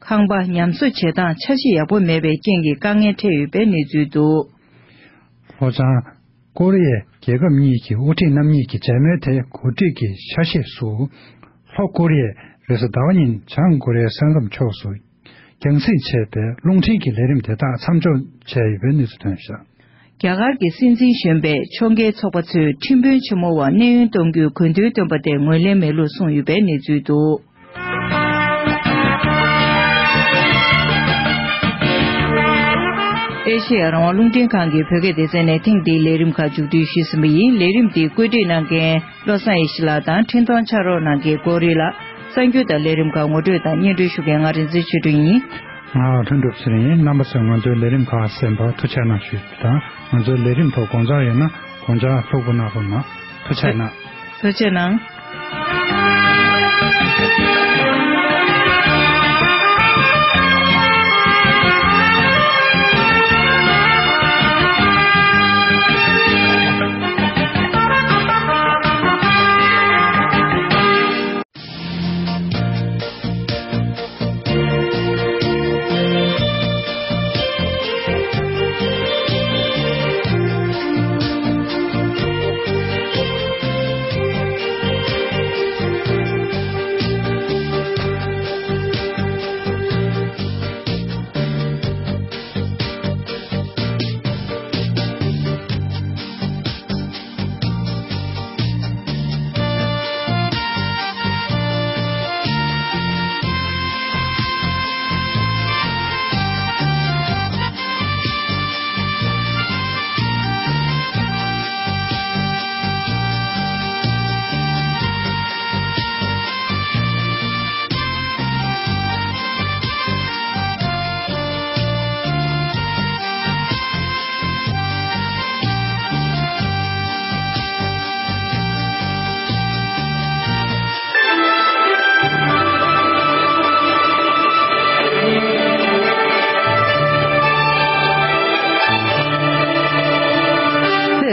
ཁང་པ་ཉམས་གསོ་བྱེད་སྟངས་འཆར་གཞི་ཡག་པོ་མེད་པའི་རྐྱེན་གྱིས་དཀའ་ངལ་འཕྲད་ཡོད་པའི་གནས་ཚུལ་འདུག། ལྷོ་བྱང་ཀོ་རི་ཡའི་རྒྱལ་ཁབ་གཉིས་ཀྱི་དབུ་ཁྲིད་རྣམ་གཉིས་ཀྱི་མཇལ་མོལ་དེ་གོ་སྒྲིག་གི་ཆ་ཤས་སུ། ལྷོ་ཀོ་རི་ཡས་རེས་གཟའ་ཟླ་བ་ཉིན་བྱང་ཀོ་རི་ཡའི་ས་མཚམས་ཕྱོགས་སུ་རྒྱང་སྲིང་བྱས་པའི་རླུང་འཕྲིན་གྱི་ལས་རིམ་དེ་དག་མཚམས་འཇོག་བྱས་ཡོད་པའི་གནས་ཚུལ་ཐོན་བཞག། རྒྱ་གར་གྱི་སྲིད་འཛིན་གཞོན་པས་ཕྱོགས་འགལ་ཚོགས་པ་ཚོས་ཁྲིམས་དཔོན་ཆེན་མོ་བ་གནས་དབྱུང་གཏོང་རྒྱུའི་དགོས་འདུན་བཏོན་པ་དེ་ངོས་ལེན་མེད་ལུགས་གསུངས་ཡོད་པའི་གནས་ཚུལ་འདུག། ཨེ་ཤེ་ཡ་རང་དབང་རླུང་འཕྲིན་ཁང་གི་བོད་སྐད་སྡེ་ཚན་ནས་ཐེངས་འདིའི་ལས་རིམ་ཁག་མཇུག་སྒྲིལ་ཞུས་ཟིན་པ་ཡིན། ལས་རིམ་འདི་བཀོད་སྒྲིག་གནང་མཁན་བློ་བཟང་ཡེ་ཤེས་ལགས་དང་འཕྲིན་གཏོང་ཕྱག་རོགས་གནང་མཁན་གོ་རི་ལགས། གསར་འགྱུར་དང་ལས་རིམ་ཁག་ངོ་སྤྲོད་དང་སྙན་སྒྲོན་ཞུ་མཁན་ང་རིག་འཛིན་ཆོས་སྒྲོན་ཡིན། ང་ལྷུན་གྲུབ་ཚེ་རིང་ཡིན། རྣམ་པ་ཚོས་ང་ཚོའི་ལས་རིམ་ཁག་གསན་པར་ཐུགས་རྗེ་གནང་ཞུ་རྒྱུ་དང་། ང་ཚོའི་ལས་རིམ་ཐོག་དགོངས་འཆར་ཡོད་ན་དགོངས་འཆར་ལྷུག་པོ་གནང་རོགས་གནང་། ཐུགས་རྗེ་གནང་། ཐུགས་རྗེ་གནང་།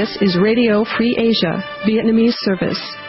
This is Radio Free Asia, Vietnamese service.